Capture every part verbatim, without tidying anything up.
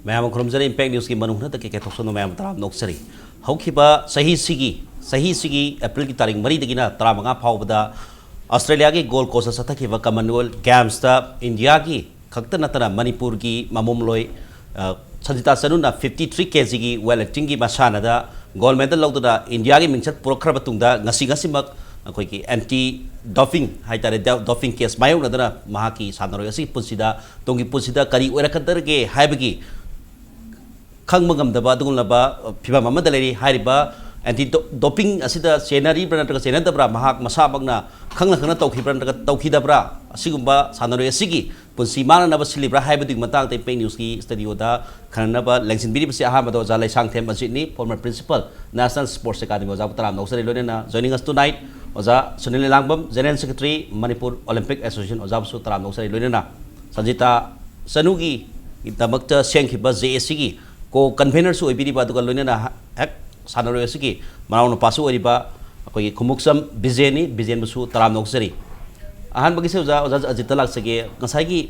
ꯃꯌꯥꯝ ꯑꯃ ꯈꯨꯔꯨꯝꯖꯔꯤ꯫ ꯏꯝꯄꯦꯛ ꯅ꯭ꯌꯨꯁꯀꯤ ꯃꯅꯨꯡ ꯍꯟꯗꯛꯀꯤ ꯀꯦꯊꯣꯛꯁꯅꯨ ꯃꯌꯥꯝ ꯇꯔꯥꯝꯅ ꯑꯣꯛꯆꯔꯤ꯫ ꯍꯧꯈꯤꯕ ꯆꯍꯤꯁꯤꯒꯤ, ꯆꯍꯤꯁꯤꯒꯤ ꯑꯦꯄ꯭ꯔꯤꯜꯒꯤ ꯇꯥꯔꯤꯛ ꯃꯔꯤꯗꯒꯤꯅ ꯇꯔꯥꯃꯉꯥ ꯐꯥꯎꯕꯗ ꯑꯁꯇ꯭ꯔꯦꯂꯤꯌꯥꯒꯤ ꯒꯣꯜ ꯀꯣꯁꯇ ꯆꯠꯊꯈꯤꯕ ꯀꯃꯟꯋꯦꯜꯊ ꯒꯦꯝꯁꯇ ꯏꯟꯗꯤꯌꯥꯒꯤ ꯈꯛꯇ ꯅꯠꯇꯅ ꯃꯅꯤꯄꯨꯔꯒꯤ ꯃꯃꯣꯝꯂꯣꯏ, ꯑ, ꯁꯟꯖꯤꯇꯥ ꯆꯅꯨꯅ ꯐꯤꯐꯇꯤ ꯊ꯭ꯔꯤ ꯀꯦ ꯖꯤꯒꯤ ꯋꯦꯠ ꯂꯤꯐꯇꯤꯡꯒꯤ ꯃꯁꯥꯟꯅꯗ ꯒꯣꯜ ꯃꯦꯗꯜ ꯂꯧꯗꯨꯅ ꯏꯟꯗꯤꯌꯥꯒꯤ ꯃꯤꯡꯆꯠ ꯄꯨꯔꯛꯈ꯭ꯔꯕ ꯇꯨꯡꯗ ꯉꯁꯤ ꯉꯁꯤꯃꯛ ꯑꯩꯈꯣꯏꯒꯤ ꯑꯦꯟꯇꯤ ꯗꯣꯄꯤꯡ ꯍꯥꯏꯇꯥꯔꯦ, ꯗ-, ꯗꯣꯄꯤꯡ ꯀꯦꯁ ꯃꯥꯌꯣꯛꯅꯗꯅ ꯃꯍꯥꯛꯀꯤ ꯁꯥꯟꯅꯔꯣꯏ ꯑꯁꯤꯒꯤ ꯄꯨꯟꯁꯤꯗ, ꯇꯨꯡꯒꯤ ꯄꯨꯟꯁꯤꯗ ꯀꯔꯤ ꯑꯣꯏꯔꯛꯀꯗꯒꯦ ꯍꯥꯏꯕꯒꯤ ꯈꯪꯕ ꯉꯝꯗꯕ ꯑꯗꯨꯒꯨꯝꯂꯕ, ꯑ, ꯐꯤꯕꯝ ꯑꯃꯗ ꯂꯩꯔꯤ꯫ ꯍꯥꯏꯔꯤꯕ ꯑꯦꯟꯇꯤ ꯗꯣ-, ꯗꯣꯄꯤꯡ ꯑꯁꯤꯗ ꯆꯦꯟꯅꯔꯤꯕ꯭ꯔꯥ ꯅꯠꯇ꯭ꯔꯒ ꯆꯦꯟꯅꯗꯕ꯭ꯔꯥ, ꯃꯍꯥꯛ ꯃꯁꯥꯃꯛꯅ ꯈꯪꯅ ꯈꯪꯅ ꯇꯧꯈꯤꯕ꯭ꯔꯥ ꯅꯠꯇ꯭ꯔꯒ ꯇꯧꯈꯤꯗꯕ꯭ꯔꯥ, ꯑꯁꯤꯒꯨꯝꯕ ꯁꯥꯟꯅꯔꯣꯏ ꯑꯁꯤꯒꯤ ꯄꯨꯟꯁꯤ ꯃꯥꯡꯅꯅꯕ ꯁꯤꯜꯂꯤꯕ꯭ꯔꯥ ꯍꯥꯏꯕꯗꯨꯒꯤ ꯃꯇꯥꯡꯗ ꯏꯝꯄꯦꯛ ꯅ꯭ꯌꯨꯁꯀꯤ ꯁ꯭ꯇꯨꯗꯤꯑꯣꯗ ꯈꯟꯅꯅꯕ ꯂꯦꯡꯁꯤꯟꯕꯤꯔꯤꯕꯁꯤ ꯑꯍꯥꯟꯕꯗ ꯑꯣꯖꯥ ꯂꯩꯁꯥꯡꯊꯦꯝ ꯑꯖꯤꯠꯅꯤ, former principal, national sports academy ꯑꯣꯖꯥꯕꯨ ꯇꯔꯥꯝꯅ ꯑꯣꯛꯆꯔꯤ꯫ ꯂꯣꯏꯅꯅ joining us tonight ꯑꯣꯖꯥ Sunil Elangbam, general secretary, Manipur Olympic association, ꯑꯣꯖꯥꯕꯨꯁꯨ ꯇꯔꯥꯝꯅ ꯑꯣꯛꯆꯔꯤ꯫ ꯂꯣꯏꯅꯅ ꯁꯟꯖꯤꯇꯥ ꯆꯅꯨꯒꯤꯗꯃꯛꯇ ꯁꯦꯝꯈꯤꯕ ꯖꯦ ꯑꯦ ꯁꯤꯒꯤ ꯀꯣ ꯀꯟꯚꯦꯅꯔꯁꯨ ꯑꯣꯏꯕꯤꯔꯤꯕ, ꯑꯗꯨꯒ ꯂꯣꯏꯅꯅ ꯍꯦꯛ ꯁꯥꯟꯅꯔꯣꯏ ꯑꯁꯤꯒꯤ ꯃꯅꯥꯎꯅꯨꯄꯥꯁꯨ ꯑꯣꯏꯔꯤꯕ ꯑꯩꯈꯣꯏꯒꯤ ꯈꯨꯃꯨꯛꯆꯝ ꯕꯤꯖꯦꯟꯅꯤ, ꯕꯤꯖꯦꯟꯕꯨꯁꯨ ꯇꯔꯥꯝꯅ ꯑꯣꯛꯆꯔꯤ꯫ ꯑꯍꯥꯟꯕꯒꯤꯁꯦ ꯑꯣꯖꯥ, ꯑꯣꯖꯥ ꯑꯖꯤꯠꯇ ꯂꯥꯛꯆꯒꯦ꯫ ꯉꯁꯥꯏꯒꯤ,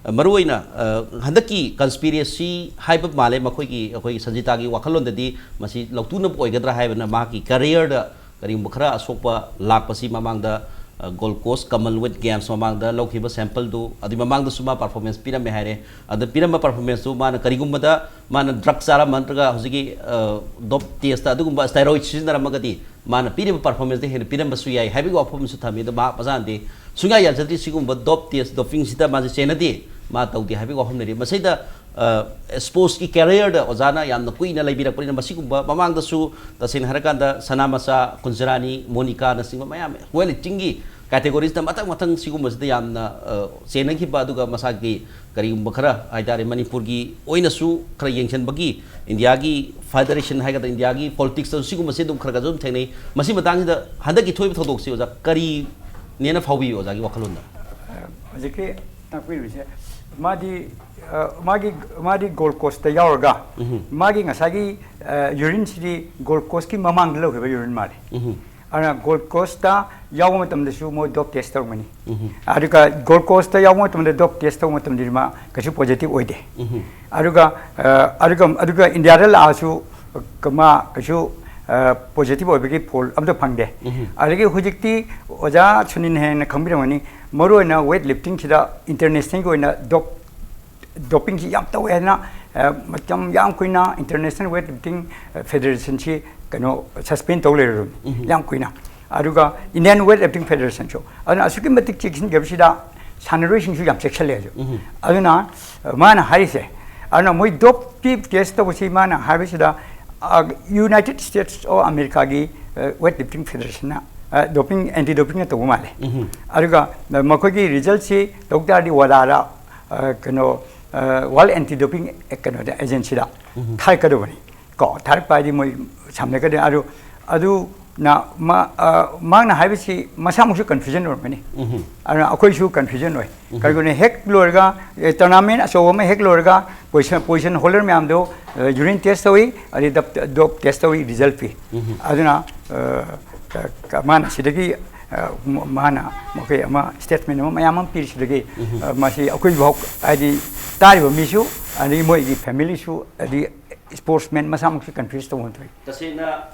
ꯑ, ꯃꯔꯨꯑꯣꯏꯅ, ꯑ, ꯍꯟꯗꯛꯀꯤ ꯀꯟꯁꯄꯤꯔꯦꯁꯤ ꯍꯥꯏꯕ ꯃꯥꯜꯂꯦ, ꯃꯈꯣꯏꯒꯤ, ꯑꯩꯈꯣꯏꯒꯤ ꯁꯟꯖꯤꯇꯥꯒꯤ ꯋꯥꯈꯜꯂꯣꯟꯗꯗꯤ ꯃꯁꯤ ꯂꯧꯇꯨꯅꯕ ꯑꯣꯏꯒꯗ꯭ꯔꯥ ꯍꯥꯏꯕꯅ, ꯃꯍꯥꯛꯀꯤ ꯀꯦꯔꯤꯌꯔꯗ ꯀꯔꯤꯒꯨꯝꯕ ꯈꯔ ꯑꯁꯣꯛꯄ ꯂꯥꯛꯄꯁꯤ ꯃꯃꯥꯡꯗ, ꯑ, ꯒꯣꯜ ꯀꯣꯁ ꯀꯃꯟꯋꯦꯜꯊ ꯒꯦꯝꯁ ꯃꯃꯥꯡꯗ ꯂꯧꯈꯤꯕ ꯁꯦꯝꯄꯜꯗꯨ, ꯑꯗꯨꯒꯤ ꯃꯃꯥꯡꯗꯁꯨ ꯃꯥ ꯄꯔꯐꯣꯔꯃꯦꯟꯁ ꯄꯤꯔꯝꯃꯦ ꯍꯥꯏꯔꯦ꯫ ꯑꯗ ꯄꯤꯔꯝꯕ ꯄꯔꯐꯣꯔꯃꯦꯟꯁꯇꯨ ꯃꯥꯅ ꯀꯔꯤꯒꯨꯝꯕꯗ ꯃꯥꯅ ꯗ꯭ꯔꯒ ꯆꯥꯔꯝꯕ ꯅꯠꯇ꯭ꯔꯒ ꯍꯧꯖꯤꯛꯀꯤ, ꯑ, ꯗꯣꯞ ꯇꯦꯁꯇ ꯑꯗꯨꯒꯨꯝꯕ ꯁ꯭ꯇꯦꯔꯣꯏꯗ ꯁꯤꯖꯤꯟꯅꯔꯝꯃꯒꯗꯤ ꯃꯥꯅ ꯄꯤꯔꯤꯕ ꯄꯔꯐꯣꯔꯃꯦꯟꯁꯇ ꯍꯦꯟꯅ ꯄꯤꯔꯝꯕꯁꯨ ꯌꯥꯏ ꯍꯥꯏꯕꯒꯤ ꯋꯥꯐꯝ ꯑꯃꯁꯨ ꯊꯝꯃꯤ꯫ ꯑꯗꯣ ꯃꯍꯥꯛ ꯃꯁꯥꯅꯗꯤ ꯁꯨꯡꯌꯥ ꯌꯥꯖꯗ꯭ꯔꯤ, ꯁꯤꯒꯨꯝꯕ ꯗꯣꯞ ꯇꯦꯁ, ꯗꯣꯄꯤꯡꯁꯤꯗ ꯃꯥꯁꯦ ꯆꯦꯟꯅꯗꯦ, ꯃꯥ ꯇꯧꯗꯦ ꯍꯥꯏꯕꯒꯤ ꯋꯥꯐꯝ ꯂꯩꯔꯤ꯫ ꯃꯁꯤꯗ, ꯑ, ꯁ꯭ꯄꯣꯔꯠꯁꯀꯤ ꯀꯦꯔꯤꯌꯔꯗ ꯑꯣꯖꯥꯅ ꯌꯥꯝꯅ ꯀꯨꯏꯅ ꯂꯩꯕꯤꯔꯛꯄꯅꯤꯅ, ꯃꯁꯤꯒꯨꯝꯕ ꯃꯃꯥꯡꯗꯁꯨ ꯇꯁꯦꯡꯅ ꯍꯥꯏꯔꯀꯥꯟꯗ ꯁꯅꯥꯃꯆꯥ, ꯀꯨꯟꯖꯔꯥꯅꯤ, ꯃꯣꯅꯤꯀꯥꯅꯆꯤꯡꯕ ꯃꯌꯥꯝ ꯋꯦꯠ ꯂꯤꯐꯇꯤꯡꯒꯤ ꯀꯦꯇꯦꯒꯣꯔꯤꯁꯇ ꯃꯊꯪ ꯃꯊꯪ ꯁꯤꯒꯨꯝꯕꯁꯤꯗ ꯌꯥꯝꯅ, ꯑ, ꯆꯦꯟꯅꯈꯤꯕ, ꯑꯗꯨꯒ ꯃꯁꯥꯒꯤ ꯀꯔꯤꯒꯨꯝꯕ ꯈꯔ ꯍꯥꯏꯇꯥꯔꯦ, ꯃꯅꯤꯄꯨꯔꯒꯤ ꯑꯣꯏꯅꯁꯨ ꯈꯔ ꯌꯦꯡꯁꯤꯟꯕꯒꯤ ꯏꯟꯗꯤꯌꯥꯒꯤ ꯐꯦꯗꯔꯦꯁꯟ ꯍꯥꯏꯒꯗ꯭ꯔꯥ, ꯏꯟꯗꯤꯌꯥꯒꯤ ꯄꯣꯂꯤꯇꯤꯛꯁꯇꯁꯨ ꯁꯤꯒꯨꯝꯕꯁꯤ ꯑꯗꯨꯝ ꯈꯔ ꯈꯔꯁꯨ ꯑꯗꯨꯝ ꯊꯦꯡꯅꯩ꯫ ꯃꯁꯤ ꯃꯇꯥꯡꯁꯤꯗ ꯍꯟꯗꯛꯀꯤ ꯊꯣꯛꯏꯕ ꯊꯧꯗꯣꯛꯁꯤ ꯑꯣꯖꯥ ꯀꯔꯤꯅꯦꯅ ꯐꯥꯎꯕꯤꯕ ꯑꯣꯖꯥꯒꯤ ꯋꯥꯈꯜꯂꯣꯟꯗ? ꯍꯧꯖꯤꯛꯀꯤ ꯇꯥꯛꯄꯤꯔꯤꯕꯁꯦ, ꯃꯥꯗꯤ, ꯑ, ꯃꯥꯒꯤ, ꯃꯥꯗꯤ ꯒꯣꯜ ꯀꯣꯁꯇ ꯌꯥꯎꯔꯒ, ꯎꯝ꯫ ꯃꯥꯒꯤ ꯉꯁꯥꯏꯒꯤ, ꯑ, ꯌꯨꯔꯤꯟꯁꯤꯗꯤ ꯒꯣꯜ ꯀꯣꯁꯀꯤ ꯃꯃꯥꯡꯗ ꯂꯧꯈꯤꯕ ꯌꯨꯔꯤꯟ ꯃꯥꯜꯂꯦ꯫ ꯎꯝ꯫ ꯑꯗꯨꯅ ꯒꯣꯜ ꯀꯣꯁꯇ ꯌꯥꯎꯕ ꯃꯇꯝꯗꯁꯨ ꯃꯣꯏ ꯗꯣꯞ ꯇꯦꯁ ꯇꯧꯔꯝꯒꯅꯤ꯫ ꯑꯗꯨꯒ ꯒꯣꯜ ꯀꯣꯁꯇ ꯌꯥꯎꯕ ꯃꯇꯝꯗ ꯗꯣꯞ ꯇꯦꯁ ꯇꯧꯕ ꯃꯇꯝꯗꯗꯤ ꯃꯥ ꯀꯩꯁꯨ ꯄꯣꯖꯤꯇꯤꯚ ꯑꯣꯏꯗꯦ꯫ ꯑꯗꯨꯒ ꯑ, ꯑꯗꯨꯒ ꯑꯗꯨꯒ ꯏꯟꯗꯤꯌꯥꯗ ꯂꯥꯛꯑꯁꯨ ꯃꯥ ꯀꯩꯁꯨ ꯄꯣꯖꯤꯇꯤꯚ ꯑꯣꯏꯕꯒꯤ ꯐꯣꯜ ꯑꯝꯇ ꯐꯪꯗꯦ꯫ ꯑꯗꯒꯤ ꯍꯧꯖꯤꯛꯇꯤ ꯑꯣꯖꯥ ꯁꯨꯅꯤꯟ ꯍꯦꯟꯅ ꯈꯪꯕꯤꯔꯝꯒꯅꯤ, ꯃꯔꯨꯑꯣꯏꯅ ꯋꯦꯠ ꯂꯤꯐꯇꯤꯡꯁꯤꯗ ꯏꯟꯇꯔꯅꯦꯁꯅꯦꯜꯒꯤ ꯑꯣꯏꯅ ꯗꯣꯞ ꯗꯣꯞꯄꯤꯡꯁꯤ ꯌꯥꯝ ꯇꯧꯋꯦ ꯍꯥꯏꯅ, ꯑ, ꯃꯇꯝ ꯌꯥꯝ ꯀꯨꯏꯅ ꯏꯟꯇꯔꯅꯦꯁꯅꯦꯜ ꯋꯦꯠ ꯂꯤꯐꯇꯤꯡ ꯐꯦꯗꯔꯦꯁꯟꯁꯤ ꯀꯩꯅꯣ ꯁꯁꯄꯦꯟ ꯇꯧ ꯂꯩꯔꯕꯅꯤ ꯌꯥꯝ ꯀꯨꯏꯅ꯫ ꯑꯗꯨꯒ ꯏꯟꯗꯤꯌꯥꯟ ꯋꯦꯠ ꯂꯤꯐꯇꯤꯡ ꯐꯦꯗꯔꯦꯁꯟꯁꯨ ꯑꯗꯨꯅ ꯑꯁꯨꯛꯀꯤ ꯃꯇꯤꯛ ꯆꯦꯛꯁꯤꯟꯈ꯭ꯔꯕꯁꯤꯗ ꯁꯥꯟꯅꯔꯣꯏꯁꯤꯡꯁꯨ ꯌꯥꯝ ꯆꯦꯛꯁꯤꯜꯂꯦ ꯍꯧꯖꯤꯛ꯫ ꯑꯗꯨꯅ, ꯑ, ꯃꯥꯅ ꯍꯥꯏꯔꯤꯁꯦ, ꯑꯗꯨꯅ ꯃꯣꯏ ꯗꯣꯞꯀꯤ ꯇꯦꯁ ꯇꯧꯕꯁꯤ ꯃꯥꯅ ꯍꯥꯏꯕꯁꯤꯗ, ꯑ, ꯌꯨꯅꯥꯏꯇꯦꯠ ꯁ꯭ꯇꯦꯠꯁ ꯑꯣꯐ ꯑꯃꯦꯔꯤꯀꯥꯒꯤ, ꯑ, ꯋꯦꯠ ꯂꯤꯐꯇꯤꯡ ꯐꯦꯗꯔꯦꯁꯟꯅ, ꯑ, ꯗꯣꯞꯄꯤꯡ, ꯑꯦꯟꯇꯤ ꯗꯣꯞꯄꯤꯡꯅ ꯇꯧꯕ ꯃꯥꯜꯂꯦ꯫ ꯑꯗꯨꯒ, ꯑ, ꯃꯈꯣꯏꯒꯤ ꯔꯤꯖꯜꯁꯤ ꯂꯧ ꯇꯥꯔꯗꯤ ꯋꯥꯗꯥꯗ, ꯑ, ꯀꯩꯅꯣ, ꯋꯥꯔꯜ ꯑꯦꯟꯇꯤ ꯗꯣꯄꯤꯡ ꯀꯩꯅꯣꯗ ꯑꯦꯖꯦꯟꯁꯤꯗ ꯊꯥꯔꯛꯀꯗꯕꯅꯤ꯫ ꯀꯣ, ꯊꯥꯔꯛꯄ ꯍꯥꯏꯗꯤ ꯃꯣꯏ ꯁꯝꯅꯒꯗꯤ ꯑꯗꯨ, ꯑꯗꯨꯅ ꯃꯥ-, ꯑ, ꯃꯍꯥꯛꯅ ꯍꯥꯏꯕꯁꯤ ꯃꯁꯥꯃꯛꯁꯨ ꯀꯟꯐ꯭ꯌꯨꯖꯟ ꯑꯣꯏꯔꯝꯒꯅꯤ꯫ ꯑꯗꯨꯅ ꯑꯩꯈꯣꯏꯁꯨ ꯀꯟꯐ꯭ꯌꯨꯖꯟ ꯑꯣꯏ꯫ ꯀꯔꯤꯒꯨꯝꯕ ꯍꯦꯛ ꯂꯣꯏꯔꯒ, ꯑꯦ, ꯇꯣꯔꯅꯥꯃꯦꯟ ꯑꯆꯧꯕ ꯑꯃ ꯍꯦꯛ ꯂꯣꯏꯔꯒ ꯄꯣꯖꯤꯁꯟ, ꯄꯣꯖꯤꯁꯟ ꯍꯣꯜꯗꯔ ꯃꯌꯥꯝꯗꯣ, ꯑ, ꯌꯨꯔꯤꯟ ꯇꯦꯁ ꯇꯧꯏ, ꯑꯗꯩ ꯗꯞ-, ꯗꯣꯞ ꯇꯦꯁ ꯇꯧꯏ, ꯔꯤꯖꯜ ꯄꯤ꯫ ꯑꯗꯨꯅ, ꯑ, ꯀ-, ꯀ-, ꯃꯥꯅ ꯁꯤꯗꯒꯤ, ꯑ, ꯃ-, ꯃꯥꯅ ꯃꯈꯣꯏ ꯑꯃ ꯁ꯭ꯇꯦꯠꯃꯦꯟ ꯑꯃ ꯃꯌꯥꯝ ꯑꯃ ꯄꯤꯔꯤꯁꯤꯗꯒꯤ, ꯑ, ꯃꯁꯤ ꯑꯩꯈꯣꯏꯐꯥꯎ ꯍꯥꯏꯗꯤ ꯇꯥꯔꯤꯕ ꯃꯤꯁꯨ, ꯑꯗꯒꯤ ꯃꯣꯏꯒꯤ ꯐꯦꯃꯤꯂꯤꯁꯨ, ꯑꯗꯒꯤ ꯏꯁꯄꯣꯔꯠꯁꯃꯦꯟ ꯃꯁꯥꯃꯛꯁꯨ ꯀꯟꯐ꯭ꯌꯨꯁ ꯇꯧꯕ ꯊꯣꯛꯏ꯫ ꯇꯁꯦꯡꯅ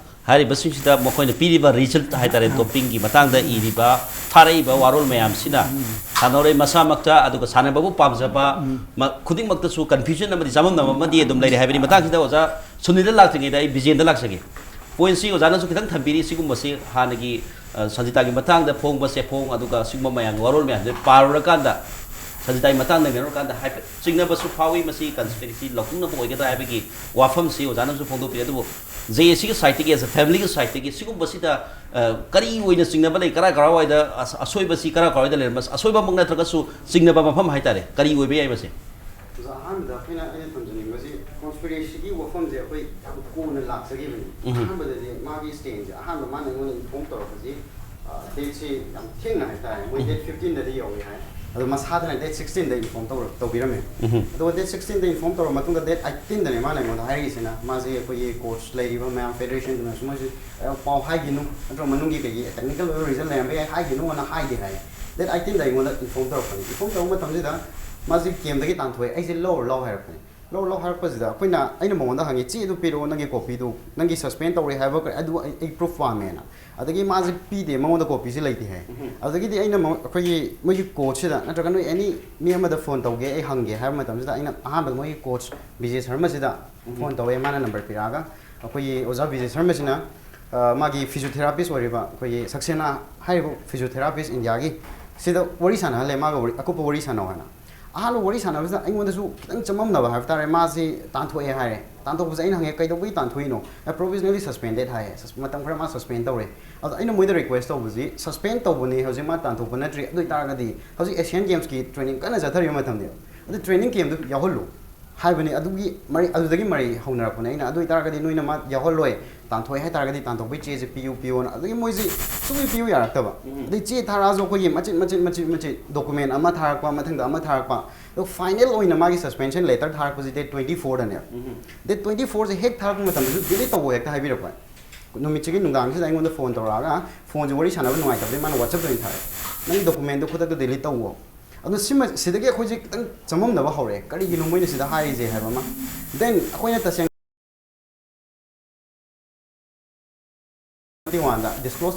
ꯍꯥꯏꯔꯤꯕꯁꯤꯡꯁꯤꯗ ꯃꯈꯣꯏꯅ ꯄꯤꯔꯤꯕ ꯔꯤꯖꯜꯠ ꯍꯥꯏꯇꯥꯔꯦ, ꯗꯣꯞꯄꯤꯡꯒꯤ ꯃꯇꯥꯡꯗ ꯏꯔꯤꯕ, ꯊꯥꯔꯛꯏꯕ ꯋꯥꯔꯣꯜ ꯃꯌꯥꯝꯁꯤꯅ ꯁꯥꯟꯅꯔꯣꯏ ꯃꯁꯥꯃꯛꯇ, ꯑꯗꯨꯒ ꯁꯥꯟꯅꯕꯕꯨ ꯄꯥꯝꯖꯕ ꯃ-, ꯈꯨꯗꯤꯡꯃꯛꯇꯁꯨ ꯀꯟꯐ꯭ꯌꯨꯖꯟ ꯑꯃꯗꯤ ꯆꯃꯝꯅꯕ ꯑꯃꯗꯤ ꯑꯗꯨꯝ ꯂꯩꯔꯦ ꯍꯥꯏꯕꯅꯤ꯫ ꯃꯇꯥꯡꯁꯤꯗ ꯑꯣꯖꯥ ꯁꯨꯅꯤꯜꯗ ꯂꯥꯛꯇ꯭ꯔꯤꯉꯩꯗ ꯑꯩ ꯕꯤꯖꯦꯟꯗ ꯂꯥꯛꯆꯒꯦ꯫ ꯄꯣꯏꯟꯠꯁꯤ ꯑꯣꯖꯥꯅꯁꯨ ꯈꯤꯇꯪ ꯊꯝꯕꯤꯔꯤ꯫ ꯁꯤꯒꯨꯝꯕꯁꯤ ꯍꯥꯟꯅꯒꯤ, ꯑ, ꯁꯟꯖꯤꯇꯥꯒꯤ ꯃꯇꯥꯡꯗ ꯐꯣꯡꯕ ꯆꯦꯐꯣꯡ, ꯑꯗꯨꯒ ꯁꯤꯒꯨꯝꯕ ꯃꯌꯥꯝꯒꯤ ꯋꯥꯔꯣꯜ ꯃꯌꯥꯝꯁꯦ ꯄꯥꯔꯨꯔꯀꯥꯟꯗ, ꯁꯟꯖꯤꯇꯥꯒꯤ ꯃꯇꯥꯡꯗ ꯅꯩꯅꯔꯨꯔꯀꯥꯟꯗ ꯍꯥꯏꯐꯦꯠ ꯆꯤꯡꯅꯕꯁꯨ ꯐꯥꯎꯏ꯫ ꯃꯁꯤ ꯀꯟꯁꯄꯤꯔꯦꯁꯤ ꯂꯧꯊꯣꯛꯅꯕ ꯑꯣꯏꯒꯗ꯭ꯔꯥ ꯍꯥꯏꯕꯒꯤ ꯋꯥꯐꯝꯁꯤ ꯑꯣꯖꯥꯅꯁꯨ ꯐꯣꯡꯗꯣꯛꯄꯤꯔꯦ꯫ ꯑꯗꯨꯕꯨ ꯖꯦ ꯑꯦ ꯁꯤꯒꯤ ꯁꯥꯏꯠꯇꯒꯤ, as a family ꯒꯤ ꯁꯥꯏꯠꯇꯒꯤ ꯁꯤꯒꯨꯝꯕꯁꯤꯗ, ꯑ, ꯀꯔꯤ ꯑꯣꯏꯅ ꯆꯤꯡꯅꯕ ꯂꯩ? ꯀꯔꯥꯏ ꯀꯔꯥꯏꯋꯥꯏꯗ ꯑꯁ-, ꯑꯁꯣꯏꯕꯁꯤ ꯀꯔꯥꯏ ꯀꯔꯥꯏꯗ ꯂꯩꯔꯝꯕ? ꯑꯁꯣꯏꯕꯃꯛ ꯅꯠꯇ꯭ꯔꯒꯁꯨ ꯆꯤꯡꯅꯕ ꯃꯐꯝ ꯍꯥꯏꯇꯥꯔꯦ, ꯀꯔꯤ ꯑꯣꯏꯕ ꯌꯥꯏ ꯃꯁꯦ? ꯑꯣꯖꯥ, ꯑꯍꯥꯟꯕꯗ ꯑꯩꯈꯣꯏꯅ, ꯑꯩꯅ ꯊꯝꯖꯅꯤꯡꯕꯁꯤ ꯀꯣꯟꯁꯄꯤꯔꯦꯁꯤꯒꯤ ꯋꯥꯐꯝꯁꯦ ꯑꯩꯈꯣꯏ ꯌꯥꯝ ꯀꯣꯟꯅ ꯂꯥꯛꯆꯈꯤꯕꯅꯤ꯫ ꯑꯍꯥꯟꯕꯗꯗꯤ ꯃꯥꯒꯤ ꯁ꯭ꯇꯦꯟꯁꯦ, ꯑꯍꯥꯟꯕ ꯃꯥꯅ ꯑꯩꯉꯣꯟꯗ ꯏꯟꯐꯣꯔꯝ ꯇꯧꯔꯛꯄꯁꯤ, ꯑ, ꯗꯦꯠꯁꯤ ꯌꯥꯝ ꯊꯦꯡꯅ ꯍꯥꯏꯇꯥꯔꯦ, ꯃꯣꯏ ꯗꯦꯠ ꯐꯤꯐꯇꯤꯟꯗꯗꯤ ꯌꯧꯏ ꯍꯥꯏ꯫ ꯑꯗꯣ ꯃꯁꯥꯗꯅ date sixteen ꯗ inform ꯇꯧꯔ ꯇꯧꯕꯤꯔꯝꯃꯦ꯫ ꯑꯗꯨꯒ date sixteen ꯗ inform ꯇꯧꯔ ꯃꯇꯨꯡꯗ date eighteen ꯗꯅꯦ ꯃꯥꯅ ꯑꯩꯉꯣꯟꯗ ꯍꯥꯏꯔꯛꯏꯁꯤꯅ, ꯃꯥꯁꯦ ꯑꯩꯈꯣꯏꯒꯤ coach ꯂꯩꯔꯤꯕ ꯃꯌꯥꯝ federation ꯗꯨꯅꯁꯨ ꯃꯣꯏꯁꯦ, "ꯑ, ꯄꯥꯎ ꯍꯥꯏꯒꯤꯅꯨ, ꯅꯠꯇ꯭ꯔꯒ ꯃꯅꯨꯡꯒꯤ ꯀꯩꯒꯤ technical ꯑꯣꯏꯕ reason ꯂꯩꯔꯝꯕ ꯌꯥꯏ, ꯍꯥꯏꯒꯤꯅꯨꯅ" ꯍꯥꯏꯗꯦ ꯍꯥꯏꯌꯦ꯫ Date eighteen ꯗ ꯑꯩꯉꯣꯟꯗ inform ꯇꯧꯔꯛꯄꯅꯤ꯫ Inform ꯇꯧꯔꯛꯄ ꯃꯇꯝꯁꯤꯗ ꯃꯥꯁꯦ camp ꯇꯒꯤ ꯇꯥꯟꯊꯣꯛꯑꯦ, "ꯑꯩꯁꯦ ꯂꯧꯔꯨ ꯂꯥꯎ" ꯍꯥꯏꯔꯛꯄꯅꯤ꯫ ꯂꯧꯔꯨ ꯂꯥꯎ ꯍꯥꯏꯔꯛꯄꯁꯤꯗ ꯑꯩꯈꯣꯏꯅ, ꯑꯩꯅ ꯃꯉꯣꯟꯗ ꯍꯪꯉꯤ, "ꯆꯦꯗꯨ ꯄꯤꯔꯛꯑꯣ, ꯅꯪꯒꯤ copy ꯗꯨ, ꯅꯪꯒꯤ suspend ꯇꯧꯔꯦ ꯍꯥꯏꯕ ꯀꯔꯤ, ꯑꯗꯨ ꯑꯩ, ꯑꯩ proof ꯄꯥꯝꯃꯦꯅ"꯫ ꯑꯗꯒꯤ ꯃꯥꯁꯦ ꯄꯤꯗꯦ, ꯃꯉꯣꯟꯗ copy ꯁꯦ ꯂꯩꯇꯦ ꯍꯥꯏ꯫ ꯑꯗꯒꯤꯗꯤ ꯑꯩꯅ ꯃꯉꯣ-, ꯑꯩꯈꯣꯏꯒꯤ ꯃꯣꯏꯒꯤ coach ꯁꯤꯗ ꯅꯠꯇ꯭ꯔꯒ ꯅꯣꯏ any ꯃꯤ ꯑꯃꯗ phone ꯇꯧꯒꯦ, ꯑꯩ ꯍꯪꯒꯦ ꯍꯥꯏꯕ ꯃꯇꯝꯁꯤꯗ ꯑꯩꯅ ꯑꯍꯥꯟꯕꯗ ꯃꯣꯏꯒꯤ coach ꯕꯤꯖꯦ ꯁꯔꯃꯁꯤꯗ phone ꯇꯧꯋꯦ꯫ ꯃꯥꯅ number ꯄꯤꯔꯛꯑꯒ ꯑꯩꯈꯣꯏꯒꯤ ꯑꯣꯖꯥ ꯕꯤꯖꯦ ꯁꯔꯃꯁꯤꯅ, ꯑ, ꯃꯥꯒꯤ physiotherapist ꯑꯣꯏꯔꯤꯕ ꯑꯩꯈꯣꯏꯒꯤ ꯁꯛꯁꯦꯅꯥ ꯍꯥꯏꯔꯤꯕ physiotherapist India ꯒꯤ ꯁꯤꯗ ꯋꯥꯔꯤ ꯁꯥꯟꯅꯍꯜꯂꯦ, ꯃꯥꯒ ꯋꯥꯔꯤ, ꯑꯀꯨꯞꯄ ꯋꯥꯔꯤ ꯁꯥꯟꯅꯧ ꯍꯥꯏꯅ꯫ ꯑꯍꯥꯟꯕ ꯋꯥꯔꯤ ꯁꯥꯟꯅꯕꯁꯤꯗ ꯑꯩꯉꯣꯟꯗꯁꯨ ꯈꯤꯇꯪ ꯆꯃꯝꯅꯕ ꯍꯥꯏꯕ ꯇꯥꯔꯦ, ꯃꯥꯁꯤ ꯇꯥꯟꯊꯣꯛꯑꯦ ꯍꯥꯏꯔꯦ꯫ ꯇꯥꯟꯊꯣꯛꯄꯁꯦ ꯑꯩꯅ ꯍꯪꯉꯦ, "ꯀꯩꯗꯧꯕꯒꯤ ꯇꯥꯟꯊꯣꯛꯏꯅꯣ?" "ꯑꯦ, provisionally suspended" ꯍꯥꯏꯌꯦ꯫ Sus-, ꯃꯇꯝ ꯈꯔ ꯃꯥ suspend ꯇꯧꯔꯦ꯫ ꯑꯗꯣ ꯑꯩꯅ ꯃꯣꯏꯗ request ꯇꯧꯕꯁꯤ, "Suspend ꯇꯧꯕꯅꯤ, ꯍꯧꯖꯤꯛ ꯃꯥ ꯇꯥꯟꯊꯣꯛꯄ ꯅꯠꯇ꯭ꯔꯤ, ꯑꯗꯨ ꯑꯣꯏꯇꯥꯔꯒꯗꯤ ꯍꯧꯖꯤꯛ Asian Games ꯀꯤ training ꯀꯟꯅ ꯆꯠꯊꯔꯤꯕ ꯃꯇꯝꯅꯦꯕ, ꯑꯗꯨ training camp ꯇꯨ ꯌꯥꯎꯍꯜꯂꯨ" ꯍꯥꯏꯕꯅꯤ꯫ ꯑꯗꯨꯒꯤ ꯃꯔꯤ, ꯑꯗꯨꯗꯒꯤ ꯃꯔꯤ ꯍꯧꯅꯔꯛꯄꯅꯦ꯫ ꯑꯩꯅ, "ꯑꯗꯨ ꯑꯣꯏꯇꯥꯔꯒꯗꯤ ꯅꯣꯏꯅ ꯃꯥ ꯌꯥꯎꯍꯜꯂꯣꯏ, ꯇꯥꯟꯊꯣꯛꯑꯦ ꯍꯥꯏꯇꯥꯔꯒꯗꯤ ꯇꯥꯟꯊꯣꯛꯄꯒꯤ ꯆꯦꯁꯦ ꯄꯤꯌꯨ, ꯄꯤꯌꯨꯅ"꯫ ꯑꯗꯒꯤ ꯃꯣꯏꯁꯤ ꯁꯨꯡꯄꯤ ꯄꯤꯌꯨ ꯌꯥꯔꯛꯇꯕ꯫ ꯑꯗꯩ ꯆꯦ ꯊꯥꯔꯛꯑꯁꯨ ꯑꯩꯈꯣꯏꯒꯤ ꯃꯆꯤꯠ, ꯃꯆꯤꯠ, ꯃꯆꯤꯠ, ꯃꯆꯤꯠ document ꯑꯃ ꯊꯥꯔꯛꯄ, ꯃꯊꯪꯗ ꯑꯃ ꯊꯥꯔꯛꯄ꯫ ꯑꯗꯣ final ꯑꯣꯏꯅ ꯃꯥꯒꯤ suspension letter ꯊꯥꯔꯛꯄꯁꯤ date twenty four ꯗꯅꯦꯕ꯫ Date twenty four ꯁꯦ ꯍꯦꯛ ꯊꯥꯔꯛꯄ ꯃꯇꯝꯗꯁꯨ delete ꯇꯧꯑꯣ ꯍꯦꯛꯇ ꯍꯥꯏꯕꯤꯔꯛꯄ꯫ ꯅꯨꯃꯤꯠꯁꯤꯒꯤ ꯅꯨꯡꯗꯥꯡꯁꯤꯗ ꯑꯩꯉꯣꯟꯗ phone ꯇꯧꯔꯛꯑꯒ, phoneꯁꯦ ꯋꯥꯔꯤ ꯁꯥꯟꯅꯕ ꯅꯨꯡꯉꯥꯏꯇꯕꯗꯒꯤ ꯃꯥꯅ WhatsApp ꯇ ꯑꯣꯏꯅ ꯊꯥꯔꯛꯑꯦ, "ꯅꯪꯒꯤ document ꯗꯣ ꯈꯨꯗꯛꯇ delete ꯇꯧꯑꯣ"꯫ ꯑꯗꯣ ꯁꯤꯃ, ꯁꯤꯗꯒꯤ ꯑꯩꯈꯣꯏꯁꯦ ꯈꯤꯇꯪ ꯆꯃꯝꯅꯕ ꯍꯧꯔꯛꯑꯦ, ꯀꯔꯤꯒꯤꯅꯣ ꯃꯣꯏꯅ ꯁꯤꯗ ꯍꯥꯏꯔꯤꯁꯦ ꯍꯥꯏꯕ ꯑꯃ꯫ Then ꯑꯩꯈꯣꯏꯅ ꯇꯁꯦꯡꯅ twenty one ꯗ disclose,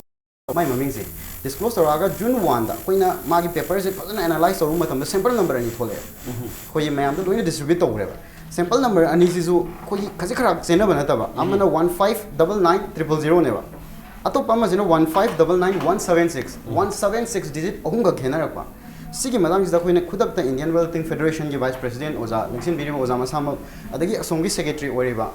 ꯃꯥꯏ ꯃꯃꯤꯡꯁꯦ disclose ꯇꯧꯔꯛꯑꯒ June one ꯗ ꯑꯩꯈꯣꯏꯅ ꯃꯥꯒꯤ paper ꯁꯦ ꯐꯖꯅ analyze ꯇꯧꯔꯨꯕ ꯃꯇꯝꯗ sample number ꯑꯅꯤ ꯊꯣꯛꯂꯛꯑꯦ꯫ ꯑꯩꯈꯣꯏꯒꯤ ꯃꯌꯥꯝꯗ ꯂꯣꯏꯅ distribute ꯇꯧꯈ꯭ꯔꯦꯕ꯫ Sample number ꯑꯅꯤꯁꯤꯁꯨ ꯑꯩꯈꯣꯏꯒꯤ ꯈꯖꯤꯛ ꯈꯔ ꯆꯦꯟꯅꯕ ꯅꯠꯇꯕ, ꯑꯃꯅ one five double nine triple zero ꯅꯦꯕ, ꯑꯇꯣꯞꯄ ꯑꯃꯁꯤꯅ one five double nine one seven six, one seven six digit ꯑꯍꯨꯝꯈꯛ ꯈꯦꯠꯅꯔꯛꯄ꯫ ꯁꯤꯒꯤ ꯃꯇꯥꯡꯁꯤꯗ ꯑꯩꯈꯣꯏꯅ ꯈꯨꯗꯛꯇ Indian Weightlifting Federation ꯒꯤ vice president ꯑꯣꯖꯥ, ꯂꯦꯡꯁꯤꯟꯕꯤꯔꯤꯕ ꯑꯣꯖꯥ ꯃꯁꯥꯃꯛ, ꯑꯗꯒꯤ ꯑꯁꯣꯝꯒꯤ secretary ꯑꯣꯏꯔꯤꯕ,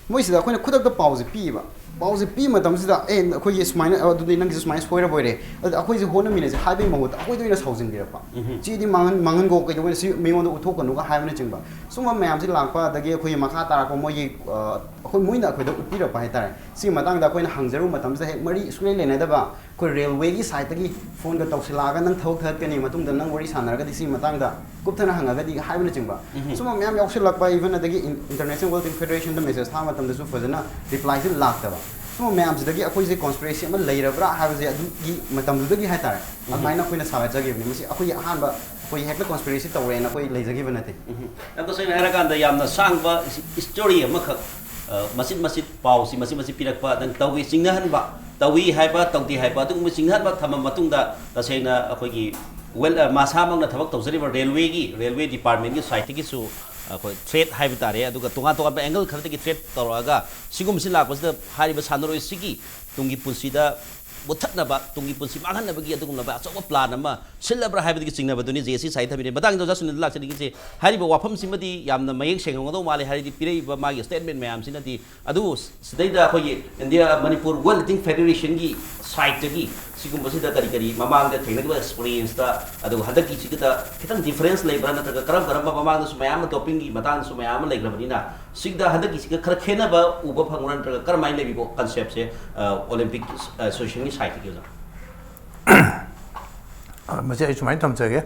ꯃꯣꯏꯁꯤꯗ ꯑꯩꯈꯣꯏꯅ ꯈꯨꯗꯛꯇ ꯄꯥꯎꯁꯦ ꯄꯤꯕ꯫ ꯄꯥꯎꯁꯦ ꯄꯤꯕ ꯃꯇꯝꯁꯤꯗ, "ꯑꯦ, ꯑꯩꯈꯣꯏꯒꯤ ꯁꯨꯃꯥꯏꯅ, ꯑꯗꯨꯗꯤ ꯅꯪꯒꯤꯁꯦ ꯁꯨꯃꯥꯏꯅ ꯁꯣꯏꯔꯕ ꯑꯣꯏꯔꯦ, ꯑꯗꯨꯗꯤ ꯑꯩꯈꯣꯏꯁꯦ ꯍꯣꯠꯅꯃꯤꯟꯅꯁꯦ" ꯍꯥꯏꯕꯒꯤ ꯃꯍꯨꯠꯇ ꯑꯩꯈꯣꯏꯗ ꯑꯣꯏꯅ ꯁꯥꯎꯖꯤꯟꯕꯤꯔꯛꯄ꯫ "ꯆꯦꯗꯤ ꯃꯥꯡꯍꯟ-, ꯃꯥꯡꯍꯟꯈꯣ, ꯀꯩꯗꯧꯕꯩ ꯁꯤ ꯃꯤꯉꯣꯟꯗ ꯎꯠꯊꯣꯛꯀꯅꯨꯒ" ꯍꯥꯏꯕꯅꯆꯤꯡꯕ꯫ ꯁꯨꯝꯕ ꯃꯌꯥꯝꯁꯦ ꯂꯥꯛꯄ, ꯑꯗꯒꯤ ꯑꯩꯈꯣꯏꯒꯤ ꯃꯈꯥ ꯇꯥꯔꯛꯄ ꯃꯣꯏꯒꯤ, ꯑ, ꯑꯩꯈꯣꯏ, ꯃꯣꯏꯅ ꯑꯩꯈꯣꯏꯗ ꯎꯠꯄꯤꯔꯛꯄ ꯍꯥꯏꯇꯥꯔꯦ꯫ ꯁꯤꯒꯤ ꯃꯇꯥꯡꯗ ꯑꯩꯈꯣꯏꯅ ꯍꯪꯖꯔꯨꯕ ꯃꯇꯝꯁꯤꯗ ꯍꯦꯛ ꯃꯔꯤ ꯁꯨꯡꯂꯩ ꯂꯩꯅꯗꯕ, ꯑꯩꯈꯣꯏ ꯔꯦꯜꯋꯦꯒꯤ ꯁꯥꯏꯠꯇꯒꯤ ꯐꯣꯟꯒ ꯇꯧꯁꯤꯜꯂꯛꯑꯒ, "ꯅꯪ ꯊꯕꯛ ꯊꯥꯒꯠꯀꯅꯤ, ꯃꯇꯨꯡꯗ ꯅꯪ ꯋꯥꯔꯤ ꯁꯥꯟꯅꯔꯒꯗꯤ ꯁꯤꯒꯤ ꯃꯇꯥꯡꯗ ꯀꯨꯞꯊꯅ ꯍꯪꯉꯒꯗꯤ" ꯍꯥꯏꯕꯅꯆꯤꯡꯕ, ꯎꯝ꯫ ꯁꯨꯝꯕ ꯃꯌꯥꯝ ꯌꯥꯎꯁꯤꯜꯂꯛꯄ, even ꯑꯗꯒꯤ ꯏꯟ-, International Welding Federation ꯗ message ꯊꯥꯕ ꯃꯇꯝꯗꯁꯨ ꯐꯖꯅ reply ꯁꯤ ꯂꯥꯛꯇꯕ, ꯁꯨꯝꯕ ꯃꯌꯥꯝꯁꯤꯗꯒꯤ ꯑꯩꯈꯣꯏꯁꯦ conspiracy ꯑꯃ ꯂꯩꯔꯕ꯭ꯔꯥ ꯍꯥꯏꯕꯁꯦ ꯑꯗꯨꯒꯤ ꯃꯇꯝꯗꯨꯗꯒꯤ ꯍꯥꯏꯇꯥꯔꯦ, ꯎꯝ꯫ ꯑꯗꯨꯃꯥꯏꯅ ꯑꯩꯈꯣꯏꯅ ꯁꯥꯒꯠꯆꯈꯤꯕꯅꯤ꯫ ꯃꯁꯤ ꯑꯩꯈꯣꯏꯒꯤ ꯑꯍꯥꯟꯕ, ꯑꯩꯈꯣꯏ ꯍꯦꯛꯇ conspiracy ꯇꯧꯔꯦꯅ ꯑꯩꯈꯣꯏ ꯂꯩꯖꯈꯤꯕ ꯅꯠꯇꯦ꯫ ꯎꯝ꯫ ꯌꯥꯝ ꯇꯁꯦꯡꯅ ꯍꯥꯏꯔꯀꯥꯟꯗ, ꯌꯥꯝꯅ ꯁꯥꯡꯕ ꯏꯁ-, story ꯑꯃꯈꯛ, ꯑ, ꯃꯆꯤꯠ ꯃꯆꯤꯠ ꯄꯥꯎꯁꯤ ꯃꯆꯤꯠ ꯃꯆꯤꯠ ꯄꯤꯔꯛꯄ, ꯅꯪ ꯇꯧꯏ ꯆꯤꯡꯅꯍꯟꯕ, ꯇꯧꯏ ꯍꯥꯏꯕ, ꯇꯧꯗꯦ ꯍꯥꯏꯕ, ꯑꯗꯨꯒꯨꯝꯕ ꯆꯤꯡꯅꯍꯟꯕ ꯊꯝꯃ ꯃꯇꯨꯡꯗ, ꯇꯁꯦꯡꯅ ꯑꯩꯈꯣꯏꯒꯤ well, ꯑ, ꯃꯁꯥꯃꯛꯅ ꯊꯕꯛ ꯇꯧꯖꯔꯤꯕ ꯔꯦꯜꯋꯦꯒꯤ, ꯔꯦꯜꯋꯦ ꯗꯤꯄꯥꯔꯠꯃꯦꯟꯒꯤ ꯁꯥꯏꯠꯇꯒꯤꯁꯨ ꯑꯩꯈꯣꯏ threat ꯍꯥꯏꯕ ꯇꯥꯔꯦ, ꯑꯗꯨꯒ ꯇꯣꯉꯥꯟ ꯇꯣꯉꯥꯟꯕ angle ꯈꯔꯗꯒꯤ threat ꯇꯧꯔꯛꯑꯒ, ꯁꯤꯒꯨꯝꯕꯁꯤ ꯂꯥꯛꯄꯁꯤꯗ ꯍꯥꯏꯔꯤꯕ ꯁꯥꯟꯅꯔꯣꯏꯁꯤꯒꯤ ꯇꯨꯡꯒꯤ ꯄꯨꯟꯁꯤꯗ ꯃꯨꯠꯊꯠꯅꯕ, ꯇꯨꯡꯒꯤ ꯄꯨꯟꯁꯤ ꯃꯥꯡꯍꯟꯅꯕꯒꯤ ꯑꯗꯨꯒꯨꯝꯂꯕ ꯑꯆꯧꯕ plan ꯑꯃ ꯁꯤꯜꯂꯕ꯭ꯔꯥ ꯍꯥꯏꯕꯗꯨꯒꯤ ꯆꯤꯡꯅꯕꯗꯨꯅꯤ ꯖꯦ ꯑꯦꯁ ꯁꯤ ꯁꯥꯏꯠ ꯊꯝꯃꯤꯔꯦ꯫ ꯃꯇꯥꯡꯗ ꯑꯣꯖꯥ ꯁꯨꯅꯤꯜꯗ ꯂꯥꯛꯆꯅꯤꯡꯉꯤꯁꯦ, ꯍꯥꯏꯔꯤꯕ ꯋꯥꯐꯝꯁꯤꯃꯗꯤ ꯌꯥꯝꯅ ꯃꯌꯦꯛ ꯁꯦꯡꯉꯝꯒꯗꯧ ꯃꯥꯜꯂꯦ, ꯍꯥꯏꯔꯗꯤ ꯄꯤꯔꯛꯏꯕ ꯃꯥꯒꯤ statement ꯃꯌꯥꯝꯁꯤꯅꯗꯤ꯫ ꯑꯗꯨꯕꯨ ꯁꯤꯗꯩꯗ ꯑꯩꯈꯣꯏꯒꯤ India Manipur Weightlifting Federation ꯒꯤ ꯁꯥꯏꯠꯇꯒꯤ ꯁꯤꯒꯨꯝꯕꯁꯤꯗ ꯀꯔꯤ ꯀꯔꯤ ꯃꯃꯥꯡꯗ ꯊꯦꯡꯅꯈꯤꯕ experience ꯇ, ꯑꯗꯨꯒ ꯍꯟꯗꯛꯀꯤꯁꯤꯒ ꯈꯤꯇꯪ difference ꯂꯩꯕ꯭ꯔꯥ, ꯅꯠꯇ꯭ꯔꯒ ꯀꯔꯝ ꯀꯔꯝꯕ, ꯃꯃꯥꯡꯗꯁꯨ ꯃꯌꯥꯝ ꯑꯃ doping ꯒꯤ ꯃꯇꯥꯡꯗꯁꯨ ꯃꯌꯥꯝ ꯑꯃ ꯂꯩꯈ꯭ꯔꯕꯅꯤꯅ, ꯁꯤꯗ ꯍꯟꯗꯛꯀꯤꯁꯤꯒ ꯈꯔ ꯈꯦꯠꯅꯕ ꯎꯕ ꯐꯪꯕ꯭ꯔꯥ, ꯅꯠꯇ꯭ꯔꯒ ꯀꯔꯝꯍꯥꯏꯅ ꯂꯩꯕꯤꯕꯣ concept ꯁꯦ, ꯑ, Olympic, ꯑ, Association ꯒꯤ ꯁꯥꯏꯠꯇꯒꯤ ꯑꯣꯖꯥ? ꯑ, ꯃꯁꯤ ꯑꯩ ꯁꯨꯃꯥꯏꯅ ꯊꯝꯖꯒꯦ꯫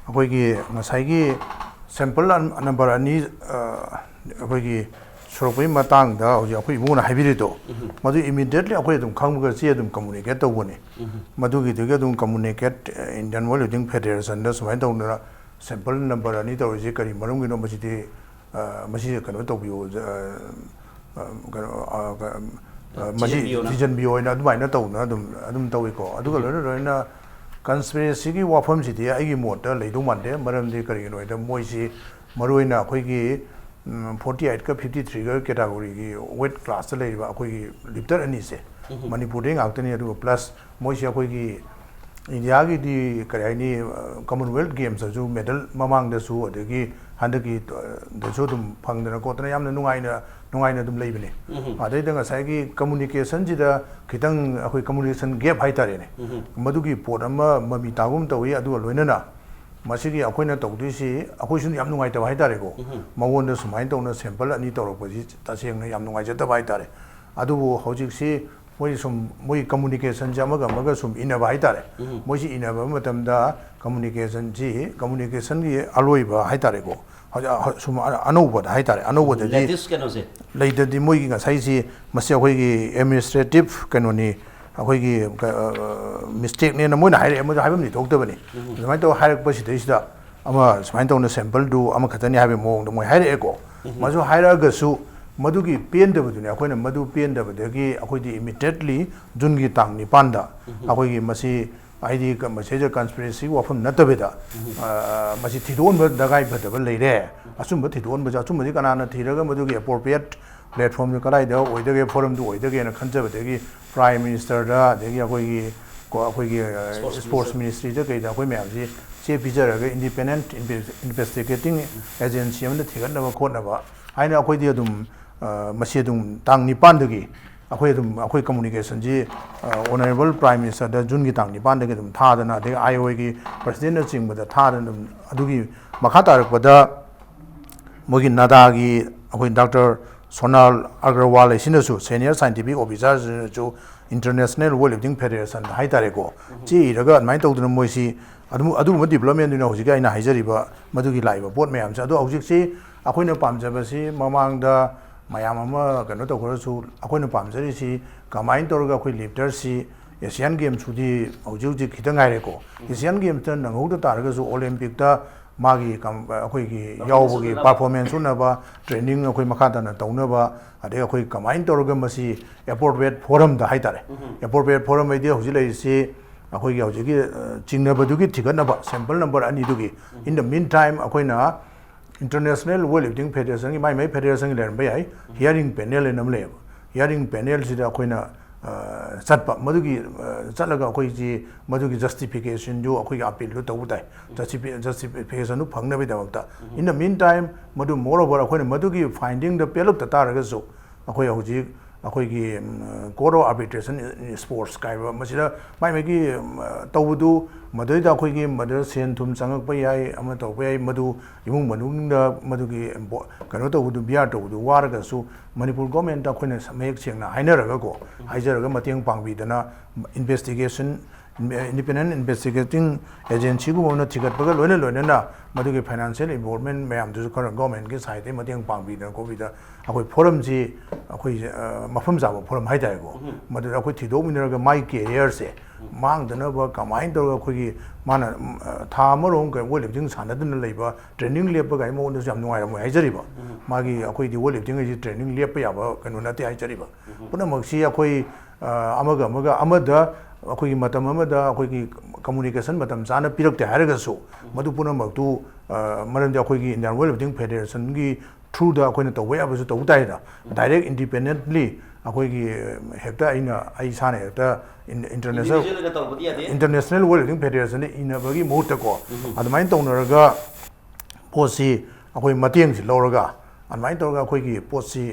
ꯑꯩꯈꯣꯏꯒꯤ ꯉꯁꯥꯏꯒꯤ sample ꯑꯟ-, number ꯑꯅꯤ, ꯑ, ꯑꯩꯈꯣꯏꯒꯤ ꯁꯨꯔꯛꯄꯒꯤ ꯃꯇꯥꯡꯗ ꯍꯧꯖꯤꯛ ꯑꯩꯈꯣꯏ ꯏꯕꯨꯡꯉꯣꯅ ꯍꯥꯏꯕꯤꯔꯤꯗꯣ, ꯎꯝ꯫ ꯃꯗꯨ immediately ꯑꯩꯈꯣꯏ ꯑꯗꯨꯝ ꯈꯪꯕꯒ ꯆꯦ ꯑꯗꯨꯝ communicate ꯇꯧꯕꯅꯤ꯫ ꯎꯝ꯫ ꯃꯗꯨꯒꯤꯗꯨꯒꯤ ꯑꯗꯨꯝ communicate, ꯑ, Indian Weightlifting Federation ꯗ ꯁꯨꯃꯥꯏꯅ ꯇꯧꯗꯅ sample number ꯑꯅꯤ ꯇꯧꯔꯤꯁꯤ ꯀꯔꯤ ꯃꯔꯝꯒꯤꯅꯣ, ꯃꯁꯤꯗꯤ, ꯑ, ꯃꯁꯤ ꯀꯩꯅꯣ ꯇꯧꯕꯤꯌꯨ, ꯑ, ꯑ, ꯀꯩꯅꯣ, ꯑ, ꯀ-, ꯑ, ꯃꯁꯤ ꯊꯤꯖꯤꯟꯕꯤꯌꯣꯅ꯫ ꯊꯤꯖꯤꯟꯕꯤꯌꯣ ꯍꯥꯏꯅ ꯑꯗꯨꯃꯥꯏꯅ ꯇꯧꯗꯅ ꯑꯗꯨꯝ, ꯑꯗꯨꯝ ꯇꯧꯏꯀꯣ꯫ ꯑꯗꯨꯒ ꯎꯝ꯫ ꯂꯣꯏꯅ ꯂꯣꯏꯅꯅ conspiracy ꯒꯤ ꯋꯥꯐꯝꯁꯤꯗꯤ ꯑꯩꯒꯤ ꯃꯣꯠꯇ ꯂꯩꯗꯧ ꯃꯥꯟꯗꯦ꯫ ꯃꯔꯝꯗꯤ ꯀꯔꯤꯒꯤꯅꯣ ꯍꯥꯏꯗ, ꯃꯣꯏꯁꯤ ꯃꯔꯨꯑꯣꯏꯅ ꯑꯩꯈꯣꯏꯒꯤ, ꯎꯝ, forty eight ꯀ fifty three ꯒ category ꯒꯤ weight class ꯇ ꯂꯩꯔꯤꯕ ꯑꯩꯈꯣꯏꯒꯤ lifter ꯑꯅꯤꯁꯦ ꯎꯝ꯫ ꯃꯅꯤꯄꯨꯔꯗꯩ ꯉꯥꯛꯇꯅꯤ꯫ ꯑꯗꯨꯒ plus ꯃꯣꯏꯁꯦ ꯑꯩꯈꯣꯏꯒꯤ ꯏꯟꯗꯤꯌꯥꯒꯤꯗꯤ ꯀꯔꯤ ꯍꯥꯏꯅꯤ, ꯑ, Commonwealth Games ꯇꯁꯨ medal ꯃꯃꯥꯡꯗꯁꯨ, ꯑꯗꯒꯤ ꯍꯟꯗꯛꯀꯤ, ꯑ, ꯗꯁꯨ ꯑꯗꯨꯝ ꯐꯪꯗꯅ ꯈꯣꯠꯇꯅ ꯌꯥꯝꯅ ꯅꯨꯡꯉꯥꯏꯅ, ꯅꯨꯡꯉꯥꯏꯅ ꯑꯗꯨꯝ ꯂꯩꯕꯅꯤ꯫ ꯎꯝ꯫ ꯑꯗꯩꯗ ꯉꯁꯥꯏꯒꯤ communication ꯁꯤꯗ ꯈꯤꯇꯪ ꯑꯩꯈꯣꯏ communication gap ꯍꯥꯏꯇꯥꯔꯦꯅꯦ, ꯎꯝ꯫ ꯃꯗꯨꯒꯤ ꯄꯣꯠ ꯑꯃ ꯃꯃꯤ ꯇꯥꯒꯨꯝ ꯇꯧꯏ꯫ ꯑꯗꯨꯒ ꯂꯣꯏꯅꯅ ꯃꯁꯤꯒꯤ ꯑꯩꯈꯣꯏꯅ ꯇꯧꯗꯣꯏꯁꯤ, ꯑꯩꯈꯣꯏꯁꯨ ꯌꯥꯝ ꯅꯨꯡꯉꯥꯏꯇꯕ ꯍꯥꯏꯇꯥꯔꯦꯀꯣ, ꯎꯝ꯫ ꯃꯉꯣꯟꯗ ꯁꯨꯃꯥꯏꯅ ꯇꯧꯅ sample ꯑꯅꯤ ꯇꯧꯔꯛꯄꯁꯤ ꯇꯁꯦꯡꯅ ꯌꯥꯝ ꯅꯨꯡꯉꯥꯏꯖꯗꯕ ꯍꯥꯏꯇꯥꯔꯦ꯫ ꯑꯗꯨꯕꯨ ꯍꯧꯖꯤꯛꯁꯤ ꯃꯣꯏ ꯁꯨꯝ ꯃꯣꯏ ꯀꯝꯃꯨꯅꯤꯀꯦꯁꯟꯁꯦ ꯑꯃꯒ ꯑꯃꯒ ꯁꯨꯝ ꯏꯟꯅꯕ ꯍꯥꯏꯇꯥꯔꯦ꯫ ꯎꯝ꯫ ꯃꯣꯏꯁꯤ ꯏꯟꯅꯕ ꯃꯇꯝꯗ ꯀꯝꯃꯨꯅꯤꯀꯦꯁꯟꯁꯤ, ꯀꯝꯃꯨꯅꯤꯀꯦꯁꯟꯒꯤ ꯑꯂꯣꯏꯕ ꯍꯥꯏꯇꯥꯔꯦꯀꯣ, ꯍꯧꯖꯤꯛ, ꯍꯧ-, ꯁꯨꯝ ꯑ-, ꯑꯅꯧꯕꯗ ꯍꯥꯏꯇꯥꯔꯦ, ꯑꯅꯧꯕꯗꯗꯤ ꯂꯦꯇꯦꯁ ꯀꯩꯅꯣꯁꯦ꯫ ꯂꯩꯇꯗꯤ ꯃꯣꯏꯒꯤ ꯉꯁꯥꯏꯁꯤ, ꯃꯁꯤ ꯑꯩꯈꯣꯏꯒꯤ ꯑꯦꯗꯃꯤꯅꯤꯁꯇ꯭ꯔꯦꯇꯤꯞ ꯀꯩꯅꯣꯅꯤ, ꯑꯩꯈꯣꯏꯒꯤ ꯀ-, ꯑ, ꯃꯤꯁꯇꯦꯛꯅꯦꯅ ꯃꯣꯏꯅ ꯍꯥꯏꯔꯛꯑꯦ, ꯃꯣꯏꯗ ꯍꯥꯏꯐꯝꯗꯤ ꯊꯣꯛꯇꯕꯅꯤ꯫ ꯎꯝ꯫ ꯑꯗꯨꯃꯥꯏꯅ ꯇꯧꯔ ꯍꯥꯏꯔꯛꯄꯁꯤꯗꯩꯁꯤꯗ ꯑꯃ ꯁꯨꯃꯥꯏꯅ ꯇꯧꯅ ꯁꯦꯝꯄꯜꯗꯨ ꯑꯃꯈꯛꯇꯅꯤ ꯍꯥꯏꯕꯒꯤ ꯃꯑꯣꯡꯗ ꯃꯣꯏ ꯍꯥꯏꯔꯛꯑꯦꯀꯣ꯫ ꯎꯝ꯫ ꯃꯗꯨ ꯍꯥꯏꯔꯛꯑꯒꯁꯨ ꯃꯗꯨꯒꯤ ꯄꯦꯟꯗꯕꯗꯨꯅꯤ, ꯑꯩꯈꯣꯏꯅ ꯃꯗꯨ ꯄꯦꯟꯗꯕꯗꯒꯤ ꯑꯩꯈꯣꯏꯗꯤ ꯏꯃꯤꯗꯤꯌꯦꯠꯂꯤ ꯖꯨꯟꯒꯤ ꯇꯥꯡ ꯅꯤꯄꯥꯟꯗ ꯎꯝ꯫ ꯑꯩꯈꯣꯏꯒꯤ ꯃꯁꯤ, ꯍꯥꯏꯗꯤ, ꯀ-, ꯃꯁꯤꯗ ꯀꯟꯁꯄꯤꯔꯦꯁꯤꯒꯤ ꯋꯥꯐꯝ ꯅꯠꯇꯕꯤꯗ, ꯎꯝ꯫ ꯑ, ꯃꯁꯤ ꯊꯤꯗꯣꯛꯍꯟꯕ ꯇꯉꯥꯏ ꯐꯗꯕ ꯂꯩꯔꯦ꯫ ꯑꯆꯨꯝꯕ ꯊꯤꯗꯣꯛꯍꯟꯕꯁꯦ, ꯑꯆꯨꯝꯕꯗꯤ ꯀꯅꯥꯅ ꯊꯤꯔꯒ ꯃꯗꯨꯒꯤ ꯑꯦꯄ꯭ꯔꯣꯄ꯭ꯔꯤꯌꯦꯠ ꯄ꯭ꯂꯦꯠꯐꯣꯔꯝꯗꯨ ꯀꯗꯥꯏꯗ ꯑꯣꯏꯗꯒꯦ, ꯐꯣꯔꯝꯗꯨ ꯑꯣꯏꯗꯒꯦꯅ ꯈꯟꯖꯕꯗꯒꯤ ꯄ꯭ꯔꯥꯏꯝ ꯃꯤꯅꯤꯁꯇꯔꯗ, ꯑꯗꯒꯤ ꯑꯩꯈꯣꯏꯒꯤ, ꯀꯣ-, ꯑꯩꯈꯣꯏꯒꯤ, ꯑ, ꯁ꯭ꯄꯣꯔꯠꯁ ꯁ꯭ꯄꯣꯔꯠꯁ ꯃꯤꯅꯤꯁꯇꯔ꯫ ꯃꯤꯅꯤꯁꯇ꯭ꯔꯤꯗ ꯀꯩꯗ ꯑꯩꯈꯣꯏ ꯃꯌꯥꯝꯁꯤ ꯆꯦ ꯄꯤꯖꯔꯒ ꯏꯟꯗꯤꯄꯦꯟꯗꯦꯟꯠ ꯏꯟꯚꯦ-, ꯏꯟꯚꯦꯁꯇꯤꯒꯦꯇꯤꯡ ꯑꯦꯖꯦꯟꯁꯤ ꯑꯃꯗ ꯊꯤꯒꯠꯅꯕ ꯈꯣꯠꯅꯕ ꯍꯥꯏꯅ ꯑꯩꯈꯣꯏꯗꯤ ꯑꯗꯨꯝ, ꯑ, ꯃꯁꯤ ꯑꯗꯨꯝ ꯇꯥꯡ ꯅꯤꯄꯥꯟꯗꯒꯤ ꯑꯩꯈꯣꯏ ꯑꯗꯨꯝ ꯑꯩꯈꯣꯏ ꯀꯝꯃꯨꯅꯤꯀꯦꯁꯟꯁꯤ, ꯑ, ꯑꯣꯅꯔꯦꯕꯜ ꯄ꯭ꯔꯥꯏꯝ ꯃꯤꯅꯤꯁꯇꯔꯗ ꯖꯨꯟꯒꯤ ꯇꯥꯡ ꯅꯤꯄꯥꯟꯗꯒꯤ ꯑꯗꯨꯝ ꯊꯥꯗꯅ, ꯑꯗꯒꯤ ꯑꯥꯏ ꯑꯣ ꯑꯦꯒꯤ ꯄ꯭ꯔꯁꯤꯗꯦꯟꯅꯆꯤꯡꯕꯗ ꯊꯥꯗꯅ ꯑꯗꯨꯝ, ꯑꯗꯨꯒꯤ ꯃꯈꯥ ꯇꯥꯔꯛꯄꯗ ꯃꯣꯏꯒꯤ ꯅꯥꯗꯥꯒꯤ ꯑꯩꯈꯣꯏ ꯗꯥꯛꯇꯔ ꯁꯣꯅꯥꯜ ꯑꯒꯔꯋꯥꯜ ꯍꯥꯏꯁꯤꯅꯁꯨ, ꯁꯦꯅꯤꯌꯔ ꯁꯥꯏꯟꯇꯤꯐꯤꯛ ꯑꯣꯐꯤꯁꯔꯁꯤꯅꯁꯨ ꯏꯟꯇꯔꯅꯦꯁꯅꯦꯜ ꯋꯦꯠ ꯂꯤꯐꯇꯤꯡ ꯐꯦꯗꯦꯔꯦꯁꯟ ꯍꯥꯏꯇꯥꯔꯦꯀꯣ, ꯎꯝ꯫ ꯆꯦ ꯏꯔꯒ ꯑꯗꯨꯃꯥꯏꯅ ꯇꯧꯗꯅ ꯃꯣꯏꯁꯤ ꯑꯗꯨꯝ, ꯑꯗꯨꯒꯨꯝꯕ ꯗꯤꯕ꯭ꯂꯞꯃꯦꯟꯗꯨꯅ ꯍꯧꯖꯤꯛꯀꯤ ꯑꯩꯅ ꯍꯥꯏꯖꯔꯤꯕ ꯃꯗꯨꯒꯤ ꯂꯥꯛꯏꯕ ꯄꯣꯠ ꯃꯌꯥꯝꯁꯦ꯫ ꯑꯗꯣ ꯍꯧꯖꯤꯛꯁꯤ ꯑꯩꯈꯣꯏꯅ ꯄꯥꯝꯖꯕꯁꯤ, ꯃꯃꯥꯡꯗ ꯃꯌꯥꯝ ꯑꯃ ꯀꯩꯅꯣ ꯇꯧꯈ꯭ꯔꯁꯨ, ꯑꯩꯈꯣꯏꯅ ꯄꯥꯝꯖꯔꯤꯁꯤ ꯀꯃꯥꯏꯅ ꯇꯧꯔꯒ ꯑꯩꯈꯣꯏ ꯂꯤꯐꯇꯔꯁꯤ, ꯑꯦꯁꯤꯌꯥꯟ ꯒꯦꯝꯁꯄꯨꯗꯤ ꯍꯧꯖꯤꯛ ꯍꯧꯖꯤꯛ ꯈꯤꯇ ꯉꯥꯏꯔꯦꯀꯣ, ꯎꯝ꯫ ꯑꯦꯁꯤꯌꯥꯟ ꯒꯦꯝꯁꯇ ꯅꯪꯍꯧꯗ ꯇꯥꯔꯒꯁꯨ ꯑꯣꯂꯦꯝꯄꯤꯛꯇ ꯃꯥꯒꯤ ꯀꯝ-, ꯑꯩꯈꯣꯏꯒꯤ ꯄꯔꯐꯣꯔꯃꯦꯟꯁ ꯌꯥꯎꯕꯒꯤ ꯎꯠꯅꯕ꯫ ꯄꯔꯐꯣꯔꯃꯦꯟꯁ ꯎꯠꯅꯕ, ꯇ꯭ꯔꯦꯅꯤꯡ ꯑꯩꯈꯣꯏ ꯃꯈꯥ ꯇꯥꯅ ꯇꯧꯅꯕ, ꯑꯗꯩ ꯑꯩꯈꯣꯏ ꯀꯃꯥꯏꯅ ꯇꯧꯔꯒ ꯃꯁꯤ ꯑꯦꯄ꯭ꯔꯣꯄ꯭ꯔꯤꯌꯦꯠ ꯐꯣꯔꯝꯗ ꯍꯥꯏꯇꯥꯔꯦ, ꯎꯝ꯫ ꯑꯦꯄ꯭ꯔꯣꯄ꯭ꯔꯤꯌꯦꯠ ꯐꯣꯔꯝ ꯍꯥꯏꯗꯤ ꯍꯧꯖꯤꯛ ꯂꯩꯔꯤꯁꯤ ꯑꯩꯈꯣꯏꯒꯤ ꯍꯧꯖꯤꯛꯀꯤ, ꯑ, ꯆꯤꯡꯅꯕꯗꯨꯒꯤ ꯊꯤꯒꯠꯅꯕ ꯁꯦꯝꯄꯜ ꯅꯝꯕꯔ ꯑꯅꯤꯗꯨꯒꯤ꯫ ꯎꯝ꯫ In the meantime, ꯑꯩꯈꯣꯏꯅ ꯏꯟꯇꯔꯅꯦꯁꯅꯦꯜ ꯋꯦꯠ ꯂꯤꯐꯇꯤꯡ ꯐꯦꯗꯦꯔꯦꯁꯟꯒꯤ ꯃꯥꯏ ꯃꯥꯏ ꯐꯦꯗꯦꯔꯦꯁꯟꯒꯤ ꯂꯩꯔꯝꯕ ꯌꯥꯏ, ꯎꯝ꯫ ꯍꯤꯌꯥꯔꯤꯡ ꯄꯦꯅꯦꯜ ꯍꯥꯏꯅ ꯑꯃ ꯂꯩꯌꯦꯕ꯫ ꯍꯤꯌꯥꯔꯤꯡ ꯄꯦꯅꯦꯜꯁꯤꯗ ꯑꯩꯈꯣꯏꯅ, ꯑ, ꯆꯠꯄ, ꯃꯗꯨꯒꯤ, ꯑ, ꯆꯠꯂꯒ ꯑꯩꯈꯣꯏꯁꯤ ꯃꯗꯨꯒꯤ ꯖꯁꯇꯤꯐꯤꯀꯦꯁꯟꯗꯨ, ꯑꯩꯈꯣꯏꯒꯤ ꯑꯄꯤꯜꯗꯨ ꯇꯧꯕ ꯇꯥꯏ꯫ ꯎꯝ꯫ ꯖꯁꯇꯤꯐꯤ-, ꯖꯁꯇꯤꯐꯤꯀꯦꯁꯟꯗꯨ ꯐꯪꯅꯕꯒꯤꯗꯃꯛꯇ꯫ ꯎꯝ꯫ In the meantime, ꯃꯗꯨ, moreover, ꯑꯩꯈꯣꯏꯅ ꯃꯗꯨꯒꯤ ꯐꯥꯏꯟꯗꯤꯡꯗ ꯄꯦꯜꯂꯛꯇ ꯇꯥꯔꯒꯁꯨ, ꯑꯩꯈꯣꯏ ꯍꯧꯖꯤꯛ, ꯑꯩꯈꯣꯏꯒꯤ ꯀꯣꯔꯠ ꯑꯣꯐ ꯑꯥꯔꯕꯤꯇ꯭ꯔꯦꯁꯟ ꯏꯁꯄꯣꯔꯠꯁ ꯀꯥꯏꯕ, ꯃꯁꯤꯗ ꯃꯥꯏ ꯃꯥꯏꯒꯤ ꯇꯧꯕꯗꯨ, ꯃꯗꯨꯗꯩꯗ ꯑꯩꯈꯣꯏꯒꯤ ꯃꯗꯨꯗ ꯁꯦꯟ ꯊꯨꯝ ꯆꯪꯉꯛꯄ ꯌꯥꯏ, ꯑꯃ ꯇꯧꯕ ꯌꯥꯏ, ꯃꯗꯨ ꯏꯃꯨꯡ ꯃꯅꯨꯡꯗ ꯃꯗꯨꯒꯤ ꯀꯩꯅꯣ ꯇꯧꯕꯗꯨ, ꯕꯤꯌꯥꯔ ꯇꯧꯕꯗꯨ ꯋꯥꯔꯒꯁꯨ ꯃꯅꯤꯄꯨꯔ ꯒꯣꯔꯃꯦꯟꯇ ꯑꯩꯈꯣꯏꯅ ꯃꯌꯦꯛ ꯁꯦꯡꯅ ꯍꯥꯏꯅꯔꯒꯀꯣ, ꯍꯥꯏꯖꯔꯒ ꯃꯇꯦꯡ ꯄꯥꯡꯕꯤꯗꯅ, ꯏꯟꯚꯦꯁꯇꯤꯒꯦꯁꯟ, ꯏꯟꯗꯤꯄꯦꯟꯗꯦꯟ ꯏꯟꯚꯦꯁꯇꯤꯒꯦꯇꯤꯡ ꯑꯦꯖꯦꯟꯁꯤꯒꯨꯝꯕ ꯑꯃꯅ ꯊꯤꯒꯠꯄꯒ ꯂꯣꯏꯅ ꯂꯣꯏꯅꯅ ꯃꯗꯨꯒꯤ ꯐꯥꯏꯅꯥꯟꯁꯤꯌꯦꯜ ꯏꯟꯚꯣꯜꯕꯃꯦꯟ ꯃꯌꯥꯝꯗꯨꯁꯨ ꯈꯔ ꯒꯣꯔꯃꯦꯟꯒꯤ ꯁꯥꯏꯠꯇꯒꯤ ꯃꯇꯦꯡ ꯄꯥꯡꯕꯤꯗꯅ ꯈꯣꯠꯄꯤꯗꯅ ꯑꯩꯈꯣꯏ ꯐꯣꯔꯝꯁꯤ ꯑꯩꯈꯣꯏ ꯃꯐꯝ ꯆꯥꯕ ꯐꯣꯔꯝ ꯍꯥꯏꯇꯥꯔꯦꯀꯣ, ꯃꯗꯨꯗ ꯑꯩꯈꯣꯏ ꯊꯤꯗꯣꯛꯃꯤꯟꯅꯔꯒ ꯃꯥꯒꯤ ꯀꯦꯔꯤꯌꯔꯁꯦ ꯃꯥꯡꯗꯅꯕ ꯀꯃꯥꯏꯅ ꯇꯧꯔꯒ ꯑꯩꯈꯣꯏꯒꯤ ꯃꯥꯅ ꯊꯥ ꯑꯃꯔꯣꯝ ꯋꯦꯠ ꯂꯤꯐꯇꯤꯡ ꯁꯥꯟꯅꯗꯅ ꯂꯩꯕ, ꯇ꯭ꯔꯦꯅꯤꯡ ꯂꯦꯞꯄ ꯀꯥꯏ ꯃꯉꯣꯟꯗꯁꯨ ꯌꯥꯝ ꯅꯨꯡꯉꯥꯏꯔꯝꯃꯣꯏ ꯍꯥꯏꯖꯔꯤꯕ꯫ ꯃꯥꯒꯤ ꯑꯩꯈꯣꯏꯗꯤ ꯋꯦꯠ ꯂꯤꯐꯇꯤꯡ ꯍꯥꯏꯁꯤ ꯇ꯭ꯔꯦꯅꯤꯡ ꯂꯦꯞꯄ ꯌꯥꯕ ꯀꯩꯅꯣ ꯅꯠꯇꯦ ꯍꯥꯏꯖꯔꯤꯕ꯫ ꯄꯨꯝꯅꯃꯛꯁꯤ ꯑꯩꯈꯣꯏ ꯑꯃꯒ ꯑꯃꯒ ꯑꯃꯗ ꯑꯩꯈꯣꯏꯒꯤ ꯃꯇꯝ ꯑꯃꯗ ꯑꯩꯈꯣꯏꯒꯤ ꯀꯝꯃꯨꯅꯤꯀꯦꯁꯟ ꯃꯇꯝ ꯆꯥꯅ ꯄꯤꯔꯛꯇꯦ ꯍꯥꯏꯔꯒꯁꯨ, ꯃꯗꯨ ꯄꯨꯝꯅꯃꯛꯇꯨ ꯃꯔꯝꯗꯤ ꯑꯩꯈꯣꯏꯒꯤ ꯏꯟꯗꯤꯌꯥꯟ ꯋꯦꯠ ꯂꯤꯐꯇꯤꯡ ꯐꯦꯗꯦꯔꯦꯁꯟꯒꯤ ꯊ꯭ꯔꯨꯗ ꯑꯩꯈꯣꯏꯅ ꯇꯧꯕ ꯌꯥꯕꯁꯨ ꯇꯧꯕ ꯇꯥꯏꯗꯅ꯫ ꯗꯥꯏꯔꯦꯛ ꯏꯟꯗꯤꯄꯦꯟꯗꯦꯟꯂꯤ ꯑꯩꯈꯣꯏꯒꯤ ꯍꯦꯛꯇ ꯑꯩꯅ ꯑꯩ ꯏꯁꯥꯅ ꯍꯦꯛꯇ ꯏꯟꯇꯔꯅꯦꯁꯅꯦꯜ ꯏꯟꯗꯤꯕꯤꯖꯨꯋꯦꯜ ꯑꯣꯏꯅ ꯇꯧꯕꯗꯤ ꯌꯥꯗꯦ꯫ ꯏꯟꯇꯔꯅꯦꯁꯅꯦꯜ ꯋꯦꯠ ꯂꯤꯐꯇꯤꯡ ꯐꯦꯗꯦꯔꯦꯁꯟꯗ ꯏꯟꯅꯕꯒꯤ ꯃꯍꯨꯠꯇꯀꯣ, ꯑꯗꯨꯃꯥꯏꯅ ꯇꯧꯅꯔꯒ ꯄꯣꯠꯁꯤ ꯑꯩꯈꯣꯏ ꯃꯇꯦꯡꯁꯤ ꯂꯧꯔꯒ, ꯑꯗꯨꯃꯥꯏꯅ ꯇꯧꯔꯒ ꯑꯩꯈꯣꯏꯒꯤ ꯄꯣꯠꯁꯤ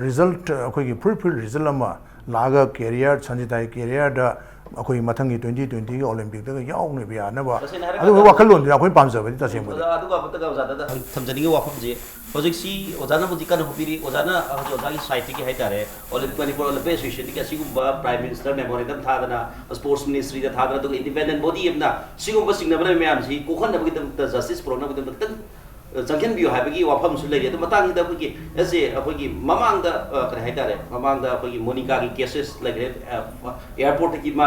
ꯔꯤꯖꯜꯠ, ꯑꯩꯈꯣꯏꯒꯤ ꯐꯨꯔꯤꯠ ꯐꯨꯔꯤꯠ ꯔꯤꯖꯜꯠ ꯑꯃ ꯂꯥꯛꯑꯒ ꯀꯦꯔꯤꯌꯔ, ꯁꯟꯖꯤꯇꯥꯒꯤ ꯀꯦꯔꯤꯌꯔꯗ ꯑꯩꯈꯣꯏ ꯃꯊꯪꯒꯤ ꯇ꯭ꯋꯦꯟꯇꯤ ꯇ꯭ꯋꯦꯟꯇꯤꯒꯤ ꯑꯣꯂꯦꯝꯄꯤꯛꯇꯒ ꯌꯥꯎꯅꯕ ꯌꯥꯅꯕ, ꯇꯁꯦꯡꯅ ꯍꯥꯏꯔꯀꯥꯟꯗ ꯑꯗꯨꯒꯨꯝꯕ ꯋꯥꯈꯜꯂꯣꯟꯗꯨꯅꯤ ꯑꯩꯈꯣꯏ ꯄꯥꯝꯖꯕꯗꯤ ꯇꯁꯦꯡꯕꯗꯤ꯫ ꯑꯣꯖꯥ, ꯑꯗꯨꯒ ꯑꯃꯇꯒ ꯑꯣꯖꯥꯗ ꯊꯝꯖꯅꯤꯡꯉꯤ ꯋꯥꯐꯝꯁꯤ, ꯍꯧꯖꯤꯛꯁꯤ ꯑꯣꯖꯥꯅ ꯍꯧꯖꯤꯛ ꯀꯟꯅ ꯍꯣꯠꯄꯤꯔꯤ, ꯑꯣꯖꯥꯅ ꯍꯧꯖꯤꯛ ꯑꯣꯖꯥꯒꯤ ꯁꯥꯏꯠꯇꯒꯤ ꯍꯥꯏꯇꯥꯔꯦ, ꯑꯣꯂꯤꯝ-, ꯃꯅꯤꯄꯨꯔ ꯑꯣꯂꯤꯝꯄꯤꯛ ꯑꯦꯁꯣꯁꯤꯌꯦꯁꯟꯗꯒꯤ ꯑꯁꯤꯒꯨꯝꯕ ꯄ꯭ꯔꯥꯏꯝ ꯃꯤꯅꯤꯁꯇꯔ ꯃꯦꯃꯣꯔꯦꯟꯗꯝ ꯊꯥꯗꯅ, ꯁ꯭ꯄꯣꯔꯠꯁ ꯃꯤꯅꯤꯁꯇ꯭ꯔꯤꯗ ꯊꯥꯗꯅ, ꯑꯗꯨꯒ ꯏꯟꯗꯤꯄꯦꯟꯗꯦꯟ ꯕꯣꯗꯤ ꯑꯃꯅ ꯁꯤꯒꯨꯝꯕ ꯆꯤꯡꯅꯕ ꯂꯩꯕ ꯃꯌꯥꯝꯁꯤ ꯀꯣꯛꯍꯟꯅꯕꯒꯤꯗꯃꯛꯇ, ꯖꯁꯇꯤꯁ ꯄꯨꯔꯛꯅꯕꯒꯤꯗꯃꯛꯇ ꯈꯤꯇꯪ, ꯑ, ꯆꯪꯁꯤꯟꯕꯤꯌꯨ ꯍꯥꯏꯕꯒꯤ ꯋꯥꯐꯝꯁꯨ ꯂꯩꯔꯤ꯫ ꯑꯗꯨ ꯃꯇꯥꯡꯁꯤꯗ ꯑꯩꯈꯣꯏꯒꯤ, ꯑꯦꯁ ꯑꯦ, ꯑꯩꯈꯣꯏꯒꯤ ꯃꯃꯥꯡꯗ, ꯑ, ꯀꯔꯤ ꯍꯥꯏꯇꯥꯔꯦ, ꯃꯃꯥꯡꯗ ꯑꯩꯈꯣꯏꯒꯤ ꯃꯣꯅꯤꯀꯥꯒꯤ ꯀꯦꯁꯦꯁ ꯂꯩꯈ꯭ꯔꯦ, ꯑ, ꯑꯦꯌꯥꯔꯄꯣꯔꯠꯇꯒꯤ ꯃꯥ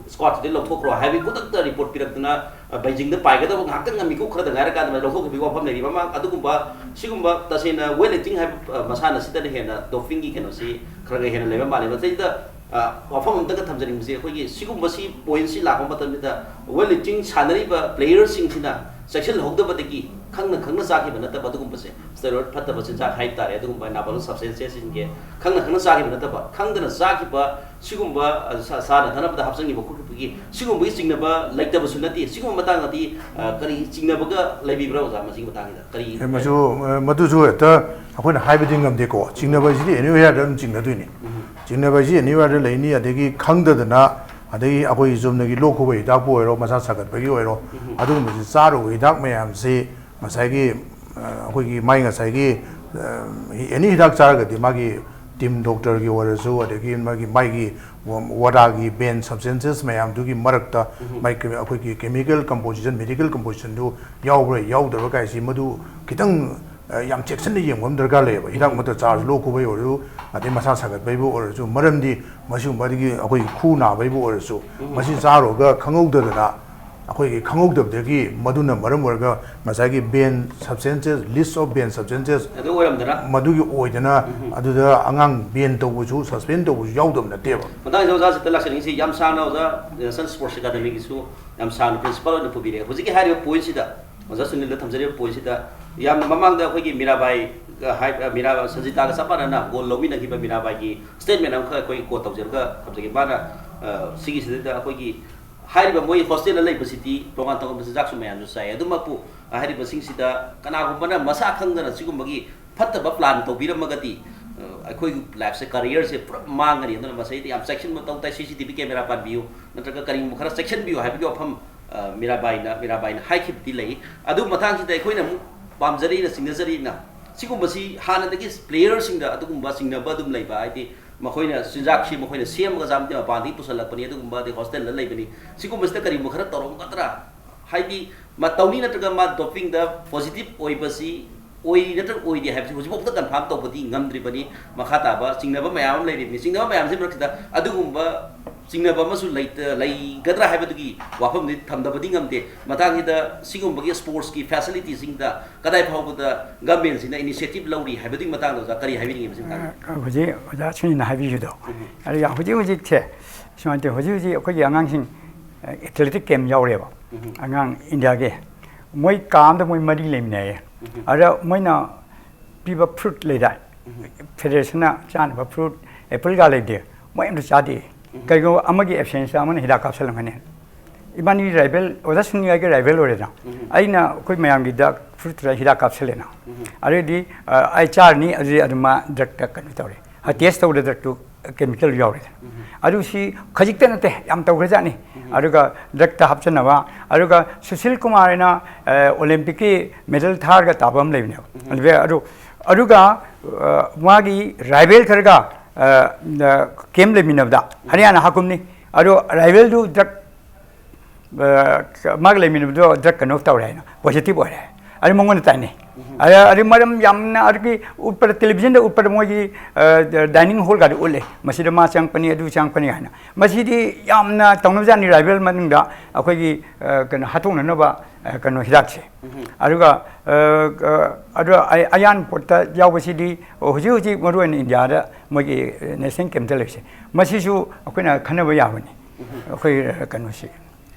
ꯁ꯭ꯀ꯭ꯋꯥꯗꯇꯨꯗꯒꯤ ꯂꯧꯊꯣꯛꯈ꯭ꯔꯣ ꯍꯥꯏꯕꯒꯤ ꯈꯨꯗꯛꯇ ꯔꯤꯄꯣꯔꯠ ꯄꯤꯔꯛꯇꯅ, ꯑ, ꯕꯩꯖꯤꯡꯗ ꯄꯥꯏꯒꯗꯕ ꯉꯥꯏꯍꯥꯛꯇꯪ ꯃꯤꯀꯨꯞ ꯈꯔꯗ ꯉꯥꯏꯔꯀꯥꯟꯗ ꯂꯧꯊꯣꯛꯈꯤꯕꯒꯤ ꯋꯥꯐꯝ ꯂꯩꯔꯤ꯫ ꯃꯃꯥꯡ ꯑꯗꯨꯒꯨꯝꯕ, ꯁꯤꯒꯨꯝꯕ ꯇꯁꯦꯡꯅ ꯋꯦꯠ ꯂꯤꯐꯇꯤꯡ ꯍꯥꯏꯕ, ꯑ, ꯃꯁꯥꯟꯅꯁꯤꯗꯅ ꯍꯦꯟꯅ ꯗꯣꯄꯤꯡꯒꯤ ꯀꯩꯅꯣꯁꯤ ꯈꯔ ꯈꯔ ꯍꯦꯟꯅ ꯂꯩꯕ ꯃꯥꯜꯂꯦ꯫ ꯃꯁꯤꯗ, ꯑ, ꯋꯥꯐꯝ ꯑꯝꯇꯒ ꯊꯝꯖꯅꯤꯡꯕꯁꯦ, ꯑꯩꯈꯣꯏꯒꯤ ꯁꯤꯒꯨꯝꯕꯁꯤ ꯄꯣꯏꯟꯠꯁꯤ ꯂꯥꯛꯄ ꯃꯇꯝꯁꯤꯗ ꯋꯦꯠ ꯂꯤꯐꯇꯤꯡ ꯁꯥꯟꯅꯔꯤꯕ ꯄ꯭ꯂꯦꯌꯔꯁꯤꯡꯁꯤꯅ ꯆꯦꯛꯁꯤꯜꯍꯧꯗꯕꯗꯒꯤ ꯈꯪꯅ ꯈꯪꯅ ꯆꯥꯈꯤꯕ ꯅꯠꯇꯕ ꯑꯗꯨꯒꯨꯝꯕꯁꯦ, steroid ꯐꯠꯇꯕ ꯆꯤꯟꯖꯥꯛ ꯍꯥꯏꯕ ꯇꯥꯔꯦ, ꯑꯗꯨꯒꯨꯝꯕ anabolic substances ꯁꯤꯡꯁꯦ ꯈꯪꯅ ꯈꯪꯅ ꯆꯥꯈꯤꯕ ꯅꯠꯇꯕ, ꯈꯪꯗꯅ ꯆꯥꯈꯤꯕ ꯁꯤꯒꯨꯝꯕ, ꯑ, ꯁꯥ-, ꯁꯥꯟꯅ ꯈꯣꯠꯅꯕꯗ ꯍꯥꯞꯆꯤꯟꯈꯤꯕ ꯈꯣꯠꯈꯤꯕꯒꯤ ꯁꯤꯒꯨꯝꯕꯒꯤ ꯆꯤꯡꯅꯕ ꯂꯩꯇꯕꯁꯨ ꯅꯠꯇꯦ꯫ ꯁꯤꯒꯨꯝꯕ ꯃꯇꯥꯡꯗꯗꯤ, ꯑ, ꯀꯔꯤ ꯆꯤꯡꯅꯕꯒ ꯂꯩꯕꯤꯕ꯭ꯔꯥ, ꯑꯣꯖꯥ, ꯃꯁꯤꯒꯤ ꯃꯇꯥꯡꯁꯤꯗ? ꯀꯔꯤ ꯑꯦ, ꯃꯁꯨ, ꯑ, ꯃꯗꯨꯁꯨ ꯍꯦꯛꯇ ꯑꯩꯈꯣꯏꯅ ꯍꯥꯏꯕꯗꯤ ꯉꯝꯗꯦꯀꯣ꯫ ꯆꯤꯡꯅꯕ ꯍꯥꯏꯁꯤꯗꯤ anywhere ꯗ ꯑꯗꯨꯝ ꯆꯤꯡꯅꯗꯣꯏꯅꯤ꯫ ꯎꯝ꯫ ꯆꯤꯡꯅꯕ ꯍꯥꯏꯁꯤ anywhere ꯗ ꯂꯩꯅꯤ, ꯑꯗꯒꯤ ꯈꯪꯗꯗꯅ, ꯑꯗꯒꯤ ꯑꯩꯈꯣꯏꯒꯤ ꯆꯨꯝꯅꯒꯤ ꯂꯣꯛ ꯈꯨꯕ ꯍꯤꯗꯥꯛꯄꯨ ꯑꯣꯏꯔꯣ, ꯃꯁꯥ ꯁꯥꯒꯠꯄꯒꯤ ꯑꯣꯏꯔꯣ, ꯎꯝ꯫ ꯑꯗꯨꯒꯨꯝꯕꯁꯤ ꯆꯥꯔꯨꯕ ꯍꯤꯗꯥꯛ ꯃꯌꯥꯝꯁꯤ ꯉꯁꯥꯏꯒꯤ, ꯑ, ꯑꯩꯈꯣꯏꯒꯤ ꯃꯥꯏ ꯉꯁꯥꯏꯒꯤ, ꯑ, any ꯍꯤꯗꯥꯛ ꯆꯥꯔꯒꯗꯤ ꯃꯥꯒꯤ team doctor ꯒꯤ ꯑꯣꯏꯔꯁꯨ, ꯑꯗꯒꯤ ꯃꯥꯒꯤ, ꯃꯥꯒꯤ ꯋꯥꯗꯥꯒꯤ banned substances ꯃꯌꯥꯝꯗꯨꯒꯤ ꯃꯔꯛꯇ ꯎꯝ꯫ ꯃꯥꯏ ꯀ-, ꯑꯩꯈꯣꯏꯒꯤ chemical composition, medical composition ꯗꯨ ꯌꯥꯎꯕ꯭ꯔꯥ ꯌꯥꯎꯗꯕ꯭ꯔꯥ ꯀꯥꯏꯁꯤ ꯃꯗꯨ ꯈꯤꯇꯪ, ꯑ, ꯌꯥꯝ ꯆꯦꯛꯁꯤꯟꯅ ꯌꯦꯡꯕ ꯑꯃ ꯗꯔꯀꯥꯔ ꯂꯩꯌꯦꯕ꯫ ꯍꯤꯗꯥꯛ ꯎꯝ꯫ ꯃꯠꯇ ꯆꯥꯔꯁꯨ, ꯂꯣꯛ ꯈꯨꯕꯩ ꯑꯣꯏꯔꯁꯨ, ꯑꯗꯩ ꯃꯁꯥ ꯁꯥꯒꯠꯄꯩꯕꯨ ꯑꯣꯏꯔꯁꯨ, ꯃꯔꯝꯗꯤ ꯃꯁꯤꯒꯨꯝꯕꯗꯒꯤ ꯑꯩꯈꯣꯏꯒꯤ ꯈꯨ ꯅꯥꯕꯩꯕꯨ ꯑꯣꯏꯔꯁꯨ, ꯎꯝ꯫ ꯃꯁꯤ ꯆꯥꯔꯨꯔꯒ ꯈꯪꯍꯧꯗꯗꯅ, ꯑꯩꯈꯣꯏꯒꯤ ꯈꯪꯍꯧꯗꯕꯗꯒꯤ ꯃꯗꯨꯅ ꯃꯔꯝ ꯑꯣꯏꯔꯒ ꯉꯁꯥꯏꯒꯤ banned substances, list of banned substances ꯑꯗꯨ ꯑꯣꯏꯔꯝꯗꯅ꯫ ꯃꯗꯨꯒꯤ ꯑꯣꯏꯗꯅ ꯎꯝ꯫ ꯑꯗꯨꯗ ꯑꯉꯥꯡ ban ꯇꯧꯕꯁꯨ, suspend ꯇꯧꯕꯁꯨ ꯌꯥꯎꯗꯕ ꯅꯠꯇꯦꯕ꯫ ꯃꯇꯥꯡꯁꯤꯗ ꯑꯣꯖꯥꯁꯤꯗ ꯂꯥꯛꯆꯅꯤꯡꯉꯤꯁꯤ ꯌꯥꯝ ꯁꯥꯡꯅ ꯑꯣꯖꯥ Nelson Sports Academy ꯒꯤꯁꯨ ꯌꯥꯝ ꯁꯥꯡꯅ principle ꯑꯣꯏꯅ ꯄꯨꯕꯤꯔꯦ꯫ ꯍꯧꯖꯤꯛꯀꯤ ꯍꯥꯏꯔꯤꯕ point ꯁꯤꯗ, ꯑꯣꯖꯥ ꯁꯨꯅꯤꯜꯗ ꯊꯝꯖꯔꯤꯕ point ꯁꯤꯗ ꯌꯥꯝꯅ ꯃꯃꯥꯡꯗ ꯑꯩꯈꯣꯏꯒꯤ ꯃꯤꯔꯥꯕꯥꯏꯒ ꯍꯥꯏ-, ꯃꯤꯔꯥ-, ꯁꯟꯖꯤꯇꯥꯒ ꯆꯞ ꯃꯥꯟꯅꯅ gold ꯂꯧꯃꯤꯟꯅꯈꯤꯕ ꯃꯤꯔꯥꯕꯥꯏꯒꯤ statement ꯑꯃꯈꯛ ꯑꯩꯈꯣꯏ quote ꯇꯧꯖꯔꯒ ꯊꯝꯖꯒꯦ꯫ ꯃꯥꯅ, ꯑ, ꯁꯤꯒꯤꯁꯤꯗꯩꯗ ꯑꯩꯈꯣꯏꯒꯤ ꯍꯥꯏꯔꯤꯕ ꯃꯣꯏ hostel ꯗ ꯂꯩꯕꯁꯤꯗꯤ ꯇꯣꯉꯥꯟ ꯇꯣꯉꯥꯟꯕ ꯆꯤꯟꯖꯥꯛꯁꯨ ꯃꯌꯥꯝꯁꯨ ꯆꯥꯏ꯫ ꯑꯗꯨꯃꯛꯄꯨ ꯍꯥꯏꯔꯤꯕꯁꯤꯡꯁꯤꯗ ꯀꯅꯥꯒꯨꯝꯕꯅ ꯃꯁꯥ ꯈꯪꯗꯅ ꯁꯤꯒꯨꯝꯕꯒꯤ ꯐꯠꯇꯕ plan ꯇꯧꯕꯤꯔꯝꯃꯒꯗꯤ, ꯑ, ꯑꯩꯈꯣꯏꯒꯤ life ꯁꯦ, career ꯁꯦ ꯄꯨꯔꯥ ꯃꯥꯡꯒꯅꯤ꯫ ꯑꯗꯨꯅ ꯃꯁꯤꯗ ꯌꯥꯝ ꯆꯦꯛꯁꯤꯟꯕ ꯃꯊꯧ ꯇꯥꯏ꯫ C C T V camera ꯄꯥꯟꯕꯤꯌꯨ, ꯅꯠꯇ꯭ꯔꯒ ꯀꯔꯤꯒꯨꯝꯕ ꯈꯔ ꯆꯦꯛꯁꯤꯟꯕꯤꯌꯨ ꯍꯥꯏꯕꯒꯤ ꯋꯥꯐꯝ, ꯑ, ꯃꯤꯔꯥꯕꯥꯏꯅ, ꯃꯤꯔꯥꯕꯥꯏꯅ ꯍꯥꯏꯈꯤꯕꯗꯤ ꯂꯩ꯫ ꯑꯗꯨ ꯃꯇꯥꯡꯁꯤꯗ ꯑꯩꯈꯣꯏꯅ ꯑꯃꯨꯛ ꯄꯥꯝꯖꯔꯤꯅ, ꯆꯤꯡꯅꯖꯔꯤꯅ, ꯁꯤꯒꯨꯝꯕꯁꯤ ꯍꯥꯟꯅꯗꯒꯤ player ꯁꯤꯡꯗ ꯑꯗꯨꯒꯨꯝꯕ ꯆꯤꯡꯅꯕ ꯑꯗꯨꯝ ꯂꯩꯕ, ꯍꯥꯏꯗꯤ ꯃꯈꯣꯏꯅ ꯆꯤꯟꯖꯥꯛꯁꯤ ꯃꯈꯣꯏꯅ ꯁꯦꯝꯃꯒ ꯆꯥꯕ ꯅꯠꯇꯦ, ꯃꯄꯥꯟꯗꯒꯤ ꯄꯨꯁꯜꯂꯛꯄꯅꯤ, ꯑꯗꯨꯒꯨꯝꯕ ꯑꯗꯩ hostel ꯗ ꯂꯩꯕꯅꯤ, ꯁꯤꯒꯨꯝꯕꯁꯤꯗ ꯀꯔꯤꯒꯨꯝꯕ ꯈꯔ ꯇꯧꯔꯝꯒꯗ꯭ꯔꯥ? ꯍꯥꯏꯗꯤ ꯃ-, ꯇꯧꯅꯤ ꯅꯠꯇ꯭ꯔꯒ ꯃꯥ doping ꯗ positive ꯑꯣꯏꯕꯁꯤ ꯑꯣꯏꯔꯤ ꯅꯠꯇ꯭ꯔꯒ ꯑꯣꯏꯗꯦ ꯍꯥꯏꯕꯁꯤ ꯍꯧꯖꯤꯛꯐꯥꯎꯗ confirm ꯇꯧꯕꯗꯤ ꯉꯝꯗ꯭ꯔꯤꯕꯅꯤ꯫ ꯃꯈꯥ ꯇꯥꯕ ꯆꯤꯡꯅꯕ ꯃꯌꯥꯝ ꯑꯃ ꯂꯩꯔꯤꯕꯅꯤ꯫ ꯆꯤꯡꯅꯕ ꯃꯌꯥꯝꯁꯤ ꯃꯔꯛꯁꯤꯗ ꯑꯗꯨꯒꯨꯝꯕ ꯆꯤꯡꯅꯕ ꯑꯃꯁꯨ ꯂꯩꯇ-, ꯂꯩꯒꯗ꯭ꯔꯥ ꯍꯥꯏꯕꯗꯨꯒꯤ ꯋꯥꯐꯝꯗꯤ ꯊꯝꯗꯕꯗꯤ ꯉꯝꯗꯦ꯫ ꯃꯇꯥꯡꯁꯤꯗ ꯁꯤꯒꯨꯝꯕꯒꯤ sports ꯀꯤ facility ꯁꯤꯡꯗ ꯀꯗꯥꯏ ꯐꯥꯎꯕꯗ government ꯁꯤꯅ initiative ꯂꯧꯔꯤ ꯍꯥꯏꯕꯗꯨꯒꯤ ꯃꯇꯥꯡꯗ ꯑꯣꯖꯥ ꯀꯔꯤ ꯍꯥꯏꯕꯤꯅꯤꯡꯉꯤ ꯃꯁꯤꯒꯤ ꯃꯇꯥꯡꯗ? ꯑ, ꯍꯧꯖꯤꯛ ꯑꯣꯖꯥ ꯁꯨꯅꯤꯅ ꯍꯥꯏꯕꯤꯕꯗꯣ, ꯎꯝ꯫ ꯑꯗꯨꯒ ꯍꯧꯖꯤꯛ ꯍꯧꯖꯤꯛꯁꯦ ꯁꯨꯃꯥꯏꯅ ꯇꯧꯋꯤ꯫ ꯍꯧꯖꯤꯛ ꯍꯧꯖꯤꯛ ꯑꯩꯈꯣꯏꯒꯤ ꯑꯉꯥꯡꯁꯤꯡ, ꯑ, athletic camp ꯌꯥꯎꯔꯦꯕ꯫ ꯎꯝ꯫ ꯑꯉꯥꯡ ꯏꯟꯗꯤꯌꯥꯒꯤ ꯃꯣꯏ ꯀꯥ ꯑꯃꯗ ꯃꯣꯏ ꯃꯔꯤ ꯂꯩꯃꯤꯟꯅꯩꯌꯦ꯫ ꯑꯗ ꯃꯣꯏꯅ ꯄꯤꯕ ꯐ꯭ꯔꯨꯠ ꯂꯩꯗꯥꯏ, ꯐꯦꯗꯔꯦꯁꯟꯅ ꯆꯥꯅꯕ ꯐ꯭ꯔꯨꯠ, ꯑꯦꯄꯜꯒ ꯂꯩꯗꯦ, ꯃꯣꯏ ꯑꯝꯇ ꯆꯥꯗꯦ꯫ ꯀꯩꯒꯨꯝꯕ ꯑꯃꯒꯤ ꯑꯦꯕꯁꯦꯟꯁꯇ ꯑꯃꯅ ꯍꯤꯗꯥꯛ ꯀꯥꯞꯁꯤꯜꯂꯝꯒꯅꯤ꯫ ꯏꯕꯥꯅꯤ ꯔꯥꯏꯕꯦꯜ, ꯑꯣꯖꯥ ꯁꯨꯅꯤꯌꯥꯒꯤ ꯔꯥꯏꯕꯦꯜ ꯑꯣꯏꯔꯦꯗꯅ꯫ ꯑꯩꯅ ꯑꯩꯈꯣꯏ ꯃꯌꯥꯝꯒꯤꯗ ꯐ꯭ꯔꯨꯠꯇꯨꯗ ꯍꯤꯗꯥꯛ ꯀꯥꯞꯁꯤꯜꯂꯦꯅ꯫ ꯑꯗꯨꯗꯤ ꯑ, ꯑꯩ ꯆꯥꯔꯅꯤ, ꯑꯗꯨꯗꯤ ꯑꯗꯨꯝ ꯃꯥ ꯗ꯭ꯔꯛꯇ ꯀꯩꯅꯣ ꯇꯧꯔꯦ꯫ ꯇꯦꯁ ꯇꯧꯕꯗ ꯗ꯭ꯔꯛꯇꯨ ꯀꯦꯃꯤꯀꯦꯜ ꯌꯥꯎꯔꯦ꯫ ꯑꯗꯨ ꯁꯤ ꯈꯖꯤꯛꯇ ꯅꯠꯇꯦ, ꯌꯥꯝ ꯇꯧꯈ꯭ꯔꯖꯥꯠꯅꯤ꯫ ꯑꯗꯨꯒ ꯗ꯭ꯔꯛꯇ ꯍꯥꯞꯆꯟꯅꯕ, ꯑꯗꯨꯒ ꯁꯨꯁꯤꯜ ꯀꯨꯃꯥꯔꯅ, ꯑ, ꯑꯣꯂꯦꯝꯄꯤꯛꯀꯤ ꯃꯦꯗꯜ ꯊꯥꯔꯒ ꯇꯥꯕ ꯑꯃ ꯂꯩꯕꯅꯦꯕ꯫ ꯑꯗꯨꯒ, ꯑꯗꯨ, ꯑꯗꯨꯒ, ꯑ, ꯃꯥꯒꯤ ꯔꯥꯏꯕꯦꯜ ꯈꯔꯒ, ꯑ, ꯑ, ꯀꯦꯝ ꯂꯩꯃꯤꯟꯅꯕꯗ, ꯍꯔꯤꯌꯥꯅꯥ ꯍꯥꯀꯨꯝꯅꯤ꯫ ꯑꯗꯣ ꯔꯥꯏꯕꯦꯜꯗꯨ ꯗ꯭ꯔꯛ ꯑ, ꯃꯥꯒ ꯂꯩꯃꯤꯟꯅꯕꯗꯣ ꯗ꯭ꯔꯛ ꯀꯩꯅꯣ ꯇꯧꯔꯦ ꯍꯥꯏꯅ, ꯄꯣꯖꯤꯇꯤꯚ ꯑꯣꯏꯔꯦ꯫ ꯑꯗꯨ ꯃꯉꯣꯟꯗ ꯇꯥꯏꯅꯩ꯫ ꯑꯗ-, ꯑꯗꯨ ꯃꯔꯝ ꯌꯥꯝꯅ ꯑꯗꯨꯒꯤ ꯎꯠꯄꯗ, ꯇꯦꯂꯤꯚꯤꯖꯟꯗ ꯎꯠꯄꯗ ꯃꯣꯏꯒꯤ, ꯑ, ꯗꯥꯏꯅꯤꯡ ꯍꯣꯜꯒꯗꯤ ꯎꯠꯂꯦ, ꯃꯁꯤꯗ ꯃꯥ ꯆꯪꯉꯛꯄꯅꯤ, ꯑꯗꯨ ꯆꯪꯉꯛꯄꯅꯤ ꯍꯥꯏꯅ꯫ ꯃꯁꯤꯗꯤ ꯌꯥꯝꯅ ꯇꯧꯅꯕꯖꯥꯠꯅꯤ ꯔꯥꯏꯕꯦꯜ ꯃꯅꯨꯡꯗ ꯑꯩꯈꯣꯏꯒꯤ, ꯑ, ꯀꯩꯅꯣ, ꯍꯥꯠꯇꯣꯛꯅꯅꯕ, ꯑ, ꯀꯩꯅꯣ, ꯍꯤꯗꯥꯛꯁꯦ꯫ ꯑꯗꯨꯒ, ꯑ, ꯑ, ꯑꯗꯨ ꯑ-, ꯑꯌꯥꯟ ꯄꯣꯠꯇ ꯌꯥꯎꯕꯁꯤꯗꯤ ꯍꯧꯖꯤꯛ ꯍꯧꯖꯤꯛ ꯃꯔꯨꯑꯣꯏꯅ ꯏꯟꯗꯤꯌꯥꯗ ꯃꯣꯏꯒꯤ, ꯑ, ꯅꯦꯁꯅꯦꯜ ꯀꯦꯝꯇ ꯂꯩꯔꯤꯁꯦ, ꯃꯁꯤꯁꯨ ꯑꯩꯈꯣꯏꯅ ꯈꯟꯅꯕ ꯌꯥꯕꯅꯤ꯫ ꯑꯩꯈꯣꯏ, ꯑ, ꯀꯩꯅꯣꯁꯤ꯫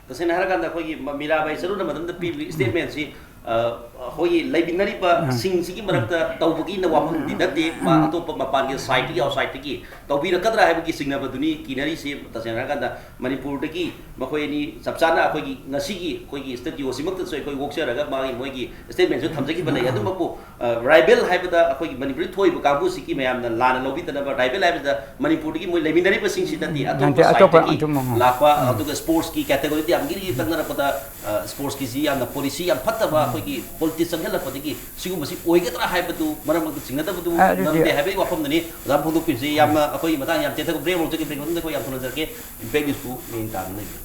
ꯇꯁꯦꯡꯅ ꯍꯥꯏꯔꯀꯥꯟꯗ ꯑꯩꯈꯣꯏꯒꯤ ꯃ-, ꯃꯤꯔꯥꯕꯥꯏ ꯆꯅꯨꯅ ꯃꯇꯝꯗ ꯄꯤꯔꯤꯕ ꯁ꯭ꯇꯦꯠꯃꯦꯟꯁꯤ, ꯑ, ꯑꯩꯈꯣꯏꯒꯤ ꯂꯩꯃꯤꯟꯅꯔꯤꯕ ꯁꯤꯡꯁꯤꯒꯤ ꯃꯔꯛꯇ ꯇꯧꯕꯒꯤꯅ ꯋꯥꯐꯝꯗꯤ ꯅꯠꯇꯦ, ꯃꯥ ꯑꯇꯣꯞꯄ ꯃꯄꯥꯟꯒꯤ ꯁꯥꯏꯠꯇꯒꯤ, ꯑꯥꯎꯠꯁꯥꯏꯠꯇꯒꯤ ꯇꯧꯕꯤꯔꯛꯀꯗ꯭ꯔꯥ ꯍꯥꯏꯕꯒꯤ ꯆꯤꯡꯅꯕꯗꯨꯅꯤ ꯀꯤꯅꯔꯤꯁꯤ꯫ ꯇꯁꯦꯡꯅ ꯍꯥꯏꯔꯀꯥꯟꯗ ꯃꯅꯤꯄꯨꯔꯗꯒꯤ ꯃꯈꯣꯏ ꯑꯅꯤ ꯆꯞ ꯆꯥꯅ ꯑꯩꯈꯣꯏꯒꯤ ꯉꯁꯤꯒꯤ ꯑꯩꯈꯣꯏꯒꯤ ꯁ꯭ꯇꯨꯗꯤꯑꯣꯁꯤꯃꯛꯇꯁꯨ ꯑꯩꯈꯣꯏ ꯑꯣꯛꯆꯔꯒ ꯃꯥꯒꯤ ꯃꯣꯏꯒꯤ ꯁ꯭ꯇꯦꯠꯃꯦꯟꯁꯨ ꯊꯝꯖꯈꯤꯕ ꯂꯩ꯫ ꯑꯗꯨꯃꯛꯄꯨ, ꯑ, ꯔꯥꯏꯕꯦꯜ ꯍꯥꯏꯕꯗ ꯑꯩꯈꯣꯏꯒꯤ ꯃꯅꯤꯄꯨꯔꯗ ꯊꯣꯛꯏꯕ ꯀꯥꯡꯕꯨꯁꯤꯒꯤ ꯃꯌꯥꯝꯅ ꯂꯥꯟꯅ ꯂꯧꯕꯤꯗꯅꯕ, ꯔꯥꯏꯕꯦꯜ ꯍꯥꯏꯕꯁꯤꯗ ꯃꯅꯤꯄꯨꯔꯗꯒꯤ ꯃꯣꯏ ꯂꯩꯃꯤꯟꯅꯔꯤꯕꯁꯤꯡꯁꯤ ꯅꯠꯇꯦ, ꯑꯇꯣꯞꯄ ꯅꯠꯇꯦ, ꯑꯇꯣꯞꯄ ꯁꯥꯏꯠꯇꯒꯤ ꯑꯗꯨꯝ, ꯎꯝ, ꯂꯥꯛꯄ, ꯎꯝ꯫ ꯑꯗꯨꯒ ꯁ꯭ꯄꯣꯔꯠꯁꯀꯤ ꯀꯦꯇꯦꯒꯣꯔꯤꯗ ꯌꯥꯝ ꯒꯤꯔꯤ ꯒꯤꯔꯤ ꯆꯪꯅꯔꯛꯄꯗ, ꯑ, ꯁ꯭ꯄꯣꯔꯠꯁꯀꯤꯁꯤ ꯌꯥꯝꯅ ꯄꯣꯂꯤꯁꯤ ꯌꯥꯝ ꯐꯠꯇꯕ, ꯑꯩꯈꯣꯏꯒꯤ ꯄꯣꯂꯤꯇꯤꯛꯁ ꯆꯪꯁꯤꯜꯂꯛꯄꯗꯒꯤ ꯁꯤꯒꯨꯝꯕꯁꯤ ꯑꯣꯏꯒꯗ꯭ꯔꯥ ꯍꯥꯏꯕꯗꯨ ꯃꯔꯛ ꯃꯔꯛꯇ ꯆꯤꯡꯅꯗꯕꯗꯨ ꯑ, ꯑꯗꯨꯗꯤ ꯉꯝꯗꯦ ꯍꯥꯏꯕꯒꯤ ꯋꯥꯐꯝꯗꯨꯅꯤ꯫ ꯑꯣꯖꯥ ꯐꯣꯡꯗꯣꯛꯄꯤꯔꯤꯁꯤ ꯌꯥꯝꯅ ꯑꯩꯈꯣꯏꯒꯤ ꯃꯇꯥꯡ ꯌꯥꯝ ꯇꯦꯟꯊꯕ ꯕ꯭ꯔꯦꯛ ꯑꯃ ꯂꯧꯖꯒꯦ꯫ ꯕ꯭ꯔꯦꯛ ꯃꯇꯨꯡꯗ ꯑꯩꯈꯣꯏ ꯌꯥꯝ ꯊꯨꯅ ꯍꯟꯖꯔꯛꯀꯦ꯫ ꯏꯝꯄꯦꯛ ꯅ꯭ꯌꯨꯁꯄꯨ ꯃꯤꯠꯌꯦꯡ ꯇꯥꯗꯨꯅ ꯂꯩꯕꯤꯌꯨ꯫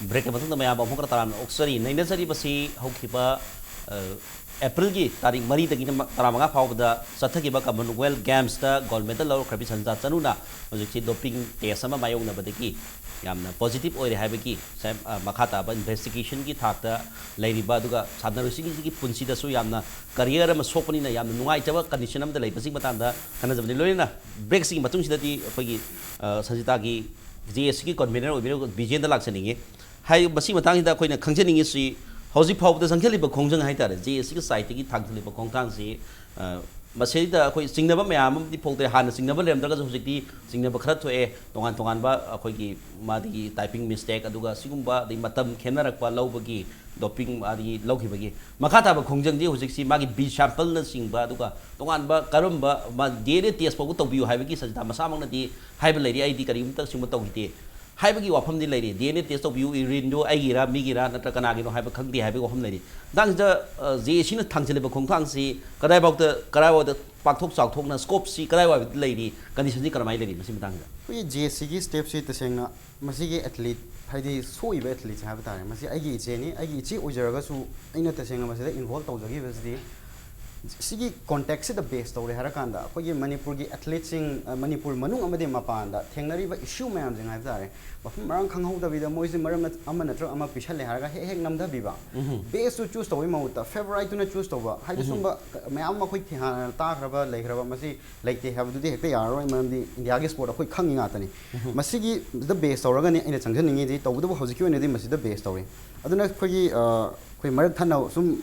ꯕ꯭ꯔꯦꯛꯀꯤ ꯃꯇꯨꯡꯗ ꯃꯌꯥꯝꯕꯨ ꯑꯃꯨꯛ ꯍꯟꯅ ꯇꯔꯥꯝꯅ ꯑꯣꯛꯆꯔꯤ꯫ ꯅꯩꯅꯖꯔꯤꯕꯁꯤ ꯍꯧꯈꯤꯕ, ꯑ, ꯑꯦꯄ꯭ꯔꯤꯜꯒꯤ ꯇꯥꯔꯤꯛ ꯃꯔꯤꯗꯒꯤꯅ ꯃ-, ꯇꯔꯥꯃꯉꯥ ꯐꯥꯎꯕꯗ ꯆꯠꯊꯈꯤꯕ ꯀꯃꯟꯋꯦꯜꯊ ꯒꯦꯝꯁꯇ ꯒꯣꯜꯗ ꯃꯦꯗꯜ ꯂꯧꯔꯛꯈ꯭ꯔꯕꯤ ꯁꯟꯖꯤꯇꯥ ꯆꯅꯨꯅ ꯍꯧꯖꯤꯛꯁꯤ ꯗꯣꯄꯤꯡ ꯇꯦꯁ ꯑꯃ ꯃꯥꯌꯣꯛꯅꯕꯗꯒꯤ ꯌꯥꯝꯅ ꯄꯣꯖꯤꯇꯤꯚ ꯑꯣꯏꯔꯦ ꯍꯥꯏꯕꯒꯤ ꯁꯦꯝ-, ꯑ, ꯃꯈꯥ ꯇꯥꯕ ꯏꯟꯚꯦꯁꯇꯤꯒꯦꯁꯟꯒꯤ ꯊꯥꯛꯇ ꯂꯩꯔꯤꯕ, ꯑꯗꯨꯒ ꯁꯥꯟꯅꯔꯣꯏꯁꯤꯡꯁꯤꯒꯤ ꯄꯨꯟꯁꯤꯗ ꯁꯨ ꯌꯥꯝꯅ ꯀꯔꯤꯌꯔ ꯑꯃ ꯁꯣꯛꯄꯅꯤꯅ ꯌꯥꯝꯅ ꯅꯨꯡꯉꯥꯏꯇꯕ ꯀꯟꯗꯤꯁꯟ ꯑꯃꯗ ꯂꯩꯕꯁꯤꯒꯤ ꯃꯇꯥꯡꯗ ꯈꯟꯅꯖꯕꯅꯤ꯫ ꯂꯣꯏꯅꯅ ꯕ꯭ꯔꯦꯛꯁꯤꯒꯤ ꯃꯇꯨꯡꯁꯤꯗꯗꯤ ꯑꯩꯈꯣꯏꯒꯤ, ꯑ, ꯁꯟꯖꯤꯇꯥꯒꯤ ꯖꯦ ꯑꯦ ꯁꯤꯒꯤ ꯀꯟꯚꯤꯅꯔ ꯑꯣꯏꯕꯤꯔꯤꯕ ꯕꯤꯖꯦꯟꯗ ꯂꯥꯛꯆꯅꯤꯡꯉꯤ꯫ ꯍꯥꯏ-, ꯃꯁꯤ ꯃꯇꯥꯡꯁꯤꯗ ꯑꯩꯈꯣꯏꯅ ꯈꯪꯖꯅꯤꯡꯉꯤꯁꯤ, ꯍꯧꯖꯤꯛ ꯐꯥꯎꯕꯗ ꯆꯪꯁꯤꯜꯂꯤꯕ ꯈꯣꯡꯖꯪ ꯍꯥꯏꯇꯥꯔꯦ, ꯖꯦ ꯑꯦ ꯁꯤꯒꯤ ꯁꯥꯏꯠꯇꯒꯤ ꯊꯥꯡꯖꯤꯜꯂꯤꯕ ꯈꯣꯡꯊꯥꯡꯁꯤ, ꯑ, ꯃꯁꯤꯗ ꯑꯩꯈꯣꯏ ꯆꯤꯡꯅꯕ ꯃꯌꯥꯝ ꯑꯃꯗꯤ ꯐꯣꯡꯗꯣꯛꯑꯦ꯫ ꯍꯥꯟꯅ ꯆꯤꯡꯅꯕ ꯂꯩꯔꯝꯗ꯭ꯔꯒꯁꯨ ꯍꯧꯖꯤꯛꯇꯤ ꯆꯤꯡꯅꯕ ꯈꯔ ꯊꯣꯛꯑꯦ꯫ ꯇꯣꯉꯥꯟ ꯇꯣꯉꯥꯟꯕ ꯑꯩꯈꯣꯏꯒꯤ ꯃꯥꯒꯤ typing mistake, ꯑꯗꯨꯒ ꯁꯤꯒꯨꯝꯕ ꯑꯗꯩ ꯃꯇꯝ ꯈꯦꯠꯅꯔꯛꯄ ꯂꯧꯕꯒꯤ, doping ꯑꯗꯒꯤ ꯂꯧꯈꯤꯕꯒꯤ꯫ ꯃꯈꯥ ꯇꯥꯕ ꯈꯣꯡꯖꯪꯗꯤ ꯍꯧꯖꯤꯛꯁꯤ ꯃꯥꯒꯤ B sampleꯅꯆꯤꯡꯕ, ꯑꯗꯨꯒ ꯇꯣꯉꯥꯟꯕ ꯀꯔꯝꯕ ꯃꯥ D N A test ꯐꯥꯎꯕ ꯇꯧꯕꯤꯌꯨ ꯍꯥꯏꯕꯒꯤ ꯁꯖꯤꯇꯥ ꯃꯁꯥꯃꯛꯅꯗꯤ ꯍꯥꯏꯕ ꯂꯩꯔꯤ꯫ ꯑꯩꯗꯤ ꯀꯔꯤꯒꯨꯝꯇ ꯁꯤꯒꯨꯝꯕ ꯇꯧꯈꯤꯗꯦ ꯍꯥꯏꯕꯒꯤ ꯋꯥꯐꯝꯗꯤ ꯂꯩꯔꯤ꯫ D N A test ꯇꯧꯕꯤꯌꯨ, urineꯗꯣ ꯑꯩꯒꯤꯔꯥ ꯃꯤꯒꯤꯔꯥ ꯅꯠꯇ꯭ꯔ ꯀꯅꯥꯒꯤꯅꯣ ꯍꯥꯏꯕ ꯈꯪꯗꯦ ꯍꯥꯏꯕꯒꯤ ꯋꯥꯐꯝ ꯂꯩꯔꯤ꯫ ꯃꯇꯥꯡꯁꯤꯗ, ꯑ, ꯖꯦ ꯑꯦ ꯁꯤꯅ ꯊꯥꯡꯖꯤꯜꯂꯤꯕ ꯈꯣꯡꯊꯥꯡꯁꯤ ꯀꯗꯥꯏꯐꯥꯎꯗ, ꯀꯗꯥꯏꯐꯥꯎꯗ ꯄꯥꯛꯊꯣꯛ ꯆꯥꯎꯊꯣꯛꯅ, scopeꯁꯤ ꯀꯗꯥꯏꯋꯥꯏꯗ ꯂꯩꯔꯤ, conditionꯁꯤ ꯀꯔꯝꯍꯥꯏꯅ ꯂꯩꯔꯤ ꯃꯁꯤ ꯃꯇꯥꯡꯁꯤꯗ? ꯑꯩꯈꯣꯏꯒꯤ ꯖꯦ ꯑꯦ ꯁꯤꯒꯤ stepꯁꯤ ꯇꯁꯦꯡꯅ ꯃꯁꯤꯒꯤ athlete, ꯍꯥꯏꯗꯤ ꯁꯣꯛꯏꯕ athleteꯁꯦ ꯍꯥꯏꯕ ꯇꯥꯔꯦ, ꯃꯁꯤ ꯑꯩꯒꯤ ꯏꯆꯦꯅꯤ꯫ ꯑꯩꯒꯤ ꯏꯆꯦ ꯑꯣꯏꯖꯔꯒꯁꯨ ꯑꯩꯅ ꯇꯁꯦꯡꯅ ꯃꯁꯤꯗ involve ꯇꯧꯖꯈꯤꯕꯁꯤꯗꯤ ꯁꯤꯒꯤ contextꯁꯤꯗ base ꯇꯧꯔꯦ ꯍꯥꯏꯔꯀꯥꯟꯗ, ꯑꯩꯈꯣꯏꯒꯤ ꯃꯅꯤꯄꯨꯔꯒꯤ athleteꯁꯤꯡ, ꯑ, ꯃꯅꯤꯄꯨꯔ ꯃꯅꯨꯡ ꯑꯃꯗꯤ ꯃꯄꯥꯟꯗ ꯊꯦꯡꯅꯔꯤꯕ issue ꯃꯌꯥꯝꯁꯤꯡ ꯍꯥꯏꯕ ꯇꯥꯔꯦ, ꯃꯐꯝ ꯃꯔꯥꯡ ꯈꯪꯍꯧꯗꯕꯤꯗ ꯃꯣꯏꯁꯦ ꯃꯔꯝ ꯅꯠ-, ꯑꯃ ꯅꯠꯇ꯭ꯔꯒ ꯑꯃ ꯄꯤꯁꯜꯂꯦ ꯍꯥꯏꯔꯒ ꯍꯦꯛ ꯍꯦꯛ ꯅꯝꯊꯕꯤꯕ, baseꯇꯨ choose ꯇꯧꯕꯒꯤ ꯃꯍꯨꯠꯇ favouriteꯇꯨꯅ choose ꯇꯧꯕ ꯍꯥꯏꯗꯤ ꯁꯨꯝꯕ ꯃꯌꯥꯝ ꯑꯃ ꯑꯩꯈꯣꯏ ꯊꯦꯡ-, ꯍꯥꯟꯅ ꯇꯥꯈ꯭ꯔꯕ ꯂꯩꯈ꯭ꯔꯕ, ꯃꯁꯤ ꯂꯩꯇꯦ ꯍꯥꯏꯕꯗꯨꯗꯤ ꯍꯦꯛꯇ ꯌꯥꯔꯔꯣꯏ, ꯃꯔꯝꯗꯤ ꯏꯟꯗꯤꯌꯥꯒꯤ sport ꯑꯩꯈꯣꯏ ꯈꯪꯉꯤ ꯉꯥꯛꯇꯅꯤ꯫ ꯃꯁꯤꯒꯤꯗ base ꯇꯧꯔꯒꯅꯤ ꯑꯩꯅ ꯆꯪꯖꯅꯤꯡꯉꯤꯗꯤ, ꯇꯧꯕꯇꯕꯨ ꯍꯧꯖꯤꯛꯀꯤ ꯑꯣꯏꯅꯗꯤ ꯃꯁꯤꯗ base ꯇꯧꯔꯤ꯫ ꯑꯗꯨꯅ ꯑꯩꯈꯣꯏꯒꯤ, ꯑ, ꯑꯩꯈꯣꯏ ꯃꯔꯛ ꯊꯠꯅ ꯁꯨꯝ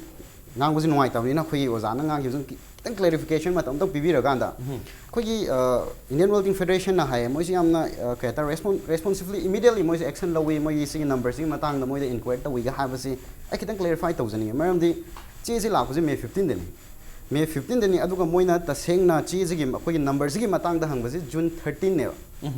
ꯉꯥꯡꯕꯁꯤ ꯅꯨꯡꯉꯥꯏꯇꯕꯅꯤꯅ ꯑꯩꯈꯣꯏꯒꯤ ꯑꯣꯖꯥꯅ ꯉꯥꯡꯈꯤꯕꯁꯨ ꯈꯤꯇꯪ clarification ꯃꯇꯝ ꯑꯝꯇꯪ ꯄꯤꯕꯤꯔꯀꯥꯟꯗ, ꯑꯩꯈꯣꯏꯒꯤ, ꯑ, Indian Weightlifting Federationꯅ ꯍꯥꯏꯌꯦ, ꯃꯣꯏꯁꯤ ꯌꯥꯝꯅ, ꯑ, ꯀꯩ ꯍꯥꯏꯇꯥꯔꯦ, respon-, responsively, immediately ꯃꯣꯏꯁꯦ action ꯂꯧꯏ, ꯃꯣꯏꯒꯤ ꯁꯤꯒꯤ numberꯁꯤꯒꯤ ꯃꯇꯥꯡꯗ ꯃꯣꯏꯗ inquire ꯇꯧꯏꯒ ꯍꯥꯏꯕꯁꯤ ꯑꯩ ꯈꯤꯇꯪ clarify ꯇꯧꯖꯅꯤꯡꯉꯤ꯫ ꯃꯔꯝꯗꯤ ꯆꯦꯁꯤ ꯂꯥꯛꯄꯁꯦ May fifteenꯗꯅꯤ꯫ May fifteenꯗꯅꯤ, ꯑꯗꯨꯒ ꯃꯣꯏꯅ ꯇꯁꯦꯡꯅ ꯆꯦꯁꯤꯒꯤ, ꯑꯩꯈꯣꯏꯒꯤ numberꯁꯤꯒꯤ ꯃꯇꯥꯡꯗ ꯍꯪꯕꯁꯤ June thirteenꯅꯦꯕ꯫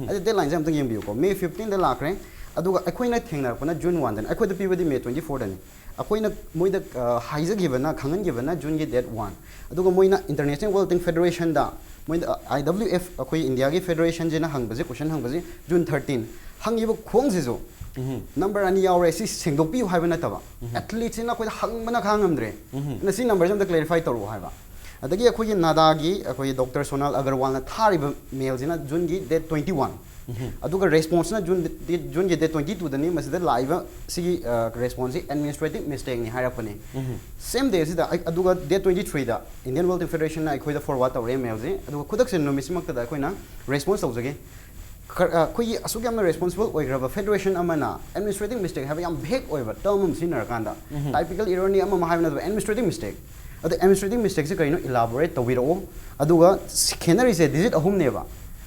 ꯑꯗꯨ deadlineꯁꯦ ꯑꯝꯇꯪ ꯌꯦꯡꯕꯤꯌꯨꯀꯣ꯫ May fifteenꯗ ꯂꯥꯛꯈ꯭ꯔꯦ, ꯑꯗꯨꯒ ꯑꯩꯈꯣꯏꯅ ꯊꯦꯡꯅꯔꯛꯄꯅ June oneꯗꯅꯤ, ꯑꯩꯈꯣꯏꯗ ꯄꯤꯕꯗꯤ May twenty-fourꯗꯅꯤ꯫ ꯑꯩꯈꯣꯏꯅ ꯃꯣꯏꯗ, ꯑ, ꯍꯥꯏꯖꯈꯤꯕꯅ, ꯈꯪꯍꯟꯈꯤꯕꯅ Juneꯒꯤ date one꯫ ꯑꯗꯨꯒ ꯃꯣꯏꯅ International Weightlifting Federationꯗ, ꯃꯣꯏꯗ, ꯑ, I W F, ꯑꯩꯈꯣꯏ ꯏꯟꯗꯤꯌꯥꯒꯤ federationꯁꯤꯅ ꯍꯪꯕꯁꯦ, question ꯍꯪꯕꯁꯦ June thirteen꯫ ꯍꯪꯉꯤꯕ ꯈꯣꯡꯁꯤꯁꯨ number ꯑꯅꯤ ꯌꯥꯎꯔꯦ, ꯁꯤ ꯁꯦꯡꯗꯣꯛꯄꯤꯌꯨ ꯍꯥꯏꯕ ꯅꯠꯇꯕ, athleteꯁꯤꯅ ꯑꯩꯈꯣꯏꯗ ꯍꯪꯕꯅ ꯈꯥꯡꯉꯝꯗ꯭ꯔꯦ, ꯑꯗꯨꯅ ꯁꯤ numberꯁꯦ ꯑꯝꯇ clarify ꯇꯧꯔꯛꯑꯣ ꯍꯥꯏꯕ꯫ ꯑꯗꯒꯤ ꯑꯩꯈꯣꯏꯒꯤ NADAꯒꯤ ꯑꯩꯈꯣꯏꯒꯤ Doctor Sonal Agarwalꯅ ꯊꯥꯔꯤꯕ mailꯁꯤꯅ Juneꯒꯤ date twenty-one꯫ ꯑꯗꯨꯒ responseꯅ June, Juneꯒꯤ date twenty-twoꯗꯅꯤ꯫ ꯃꯁꯤꯗ ꯂꯥꯛꯏꯕ ꯁꯤꯒꯤ, ꯑ, responseꯁꯤ administrative mistakeꯅꯤ ꯍꯥꯏꯔꯛꯄꯅꯤ꯫ Same dayꯁꯤꯗ ꯑꯩ-, ꯑꯗꯨꯒ date twenty-threeꯗ Indian Weightlifting Federationꯅ ꯑꯩꯈꯣꯏꯗ forward ꯇꯧꯔꯛꯑꯦ mailꯁꯤ, ꯑꯗꯨꯒ ꯈꯨꯗꯛꯁꯦ ꯅꯨꯃꯤꯠꯁꯤꯃꯛꯇꯗ ꯑꯩꯈꯣꯏꯅ response ꯇꯧꯖꯒꯦ꯫ ꯈꯔ ꯑꯩꯈꯣꯏꯒꯤ ꯑꯁꯨꯛ ꯌꯥꯝꯅ ꯔꯦꯁꯄꯣꯟꯁꯤꯕꯜ ꯑꯣꯏꯈ꯭ꯔꯕ ꯐꯦꯗꯔꯦꯁꯟ ꯑꯃꯅ ꯑꯦꯗꯃꯤꯅꯤꯁꯇ꯭ꯔꯦꯇꯤꯚ ꯃꯤꯁꯇꯦꯛ ꯍꯥꯏꯕ ꯌꯥꯝ ꯚꯦꯒ ꯑꯣꯏꯕ ꯇꯔꯝ ꯑꯃ ꯁꯤꯖꯤꯟꯅꯔꯀꯥꯟꯗ, ꯇꯥꯏꯄꯤꯀꯦꯜ ꯏꯔꯔꯅꯤ ꯑꯃ ꯑꯃ ꯍꯥꯏꯕ ꯅꯠꯇꯕ ꯑꯦꯗꯃꯤꯅꯤꯁꯇ꯭ꯔꯦꯇꯤꯚ ꯃꯤꯁꯇꯦꯛ, ꯑꯗꯣ ꯑꯦꯗꯃꯤꯅꯤꯁꯇ꯭ꯔꯦꯇꯤꯚ ꯃꯤꯁꯇꯦꯛꯁꯦ ꯀꯔꯤꯅꯣ ꯏꯂꯥꯕꯣꯔꯦꯠ ꯇꯧꯕꯤꯔꯛꯑꯣ꯫ ꯑꯗꯨꯒ ꯁꯤ ꯈꯦꯠꯅꯔꯤꯁꯦ ꯗꯤꯖꯤꯠ ꯑꯍꯨꯝꯅꯦꯕ꯫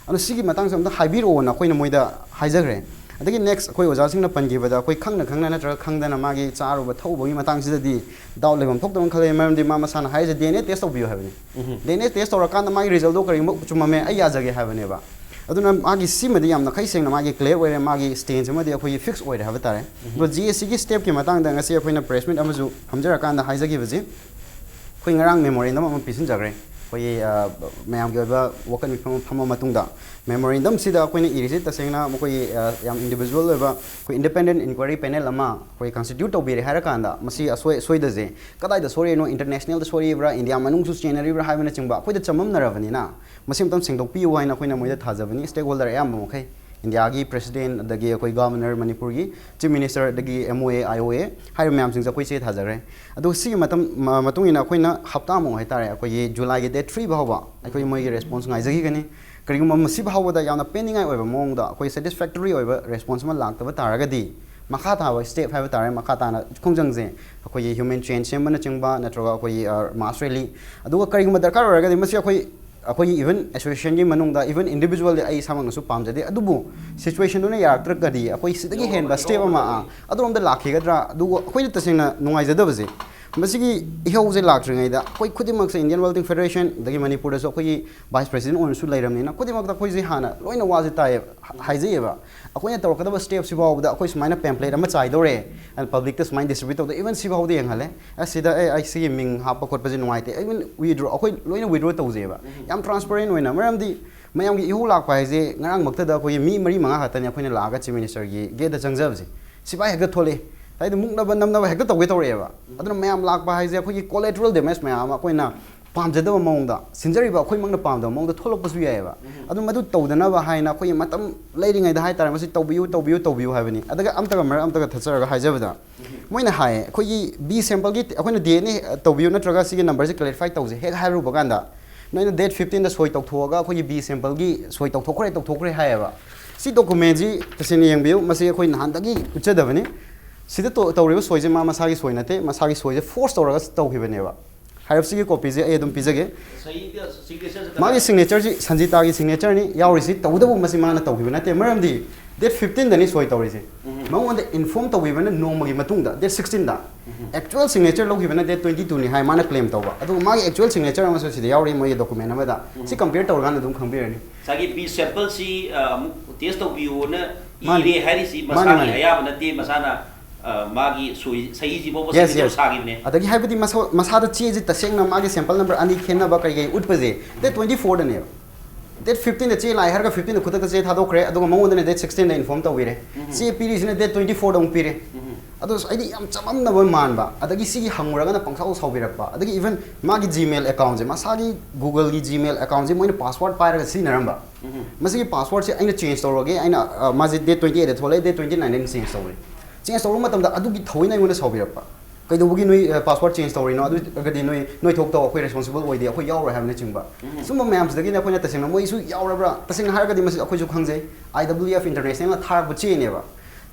ꯑꯗꯣ ꯁꯤꯒꯤ ꯃꯇꯥꯡꯁꯦ ꯑꯝꯇ ꯍꯥꯏꯕꯤꯔꯛꯑꯣꯅ ꯑꯩꯈꯣꯏꯅ ꯃꯣꯏꯗ ꯍꯥꯏꯖꯈ꯭ꯔꯦ꯫ ꯑꯗꯒꯤ ꯅꯦꯛꯁ ꯑꯩꯈꯣꯏ ꯑꯣꯖꯥꯁꯤꯡꯅ ꯄꯟꯈꯤꯕꯗ ꯑꯩꯈꯣꯏ ꯈꯪꯅ ꯈꯪꯅ ꯅꯠꯇ꯭ꯔꯒ ꯈꯪꯗꯅ ꯃꯥꯒꯤ ꯆꯥꯔꯨꯕ ꯊꯛꯎꯕꯒꯤ ꯃꯇꯥꯡꯁꯤꯗꯗꯤ ꯗꯥꯎꯠ ꯂꯩꯐꯝ ꯊꯣꯛꯇꯕ ꯈꯜꯂꯦ꯫ ꯃꯔꯝꯗꯤ ꯃꯥ ꯃꯁꯥꯅ ꯍꯥꯏꯔꯤꯁꯦ ꯗꯤ ꯑꯦꯟ ꯑꯦ ꯇꯦꯁ ꯇꯧꯕꯤꯌꯨ ꯍꯥꯏꯕꯅꯤ꯫ ꯗꯤ ꯑꯦꯟ ꯑꯦ ꯇꯦꯁ ꯇꯧꯔꯀꯥꯟꯗ ꯃꯥꯒꯤ ꯔꯤꯖꯜꯗꯣ ꯀꯔꯤꯒꯨꯝꯕ ꯆꯨꯝꯃꯝꯃꯦ ꯑꯩ ꯌꯥꯖꯒꯦ ꯍꯥꯏꯕꯅꯦꯕ꯫ ꯑꯗꯨꯅ ꯃꯥꯒꯤ ꯁꯤꯃꯗꯤ ꯌꯥꯝꯅ ꯈꯩ ꯁꯦꯡꯅ ꯃꯥꯒꯤ ꯀ꯭ꯂꯤꯌꯥꯔ ꯑꯣꯏꯔꯦ, ꯃꯥꯒꯤ ꯁ꯭ꯇꯦꯟꯁ ꯑꯃꯗꯤ ꯑꯩꯈꯣꯏꯒꯤ ꯐꯤꯛꯁ ꯑꯣꯏꯔꯦ ꯍꯥꯏꯕ ꯇꯥꯔꯦ꯫ ꯑꯗꯣ ꯖꯤ ꯑꯦꯁ ꯁꯤꯒꯤ ꯁ꯭ꯇꯦꯞꯀꯤ ꯃꯇꯥꯡꯗ ꯉꯁꯤ ꯑꯩꯈꯣꯏꯅ ꯄ꯭ꯔꯦꯁ ꯃꯤꯠ ꯑꯃꯁꯨ ꯐꯝꯖꯔꯀꯥꯟꯗ ꯍꯥꯏꯖꯈꯤꯕꯁꯤ, ꯑꯩꯈꯣꯏ ꯉꯔꯥꯡ ꯃꯦꯃꯣꯔꯦꯟꯗꯝ ꯑꯃ ꯄꯤꯁꯤꯟꯖꯈ꯭ꯔꯦ꯫ ꯑꯩꯈꯣꯏꯒꯤ ꯑ, ꯃꯌꯥꯝꯒꯤ ꯑꯣꯏꯕ ꯋꯥꯀꯠ ꯃꯤꯐꯝ ꯑꯃ ꯐꯝꯃ ꯃꯇꯨꯡꯗ ꯃꯦꯃꯣꯔꯦꯟꯗꯝꯁꯤꯗ ꯑꯩꯈꯣꯏꯅ ꯏꯔꯤꯁꯤ ꯇꯁꯦꯡꯅ ꯃꯈꯣꯏꯒꯤ ꯑ, ꯌꯥꯝ ꯏꯟꯗꯤꯕꯤꯖꯨꯋꯦꯜ ꯑꯣꯏꯕ ꯑꯩꯈꯣꯏ ꯏꯟꯗꯤꯄꯦꯟꯗꯦꯟ ꯏꯟꯀ꯭ꯋꯥꯏꯔꯤ ꯄꯦꯅꯦꯜ ꯑꯃ ꯑꯩꯈꯣꯏ ꯀꯟꯁꯇꯤꯇ꯭ꯌꯨꯠ ꯇꯧꯕꯤꯔꯦ ꯍꯥꯏꯔꯀꯥꯟꯗ ꯃꯁꯤ ꯑꯁꯣꯏ ꯑꯁꯣꯏꯗꯁꯦ ꯀꯗꯥꯏꯗ ꯁꯣꯏꯔꯤꯅꯣ, ꯏꯟꯇꯔꯅꯦꯁꯅꯦꯜꯗ ꯁꯣꯏꯔꯤꯕ꯭ꯔꯥ, ꯏꯟꯗꯤꯌꯥ ꯃꯅꯨꯡꯁꯨ ꯆꯦꯟꯅꯔꯤꯕ꯭ꯔꯥ ꯍꯥꯏꯕꯅꯆꯤꯡꯕ ꯑꯩꯈꯣꯏꯗ ꯆꯃꯝꯅꯔꯕꯅꯤꯅ ꯃꯁꯤ ꯑꯃꯇꯪ ꯁꯦꯡꯗꯣꯛꯄꯤꯌꯨ ꯍꯥꯏꯅ ꯑꯩꯈꯣꯏꯅ ꯃꯣꯏꯗ ꯊꯥꯖꯕꯅꯤ꯫ ꯁ꯭ꯇꯦꯛ ꯍꯣꯜꯗꯔ ꯑꯌꯥꯝꯕ ꯃꯈꯩ, ꯏꯟꯗꯤꯌꯥꯒꯤ ꯄ꯭ꯔꯦꯁꯤꯗꯦꯟ, ꯑꯗꯒꯤ ꯑꯩꯈꯣꯏ ꯒꯚꯔꯅꯔ, ꯃꯅꯤꯄꯨꯔꯒꯤ ꯆꯤꯐ ꯃꯤꯅꯤꯁꯇꯔ, ꯑꯗꯒꯤ M O A, I O ꯑꯦ ꯍꯥꯏꯔꯤꯕ ꯃꯌꯥꯝꯁꯤꯡꯁꯦ ꯑꯩꯈꯣꯏ ꯆꯦ ꯊꯥꯖꯈ꯭ꯔꯦ꯫ ꯑꯗꯨꯒ ꯁꯤꯒꯤ ꯃꯇꯝ ꯃ-, ꯃꯇꯨꯡ ꯏꯟꯅ ꯑꯩꯈꯣꯏꯅ ꯍꯞꯇꯥꯃꯨꯛ ꯍꯥꯏꯇꯥꯔꯦ, ꯑꯩꯈꯣꯏꯒꯤ ꯖꯨꯂꯥꯏꯒꯤ ꯗꯦꯠ ꯊ꯭ꯔꯤ ꯐꯥꯎꯕ ꯑꯩꯈꯣꯏ ꯃꯣꯏꯒꯤ ꯔꯦꯁꯄꯣꯟꯁ ꯉꯥꯏꯖꯈꯤꯒꯅꯤ꯫ ꯀꯔꯤꯒꯨꯝꯕ ꯃꯁꯤ ꯐꯥꯎꯕꯗ ꯌꯥꯝꯅ ꯄꯦꯟꯅꯤꯡꯉꯥꯏ ꯑꯣꯏꯕ ꯃꯑꯣꯡꯗ ꯑꯩꯈꯣꯏ ꯁꯦꯇꯤꯁꯐꯦꯛꯇꯣꯔꯤ ꯑꯣꯏꯕ ꯔꯦꯁꯄꯣꯟꯁ ꯑꯃ ꯂꯥꯛꯇꯕ ꯇꯥꯔꯒꯗꯤ ꯃꯈꯥ ꯇꯥꯕ ꯁ꯭ꯇꯦꯞ ꯍꯥꯏꯕ ꯇꯥꯔꯦ, ꯃꯈꯥ ꯇꯥꯅ ꯈꯣꯡꯖꯪꯁꯦ ꯑꯩꯈꯣꯏꯒꯤ ꯍ꯭ꯌꯨꯃꯦꯟ ꯆꯦꯟ ꯁꯦꯝꯕꯅꯆꯤꯡꯕ ꯅꯠꯇ꯭ꯔꯒ ꯑꯩꯈꯣꯏꯒꯤ, ꯑ, ꯃꯥꯁ ꯔꯦꯂꯤ, ꯑꯗꯨꯒ ꯀꯔꯤꯒꯨꯝꯕ ꯗꯔꯀꯥꯔ ꯑꯣꯏꯔꯒꯗꯤ ꯃꯁꯤ ꯑꯩꯈꯣꯏ ꯑꯩꯈꯣꯏꯒꯤ ꯏꯚꯟ ꯑꯦꯁꯣꯁꯤꯌꯦꯁꯟꯒꯤ ꯃꯅꯨꯡꯗ, ꯏꯚꯟ ꯏꯟꯗꯤꯕꯤꯖꯨꯋꯦꯜꯂꯤ ꯑꯩ ꯏꯁꯥꯃꯛꯅꯁꯨ ꯄꯥꯝꯖꯗꯦ, ꯑꯗꯨꯕꯨ ꯁꯤꯆꯨꯋꯦꯁꯟꯗꯨꯅ ꯌꯥꯔꯛꯇ꯭ꯔꯒꯗꯤ ꯑꯩꯈꯣꯏ ꯁꯤꯗꯒꯤ ꯍꯦꯟꯕ ꯁ꯭ꯇꯦꯞ ꯑꯃ, ꯑ, ꯑꯗꯣꯝꯗ ꯂꯥꯛꯈꯤꯒꯗ꯭ꯔꯥ? ꯑꯗꯨꯒ ꯑꯩꯈꯣꯏꯅ ꯇꯁꯦꯡꯅ ꯅꯨꯡꯉꯥꯏꯖꯗꯕꯁꯦ, ꯃꯁꯤꯒꯤ ꯏꯍꯧꯁꯦ ꯂꯥꯛꯇ꯭ꯔꯤꯉꯩꯗ ꯑꯩꯈꯣꯏ ꯈꯨꯗꯤꯡꯃꯛꯁꯦ ꯏꯟꯗꯤꯌꯟ ꯋꯦꯜꯗꯤꯡ ꯐꯦꯗꯔꯦꯁꯟ, ꯑꯗꯒꯤ ꯃꯅꯤꯄꯨꯔꯗꯁꯨ ꯑꯩꯈꯣꯏꯒꯤ ꯚꯥꯏꯁ ꯄ꯭ꯔꯦꯁꯤꯗꯦꯟ ꯑꯣꯏꯅꯁꯨ ꯂꯩꯔꯕꯅꯤꯅ ꯈꯨꯗꯤꯡꯃꯛꯇ ꯑꯩꯈꯣꯏꯁꯦ ꯍꯥꯟꯅ ꯂꯣꯏꯅ ꯋꯥꯁꯦ ꯇꯥꯏꯌꯦꯕ, ꯍꯥꯏꯖꯩꯌꯦꯕ꯫ ꯑꯩꯈꯣꯏꯅ ꯇꯧꯔꯛꯀꯗꯕ ꯁ꯭ꯇꯦꯞꯁꯤ ꯐꯥꯎꯕꯗ ꯑꯩꯈꯣꯏ ꯁꯨꯃꯥꯏꯅ ꯄꯦꯝꯄ꯭ꯂꯦꯠ ꯑꯃ ꯆꯥꯏꯗꯧꯔꯦ, ꯑꯗ ꯄꯕ꯭ꯂꯤꯛꯇ ꯁꯨꯃꯥꯏꯅ ꯗꯤꯁꯇ꯭ꯔꯤꯕ꯭ꯌꯨꯠ ꯇꯧꯗꯧꯔꯦ, ꯏꯚꯟ ꯁꯤ ꯐꯥꯎꯗ ꯌꯦꯡꯍꯜꯂꯦ꯫ ꯑꯁ, ꯁꯤꯗ ꯑꯦ, ꯑꯩ ꯁꯤꯒꯤ ꯃꯤꯡ ꯍꯥꯞꯄ ꯈꯣꯠꯄꯁꯦ ꯅꯨꯡꯉꯥꯏꯇꯦ, ꯏꯚꯟ ꯋꯤꯗ꯭ꯔꯣ, ꯑꯩꯈꯣꯏ ꯂꯣꯏꯅ ꯋꯤꯗ꯭ꯔꯣ ꯇꯧꯖꯩꯌꯦꯕ꯫ ꯌꯥꯝ ꯇ꯭ꯔꯥꯟꯁꯄꯔꯦꯟ ꯑꯣꯏꯅ, ꯃꯔꯝꯗꯤ ꯃꯌꯥꯝꯒꯤ ꯏꯍꯧ ꯂꯥꯛꯄ ꯍꯥꯏꯁꯦ ꯉꯔꯥꯡꯃꯛꯇꯗ ꯑꯩꯈꯣꯏꯒꯤ ꯃꯤ ꯃꯔꯤ ꯃꯉꯥ ꯈꯛꯇꯅꯤ ꯑꯩꯈꯣꯏꯅ ꯂꯥꯛꯑꯒ ꯆꯤꯐ ꯃꯤꯅꯤꯁꯇꯔꯒꯤ ꯒꯦꯠꯇ ꯆꯪꯖꯕꯁꯦ꯫ ꯁꯤꯐꯥꯏ ꯍꯦꯛꯇ ꯊꯣꯛꯂꯛꯑꯦ, ꯍꯥꯏꯗꯤ ꯃꯨꯛꯅꯕ ꯅꯝꯅꯕ ꯍꯦꯛꯇ ꯇꯧꯒꯦ ꯇꯧꯔꯛꯑꯦꯕ꯫ ꯑꯗꯨꯅ ꯃꯌꯥꯝ ꯂꯥꯛꯄ ꯍꯥꯏꯁꯦ ꯑꯩꯈꯣꯏꯒꯤ ꯀꯣꯂꯦꯇꯔꯦꯜ ꯗꯦꯃꯦꯖ ꯃꯌꯥꯝ ꯑꯃ, ꯑꯩꯈꯣꯏꯅ ꯄꯥꯝꯖꯗꯕ ꯃꯑꯣꯡꯗ, ꯁꯤꯟꯖꯔꯤꯕ ꯑꯩꯈꯣꯏꯃꯛꯅ ꯄꯥꯝꯗꯕ ꯃꯑꯣꯡꯗ ꯊꯣꯛꯂꯛꯄꯁꯨ ꯌꯥꯏꯑꯕ꯫ ꯑꯗꯨ ꯃꯗꯨ ꯇꯧꯗꯅꯕ ꯍꯥꯏꯅ ꯑꯩꯈꯣꯏꯒꯤ ꯃꯇꯝ ꯂꯩꯔꯤꯉꯩꯗ ꯍꯥꯏꯇꯥꯔꯦ, ꯃꯁꯤ ꯇꯧꯕꯤꯌꯨ, ꯇꯧꯕꯤꯌꯨ, ꯇꯧꯕꯤꯌꯨ ꯍꯥꯏꯕꯅꯤ꯫ ꯑꯗꯨꯒ ꯑꯝꯇꯒ ꯃꯔꯛ ꯑꯝꯇꯒ ꯊꯠꯆꯔꯒ ꯍꯥꯏꯖꯕꯗ, ꯃꯣꯏꯅ ꯍꯥꯏꯌꯦ, ꯑꯩꯈꯣꯏꯒꯤ ꯕꯤ ꯁꯦꯝꯄꯜꯒꯤ ꯑꯩꯈꯣꯏꯅ ꯗꯤ ꯑꯦꯟ ꯑꯦ ꯇꯧꯕꯤꯌꯨ ꯅꯠꯇ꯭ꯔꯒ ꯁꯤꯒꯤ ꯅꯝꯕꯔꯁꯦ ꯀ꯭ꯂꯦꯔꯤꯐꯥꯏ ꯇꯧꯁꯦ ꯍꯦꯛ ꯍꯥꯏꯔꯨꯕ ꯀꯥꯟꯗ, ꯅꯣꯏꯅ ꯗꯦꯠ ꯐꯤꯐꯇꯤꯟꯗ ꯁꯣꯏ ꯇꯧꯊꯣꯛꯑꯒ ꯑꯩꯈꯣꯏꯒꯤ ꯕꯤ ꯁꯦꯝꯄꯜꯒꯤ ꯁꯣꯏ ꯇꯧꯊꯣꯛꯈ꯭ꯔꯦ, ꯇꯧꯊꯣꯛꯈ꯭ꯔꯦ ꯍꯥꯏꯌꯦꯕ꯫ ꯁꯤ ꯗꯣꯀꯨꯃꯦꯟꯁꯤ ꯇꯁꯦꯡꯅ ꯌꯦꯡꯕꯤꯌꯨ, ꯃꯁꯤ ꯑꯩꯈꯣꯏ ꯅꯍꯥꯟꯗꯒꯤ ꯎꯠꯆꯗꯕꯅꯤ꯫ ꯁꯤꯗ ꯇꯧ-, ꯇꯧꯔꯤꯕ ꯁꯣꯏꯁꯦ ꯃꯥ ꯃꯁꯥꯒꯤ ꯁꯣꯏ ꯅꯠꯇꯦ, ꯃꯁꯥꯒꯤ ꯁꯣꯏꯁꯦ ꯐꯣꯔꯁ ꯇꯧꯔꯒ ꯇꯧꯈꯤꯕꯅꯦꯕ꯫ ꯍꯥꯏꯔꯞꯁꯤꯒꯤ ꯀꯣꯄꯤꯁꯦ ꯑꯩ ꯑꯗꯨꯝ ꯄꯤꯖꯒꯦ꯫ ꯁꯍꯤꯒ ꯁꯤꯒꯅꯦꯆꯔꯁꯦ ꯃꯥꯒꯤ ꯀꯅꯥ? ꯁꯤꯒꯅꯦꯆꯔꯁꯤ ꯁꯟꯖꯤꯇꯥꯒꯤ ꯁꯤꯒꯅꯦꯆꯔꯅꯤ ꯌꯥꯎꯔꯤꯁꯤ꯫ ꯇꯧꯕꯇꯕꯨ ꯃꯁꯤ ꯃꯥꯅ ꯇꯧꯈꯤꯕ ꯅꯠꯇꯦ, ꯃꯔꯝꯗꯤ ꯗꯦꯠ ꯐꯤꯐꯇꯤꯟꯗꯅꯤ ꯁꯣꯏ ꯇꯧꯔꯤꯁꯦ꯫ ꯎꯝ꯫ ꯃꯉꯣꯟꯗ ꯏꯟꯐꯣꯔꯝ ꯇꯧꯕꯤꯕꯅ ꯅꯣꯡꯃꯒꯤ ꯃꯇꯨꯡꯗ, ꯗꯦꯠ ꯁꯤꯛꯁꯇꯤꯟꯗ꯫ ꯎꯝ꯫ ꯑꯦꯛꯆꯨꯋꯦꯜ ꯁꯤꯒꯅꯦꯆꯔ ꯂꯧꯈꯤꯕꯅ ꯗꯦꯠ ꯇ꯭ꯋꯦꯟꯇꯤ ꯇꯨꯅꯤ ꯍꯥꯏ ꯃꯥꯅ ꯀ꯭ꯂꯦꯝ ꯇꯧꯕ, ꯑꯗꯨꯒ ꯃꯥꯒꯤ ꯑꯦꯛꯆꯨꯋꯦꯜ ꯁꯤꯒꯅꯦꯆꯔ ꯑꯃꯁꯨ ꯁꯤꯗ ꯌꯥꯎꯔꯤ ꯃꯣꯏꯒꯤ ꯗꯣꯀꯨꯃꯦꯟ ꯑꯃꯗ꯫ ꯎꯝ꯫ ꯁꯤ ꯀꯝꯄꯤꯌꯔ ꯇꯧꯔꯀꯥꯟꯗ ꯑꯗꯨꯝ ꯈꯪꯕꯤꯔꯅꯤ꯫ ꯉꯁꯥꯏꯒꯤ ꯕꯤ ꯁꯦꯝꯄꯜꯁꯤ, ꯑ, ꯑꯃꯨꯛ ꯇꯦꯁ ꯇꯧꯕꯤꯌꯨꯅ ꯃꯥꯅꯤ꯫ ꯏꯔꯦ ꯍꯥꯏꯔꯤꯁꯤ ꯃꯥꯅꯤ, ꯃꯁꯥꯒꯤ ꯃꯥꯅꯤ꯫ ꯑꯌꯥꯕ ꯅꯠꯇꯦ, ꯃꯁꯥꯅ, ꯑ, ꯃꯥꯒꯤ ꯁꯣꯏ-, ꯁꯍꯤꯁꯤꯐꯥꯎꯕ ꯌꯦꯁ, ꯁꯤꯒꯅꯦꯆꯔ ꯌꯦꯁ꯫ ꯁꯥꯈꯤꯕꯅꯦ꯫ ꯑꯗꯒꯤ ꯍꯥꯏꯕꯗꯤ ꯃꯁꯥ-, ꯃꯁꯥꯗ ꯆꯦꯁꯤ ꯇꯁꯦꯡꯅ ꯃꯥꯒꯤ ꯁꯦꯝꯄꯜ ꯅꯝꯕꯔ ꯑꯅꯤ ꯈꯦꯠꯅꯕ ꯀꯔꯤ ꯀꯔꯤ ꯎꯠꯄꯁꯦ ꯗꯦꯠ ꯇ꯭ꯋꯦꯟꯇꯤ ꯐꯣꯔꯗꯅꯦꯕ꯫ ꯗꯦꯠ ꯐꯤꯐꯇꯤꯟꯗ ꯆꯦ ꯂꯥꯛꯑꯦ ꯍꯥꯏꯔꯒ ꯐꯤꯐꯇꯤꯟꯗ ꯈꯨꯗꯛꯇ ꯆꯦ ꯊꯥꯗꯣꯛꯈ꯭ꯔꯦ, ꯑꯗꯨꯒ ꯃꯉꯣꯟꯗꯅ ꯗꯦꯠ ꯁꯤꯛꯁꯇꯤꯟꯗ ꯏꯟꯐꯣꯔꯝ ꯇꯧꯕꯤꯔꯦ꯫ ꯎꯝ꯫ ꯆꯦ ꯄꯤꯔꯤꯁꯤꯅ ꯗꯦꯠ ꯇ꯭ꯋꯦꯟꯇꯤ ꯐꯣꯔꯗ ꯑꯃꯨꯛ ꯄꯤꯔꯦ꯫ ꯎꯝ꯫ ꯑꯗꯣ ꯑꯩꯗꯤ ꯌꯥꯝ ꯆꯃꯝꯅꯕ ꯃꯥꯟꯕ, ꯑꯗꯒꯤ ꯁꯤꯒꯤ ꯍꯪꯉꯨꯔꯒꯅ ꯄꯪꯁꯥꯎ ꯁꯥꯎꯕꯤꯔꯛꯄ, ꯑꯗꯒꯤ ꯏꯚꯟ ꯃꯥꯒꯤ ꯖꯤꯃꯦꯜ ꯑꯦꯀꯥꯎꯟꯁꯦ, ꯃꯁꯥꯒꯤ ꯒꯨꯒꯜꯒꯤ ꯖꯤꯃꯦꯜ ꯑꯦꯀꯥꯎꯟꯁꯦ ꯃꯣꯏꯅ ꯄꯥꯁꯋꯥꯔꯗ ꯄꯥꯏꯔꯒ ꯁꯤꯖꯤꯟꯅꯔꯝꯕ꯫ ꯎꯝ꯫ ꯃꯁꯤꯒꯤ ꯄꯥꯁꯋꯥꯔꯗꯁꯦ ꯑꯩꯅ ꯆꯦꯟꯖ ꯇꯧꯔꯒꯦ, ꯑꯩꯅ, ꯑ, ꯃꯥꯁꯦ ꯗꯦꯠ ꯇ꯭ꯋꯦꯟꯇꯤ ꯑꯩꯠꯇ ꯊꯣꯛꯂꯛꯑꯦ, ꯗꯦꯠ ꯇ꯭ꯋꯦꯟꯇꯤ ꯅꯥꯏꯟꯗ ꯑꯩꯅ ꯆꯦꯟꯖ ꯇꯧꯔꯦ꯫ ꯆꯦꯟꯖ ꯇꯧꯔꯨꯕ ꯃꯇꯝꯗ ꯑꯗꯨꯒꯤ ꯊꯑꯣꯏꯅ ꯑꯩꯉꯣꯟꯗ ꯁꯥꯎꯕꯤꯔꯛꯄ꯫ "ꯀꯩꯗꯧꯕꯒꯤ ꯅꯣꯏ, ꯑ, ꯄꯥꯁꯋꯥꯔꯗ ꯆꯦꯟꯖ ꯇꯧꯔꯤꯅꯣ? ꯑꯗꯨ ꯑꯣꯏꯔꯒꯗꯤ ꯅꯣꯏ, ꯅꯣꯏ ꯊꯣꯛ ꯇꯧ, ꯑꯩꯈꯣꯏ ꯔꯦꯁꯄꯣꯟꯁꯤꯕꯜ ꯑꯣꯏꯗꯦ, ꯑꯩꯈꯣꯏ ꯌꯥꯎꯔꯣꯏ" ꯍꯥꯏꯕꯅꯆꯤꯡꯕ꯫ ꯎꯝ꯫ ꯁꯨꯝꯕ ꯃꯌꯥꯝꯁꯤꯗꯒꯤꯅꯦ ꯑꯩꯈꯣꯏꯅ ꯇꯁꯦꯡꯅ ꯃꯣꯏꯁꯨ ꯌꯥꯎꯔꯕ꯭ꯔꯥ? ꯇꯁꯦꯡꯅ ꯍꯥꯏꯔꯒꯗꯤ ꯃꯁꯤ ꯑꯩꯈꯣꯏꯁꯨ ꯈꯪꯖꯩ, ꯑꯥꯏ ꯗꯕ꯭ꯂꯤꯌꯨ ꯑꯦꯐ ꯏꯟꯇꯔꯅꯦꯁꯅꯦꯜꯅ ꯊꯥꯔꯛꯄ ꯆꯦꯅꯦꯕ꯫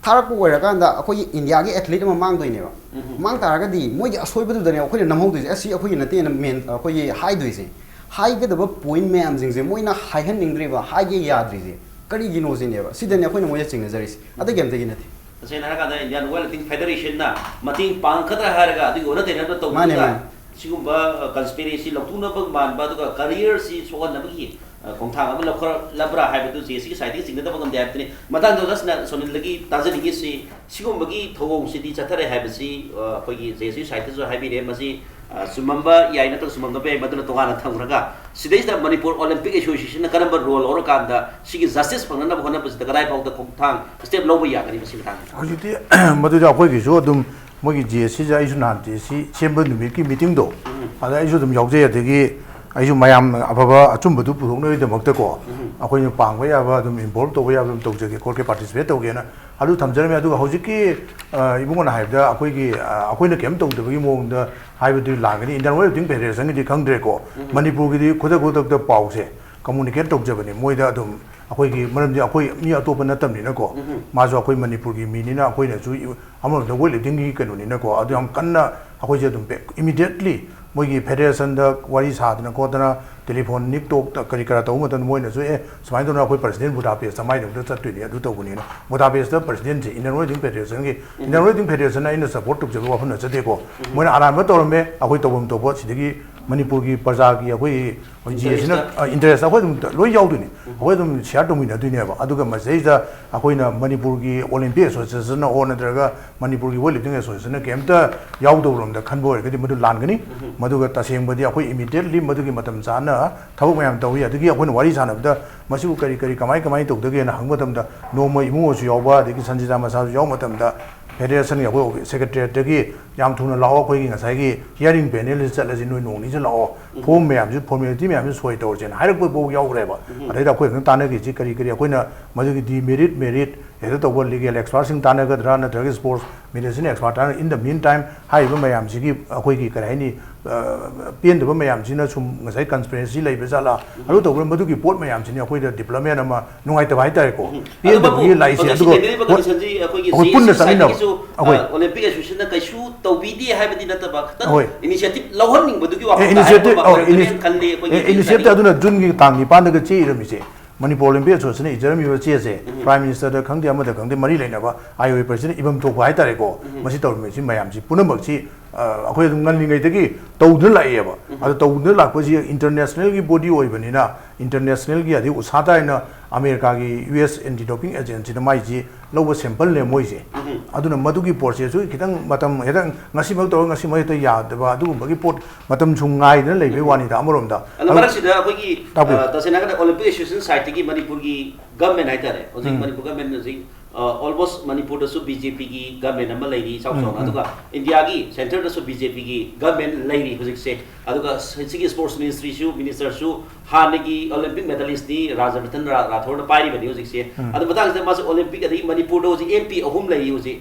ꯊꯥꯔꯛꯄ ꯑꯣꯏꯔꯀꯥꯟꯗ ꯑꯩꯈꯣꯏꯒꯤ ꯏꯟꯗꯤꯌꯥꯒꯤ ꯑꯦꯊꯂꯤꯠ ꯑꯃ ꯃꯥꯡꯗꯣꯏꯅꯦꯕ꯫ ꯎꯝ꯫ ꯃꯥꯡ ꯇꯥꯔꯒꯗꯤ ꯃꯣꯏꯒꯤ ꯑꯁꯣꯏꯕꯗꯨꯗꯅꯦ ꯑꯩꯈꯣꯏꯅ ꯅꯝꯍꯧꯗꯣꯏꯁꯦ, "ꯑꯁꯤ ꯑꯩꯈꯣꯏꯒꯤ ꯅꯠꯇꯦꯅ" ꯃꯦꯟ-, ꯑꯩꯈꯣꯏꯒꯤ ꯍꯥꯏꯗꯣꯏꯁꯦ꯫ ꯍꯥꯏꯒꯗꯕ ꯄꯣꯏꯟ ꯃꯌꯥꯝꯁꯤꯡꯁꯦ ꯃꯣꯏꯅ ꯍꯥꯏꯍꯟꯅꯤꯡꯗ꯭ꯔꯤꯕ, ꯍꯥꯏꯒꯦ ꯌꯥꯗ꯭ꯔꯤꯁꯦ ꯀꯔꯤꯒꯤꯅꯣ ꯁꯤꯅꯦꯕ꯫ ꯁꯤꯗꯅꯦ ꯑꯩꯈꯣꯏꯅ ꯃꯣꯏꯗ ꯆꯤꯡꯅꯖꯔꯤꯁꯦ, ꯑꯇꯩ ꯀꯩꯝꯇꯒꯤ ꯅꯠꯇꯦ꯫ ꯇꯁꯦꯡꯅ ꯍꯥꯏꯔꯀꯥꯟꯗ ꯏꯟꯗꯤꯌꯥꯟ ꯋꯦꯠ ꯂꯤꯐꯇꯤꯡ ꯐꯦꯗꯔꯦꯁꯟꯅ ꯃꯇꯦꯡ ꯄꯥꯡꯒꯗ꯭ꯔꯥ ꯍꯥꯏꯔꯒ ꯑꯗꯨꯒꯤ ꯑꯣꯟꯅ ꯇꯩꯅꯕ ꯃꯥꯅꯦ, ꯇꯧꯗꯨꯅ ꯃꯥꯅꯦ꯫ ꯁꯤꯒꯨꯝꯕ, ꯑ, ꯀꯟꯁꯄꯤꯔꯦꯁꯤ ꯂꯧꯊꯣꯛꯅꯕ ꯃꯥꯟꯕ, ꯑꯗꯨꯒ ꯀꯔꯤꯌꯔꯁꯤ ꯁꯣꯛꯍꯟꯅꯕꯒꯤ, ꯑ, ꯈꯣꯡꯊꯥꯡ ꯑꯃ ꯂꯧꯈꯠꯂꯕ꯭ꯔꯥ ꯍꯥꯏꯕꯗꯨ ꯖꯦ ꯁꯤꯒꯤ ꯁꯥꯏꯠꯇꯒꯤ ꯆꯤꯡꯅꯗꯕ ꯉꯝꯗꯦ ꯍꯥꯏꯕꯗꯨꯅꯤ꯫ ꯃꯇꯥꯡꯗ ꯖꯁꯅ ꯁꯣꯅꯤꯜꯗꯒꯤ ꯇꯥꯖꯅꯤꯡꯉꯤꯁꯤ, ꯁꯤꯒꯨꯝꯕꯒꯤ ꯊꯧꯑꯣꯡꯁꯤꯗꯤ ꯆꯠꯊꯔꯦ ꯍꯥꯏꯕꯁꯤ, ꯑ, ꯑꯩꯈꯣꯏꯒꯤ ꯖꯦ ꯁꯤ ꯁꯥꯏꯠꯇꯁꯨ ꯍꯥꯏꯕꯤꯔꯦ꯫ ꯃꯁꯤ, ꯑ, ꯆꯨꯝꯃꯝꯕ ꯌꯥꯏ ꯅꯠꯇ꯭ꯔꯒ ꯆꯨꯝꯃꯝꯗꯕ ꯌꯥꯏ, ꯃꯗꯨꯅ ꯇꯣꯉꯥꯟꯅ ꯊꯝꯈ꯭ꯔꯒ, ꯁꯤꯗꯩꯁꯤꯗ ꯃꯅꯤꯄꯨꯔ ꯑꯣꯂꯤꯝꯄꯤꯛ ꯑꯦꯁꯣꯁꯤꯌꯦꯁꯟꯅ ꯀꯔꯝꯕ ꯔꯣꯜ ꯂꯧꯔꯀꯥꯟꯗ ꯁꯤꯒꯤ ꯖꯁꯇꯤꯁ ꯐꯪꯅꯅꯕ ꯍꯣꯠꯅꯕꯁꯤꯗ ꯀꯗꯥꯏ ꯐꯥꯎꯗ ꯈꯣꯡꯊꯥꯡ, ꯁ꯭ꯇꯦꯞ ꯂꯧꯕ ꯌꯥꯒꯅꯤ ꯃꯁꯤꯒꯤ ꯃꯇꯥꯡꯗ? ꯍꯧꯖꯤꯛꯇꯤ ꯃꯗꯨꯗ ꯑꯩꯈꯣꯏꯒꯤꯁꯨ ꯑꯗꯨꯝ ꯃꯣꯏꯒꯤ ꯖꯦ ꯁꯤꯁꯦ, ꯑꯩꯁꯨ ꯅꯍꯥꯟ ꯖꯦ ꯁꯤ ꯁꯦꯝꯕ ꯅꯨꯃꯤꯠꯀꯤ ꯃꯤꯇꯤꯡꯗꯣ, ꯎꯝ꯫ ꯑꯗ ꯑꯩꯁꯨ ꯑꯗꯨꯝ ꯌꯥꯎꯖꯩ꯫ ꯑꯗꯒꯤ ꯑꯩꯁꯨ ꯃꯌꯥꯝ ꯑꯐꯕ ꯑꯆꯨꯝꯕꯗꯨ ꯄꯨꯊꯣꯛꯅꯕꯒꯤꯗꯃꯛꯇꯀꯣ, ꯎꯝ꯫ ꯑꯩꯈꯣꯏꯅ ꯄꯥꯡꯕ ꯌꯥꯕ ꯑꯗꯨꯝ ꯏꯟꯚꯣꯜꯕ ꯇꯧꯕ ꯌꯥꯕ ꯑꯗꯨꯝ ꯇꯧꯖꯒꯦ, ꯈꯣꯠꯀꯦ, ꯄꯥꯔꯇꯤꯁꯤꯄꯦꯠ ꯇꯧꯒꯦꯅ ꯑꯗꯨ ꯊꯝꯖꯔꯝꯃꯤ꯫ ꯑꯗꯨꯒ ꯍꯧꯖꯤꯛꯀꯤ, ꯑ, ꯏꯕꯨꯡꯉꯣꯅ ꯍꯥꯏꯕꯗ ꯑꯩꯈꯣꯏꯒꯤ, ꯑ, ꯑꯩꯈꯣꯏꯅ ꯀꯩꯝ ꯇꯧꯗꯕꯒꯤ ꯃꯑꯣꯡꯗ ꯍꯥꯏꯕꯗꯨ ꯂꯥꯟꯒꯅꯤ꯫ ꯏꯟꯗꯤꯌꯥꯟ ꯋꯦꯠ ꯂꯤꯐꯇꯤꯡ ꯐꯦꯗꯔꯦꯁꯟꯒꯤꯗꯤ ꯈꯪꯗ꯭ꯔꯦꯀꯣ꯫ ꯎꯝ꯫ ꯃꯅꯤꯄꯨꯔꯒꯤꯗꯤ ꯈꯨꯗꯛ ꯈꯨꯗꯛꯇ ꯄꯥꯎꯁꯦ ꯀꯝꯃꯨꯅꯤꯀꯦꯠ ꯇꯧꯖꯕꯅꯤ꯫ ꯃꯣꯏꯗ ꯑꯗꯨꯝ ꯑꯩꯈꯣꯏꯒꯤ ꯃꯔꯝꯗꯤ ꯑꯩꯈꯣꯏ ꯃꯤ ꯑꯇꯣꯞꯄ ꯅꯠꯇꯕꯅꯤꯅꯀꯣ, ꯎꯝ꯫ ꯃꯥꯁꯨ ꯑꯩꯈꯣꯏ ꯃꯅꯤꯄꯨꯔꯒꯤ ꯃꯤꯅꯤꯅ, ꯑꯩꯈꯣꯏꯅꯁꯨ ꯏ-, ꯑꯃꯔꯣꯝꯗ weight lifting ꯒꯤ ꯀꯩꯅꯣꯅꯤꯅꯀꯣ, ꯑꯗꯨ ꯌꯥꯝ ꯀꯟꯅ ꯑꯩꯈꯣꯏꯁꯦ ꯑꯗꯨꯝ ꯄꯦ-, immediately ꯃꯣꯏꯒꯤ federation ꯗ ꯋꯥꯔꯤ ꯁꯥꯗꯅ ꯈꯣꯠꯇꯅ, telephone ꯅꯤꯛ ꯇꯣꯛꯇ ꯀꯔꯤ ꯀꯔꯥ ꯇꯧꯕ ꯃꯇꯝꯗ, ꯃꯣꯏꯅꯁꯨ, "ꯑꯦ, ꯁꯨꯃꯥꯏꯅ ꯇꯧꯗꯅ ꯑꯩꯈꯣꯏ president ꯕꯨꯗꯥꯄꯦꯁꯇ ꯃꯥꯏꯗꯃꯛꯇ ꯆꯠꯇꯣꯏꯅꯤ, ꯑꯗꯨ ꯇꯧꯕꯅꯤꯅ"꯫ ꯕꯨꯗꯥꯄꯦꯁꯇ president ꯁꯦ Inner Weightlifting Federation ꯒꯤ, ꯎꯝ꯫ Inner Weightlifting Federation ꯅ ꯑꯩꯅ support ꯇꯧꯖꯕ ꯋꯥꯐꯝ ꯅꯠꯆꯗꯦꯀꯣ꯫ ꯎꯝ꯫ ꯃꯣꯏꯅ ꯑꯔꯥꯟꯕ ꯇꯧꯔꯝꯃꯦ, ꯑꯩꯈꯣꯏ ꯇꯧꯐꯝ ꯊꯣꯛꯄ ꯁꯤꯗꯒꯤ ꯃꯅꯤꯄꯨꯔꯒꯤ ꯄ꯭ꯔꯖꯥꯒꯤ ꯑꯩꯈꯣꯏ ꯍꯧꯖꯤꯛ ꯖꯤ ꯑꯦ ꯁꯤꯅ, interest ꯇ꯫ ꯑ, interest ꯑꯩꯈꯣꯏ ꯑꯗꯨꯝ ꯂꯣꯏ ꯌꯥꯎꯗꯣꯏꯅꯤ꯫ ꯎꯝ꯫ ꯑꯩꯈꯣꯏ ꯑꯗꯨꯝ share ꯇꯧꯃꯤꯟꯅꯗꯣꯏꯅꯦꯕ꯫ ꯑꯗꯨꯒ ꯃꯁꯤꯗꯩꯗ ꯑꯩꯈꯣꯏꯅ ꯃꯅꯤꯄꯨꯔꯒꯤ Olympic Association ꯅ ꯑꯣꯔ ꯅꯠꯇ꯭ꯔꯒ ꯃꯅꯤꯄꯨꯔꯒꯤ Weightlifting Association ꯅ ꯀꯩꯝꯇ ꯌꯥꯎꯗꯕꯔꯣꯝꯗ ꯈꯟꯕ ꯑꯣꯏꯔꯒꯗꯤ ꯃꯗꯨ ꯂꯥꯟꯒꯅꯤ꯫ ꯎꯝ꯫ ꯃꯗꯨꯒ ꯇꯁꯦꯡꯕꯗꯤ ꯑꯩꯈꯣꯏ immediately ꯃꯗꯨꯒꯤ ꯃꯇꯝ ꯆꯥꯅ ꯊꯕꯛ ꯃꯌꯥꯝ ꯇꯧꯏ꯫ ꯑꯗꯒꯤ ꯑꯩꯈꯣꯏꯅ ꯋꯥꯔꯤ ꯁꯥꯟꯅꯕꯗ ꯃꯁꯤꯕꯨ ꯀꯔꯤ ꯀꯔꯤ ꯀꯃꯥꯏ ꯀꯃꯥꯏ ꯇꯧꯗꯒꯦꯅ ꯍꯪꯕ ꯃꯇꯝꯗ ꯅꯣꯡꯃ ꯏꯕꯨꯡꯉꯣꯁꯨ ꯌꯥꯎꯕ, ꯑꯗꯒꯤ ꯁꯟꯖꯤꯇꯥ ꯃꯁꯥꯁꯨ ꯌꯥꯎꯕ ꯃꯇꯝꯗ federation ꯒꯤ ꯑꯩꯈꯣꯏ secretariat ꯇꯒꯤ ꯌꯥꯝ ꯊꯨꯅ ꯂꯥꯛꯑꯣ, ꯑꯩꯈꯣꯏꯒꯤ ꯉꯁꯥꯏꯒꯤ hearing panel ꯁꯤ ꯆꯠꯂꯁꯤ, ꯅꯣꯏ ꯅꯣꯡ ꯅꯤꯅꯤ ꯂꯥꯛꯑꯣ, ꯎꯝ꯫ Form ꯃꯌꯥꯝꯁꯤ, formality ꯃꯌꯥꯝꯁꯤ ꯁꯣꯏ ꯇꯧꯔꯁꯦꯅ ꯍꯥꯏꯔꯛꯄ ꯐꯥꯎ ꯌꯥꯎꯈ꯭ꯔꯦꯕ꯫ ꯎꯝ꯫ ꯑꯗꯩꯗ ꯑꯩꯈꯣꯏ ꯑꯗꯨꯝ ꯇꯥꯟꯅꯈꯤꯁꯤ, ꯀꯔꯤ ꯀꯔꯤ ꯑꯩꯈꯣꯏꯅ ꯃꯗꯨꯒꯤ demerit merit ꯍꯦꯛꯇ ꯇꯧꯕ legal expert ꯁꯤꯡ ꯇꯥꯟꯅꯒꯗ꯭ꯔꯥ, ꯅꯠꯇ꯭ꯔꯒ sports medicine expert ꯇꯥꯟꯅ-, in the meantime ꯍꯥꯏꯔꯤꯕ ꯃꯌꯥꯝꯁꯤꯒꯤ ꯑꯩꯈꯣꯏꯒꯤ ꯀꯔꯤ ꯍꯥꯏꯅꯤ, ꯑ, ꯄꯦꯟꯗꯕ ꯃꯌꯥꯝꯁꯤꯅ ꯁꯨꯝ ꯉꯁꯥꯏ conspiracy ꯂꯩꯕ ꯖꯥꯠꯂꯥ, ꯎꯝ꯫ ꯑꯗꯨ ꯇꯧꯕ꯭ꯔꯥ, ꯃꯗꯨꯒꯤ ꯄꯣꯠ ꯃꯌꯥꯝꯁꯤꯅ ꯑꯩꯈꯣꯏꯗ development ꯑꯃ ꯅꯨꯡꯉꯥꯏꯇꯕ ꯍꯥꯏꯇꯥꯔꯦꯀꯣ꯫ ꯎꯝ꯫ ꯄꯦꯟꯗꯕꯒꯤ ꯑꯗꯨꯃꯛꯄꯨ ꯂꯥꯏꯁꯦ, ꯍꯧꯖꯤꯛꯁꯤ ꯑꯗꯨꯒ ꯂꯩꯅꯔꯤꯕ ꯄꯣꯠ condition ꯁꯤ ꯑꯩꯈꯣꯏꯒꯤ ꯑꯩꯈꯣꯏ ꯄꯨꯟꯅ ꯖꯦ ꯑꯦ ꯁꯤ ꯆꯠꯃꯤꯟꯅꯕ꯫ ꯁꯥꯏꯠꯇꯒꯤꯁꯨ, ꯑꯩꯈꯣꯏ ꯑ, Olympic Association ꯅ ꯀꯩꯁꯨ ꯇꯧꯕꯤꯗꯦ ꯍꯥꯏꯕꯗꯤ ꯅꯠꯇꯕ, ꯈꯤꯇꯪ ꯑꯍꯣꯏ꯫ Initiative ꯂꯧꯍꯟꯅꯤꯡꯕꯗꯨꯒꯤ ꯑꯦ, ꯋꯥꯐꯝꯗ initiative, ꯍꯥꯏꯕ ꯑꯧ, ꯃꯥꯡꯖꯧꯅꯅ ꯏꯅꯤ-, ꯈꯜꯂꯤ ꯑꯩꯈꯣꯏꯒꯤ ꯑꯦ, initiative ꯇ ꯑꯗꯨꯅ ꯖꯨꯟꯒꯤ ꯇꯥꯡ ꯅꯤꯄꯥꯟꯗꯒ ꯆꯦ ꯏꯔꯝꯃꯤꯁꯦ꯫ ꯃꯅꯤꯄꯨꯔ Olympic Association ꯅ ꯏꯖꯔꯝꯃꯤꯕ ꯆꯦꯁꯦ, ꯎꯝ꯫ Prime Minister ꯗ ꯈꯪꯗꯦ, ꯑꯃꯗ ꯈꯪꯗꯦ, ꯃꯔꯤ ꯂꯩꯅꯕ I O A president ꯅ ꯏꯐꯝ ꯊꯣꯛꯄ ꯍꯥꯏꯇꯥꯔꯦꯀꯣ, ꯎꯝ꯫ ꯃꯁꯤ ꯇꯧꯔꯝꯃꯤꯁꯤ ꯃꯌꯥꯝꯁꯤ ꯄꯨꯝꯅꯃꯛꯁꯤ, ꯑ, ꯑꯩꯈꯣꯏ ꯑꯗꯨꯝ ꯉꯜꯂꯤꯉꯩꯗꯒꯤ ꯇꯧꯗꯨꯅ ꯂꯥꯛꯑꯦꯕ꯫ ꯎꯝ꯫ ꯑꯗꯨ ꯇꯧꯗꯨꯅ ꯂꯥꯛꯄꯁꯤ international ꯒꯤ body ꯑꯣꯏꯕꯅꯤꯅ, international ꯒꯤ, ꯑꯗꯩ ꯎꯁꯥ ꯇꯥꯏꯅ ꯑꯃꯦꯔꯤꯀꯥꯒꯤ U S Anti Doping Agency ꯅ ꯃꯥꯏꯁꯤ ꯂꯧꯕ sample ꯅꯦ ꯃꯣꯏꯁꯦ꯫ ꯎꯝ꯫ ꯑꯗꯨꯅ ꯃꯗꯨꯒꯤ ꯄꯣꯠꯁꯤꯁꯨ ꯈꯤꯇꯪ ꯃꯇꯝ ꯍꯦꯛꯇ ꯉꯁꯤꯃꯛ ꯇꯧꯔꯒ ꯉꯁꯤꯃꯛ ꯍꯦꯛꯇ ꯌꯥꯗꯕ ꯑꯗꯨꯒꯨꯝꯕꯒꯤ ꯄꯣꯠ ꯃꯇꯝ ꯁꯨꯝ ꯉꯥꯏꯗꯅ ꯂꯩꯕꯩ ꯎꯝ꯫ ꯋꯥꯅꯤꯗ ꯑꯃꯔꯣꯝꯗ꯫ ꯑꯗꯣ ꯑꯗꯨ ꯃꯔꯛꯁꯤꯗ ꯑꯩꯈꯣꯏꯒꯤ, ꯇꯥꯛꯄꯤꯌꯨ꯫ ꯑ, ꯇꯁꯦꯡꯅ ꯍꯥꯏꯔꯒꯗꯤ Olympic Association side ꯇꯒꯤ ꯃꯅꯤꯄꯨꯔꯒꯤ government ꯍꯥꯏꯇꯥꯔꯦ, ꯍꯧꯖꯤꯛ ꯎꯝ꯫ ꯃꯅꯤꯄꯨꯔ government ꯍꯧꯖꯤꯛ, ꯑ, almost ꯃꯅꯤꯄꯨꯔꯗꯁꯨ B J P ꯒꯤ government ꯑꯃ ꯂꯩꯔꯤ, ꯏꯆꯥꯎ ꯎꯝ, ꯆꯥꯎꯅ꯫ ꯎꯝ꯫ ꯑꯗꯨꯒ India ꯒꯤ centre ꯗꯁꯨ B J P ꯒꯤ government ꯂꯩꯔꯤ ꯍꯧꯖꯤꯛꯁꯦ꯫ ꯑꯗꯨꯒ ꯁꯤ-, ꯁꯤꯒꯤ sports ministry ꯁꯨ, minister ꯁꯨ ꯍꯥꯟꯅꯒꯤ Olympic medalist ꯅꯤ, ꯔꯥꯖꯔꯠꯇꯟ ꯔꯥ-, ꯔꯥꯊꯣꯔꯅ ꯄꯥꯏꯔꯤꯕꯅꯤ ꯍꯧꯖꯤꯛꯁꯦ꯫ ꯎꯝ꯫ ꯑꯗꯨ ꯃꯇꯥꯡꯁꯤꯗ ꯃꯥꯁꯦ Olympic, ꯑꯗꯒꯤ ꯃꯅꯤꯄꯨꯔꯗ ꯍꯧꯖꯤꯛ M P ꯑꯍꯨꯝ ꯂꯩꯔꯤ ꯍꯧꯖꯤꯛ꯫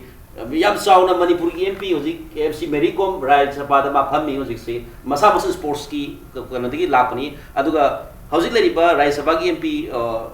ꯌꯥꯝ ꯆꯥꯎꯅ ꯃꯅꯤꯄꯨꯔꯒꯤ M P ꯍꯧꯖꯤꯛ M C ꯃꯦꯔꯤ ꯀꯣꯝ ꯔꯥꯖ꯭ꯌ ꯁꯚꯥꯗ ꯃꯥ ꯐꯝꯃꯤ ꯍꯧꯖꯤꯛꯁꯦ꯫ ꯃꯁꯥꯃꯛꯁꯨ sports ꯀꯤ ꯀꯩꯅꯣꯗꯒꯤ ꯂꯥꯛꯄꯅꯤ꯫ ꯑꯗꯨꯒ ꯍꯧꯖꯤꯛ ꯂꯩꯔꯤꯕ ꯔꯥꯖ꯭ꯌ ꯁꯚꯥꯒꯤ ꯑꯦꯝ ꯄꯤ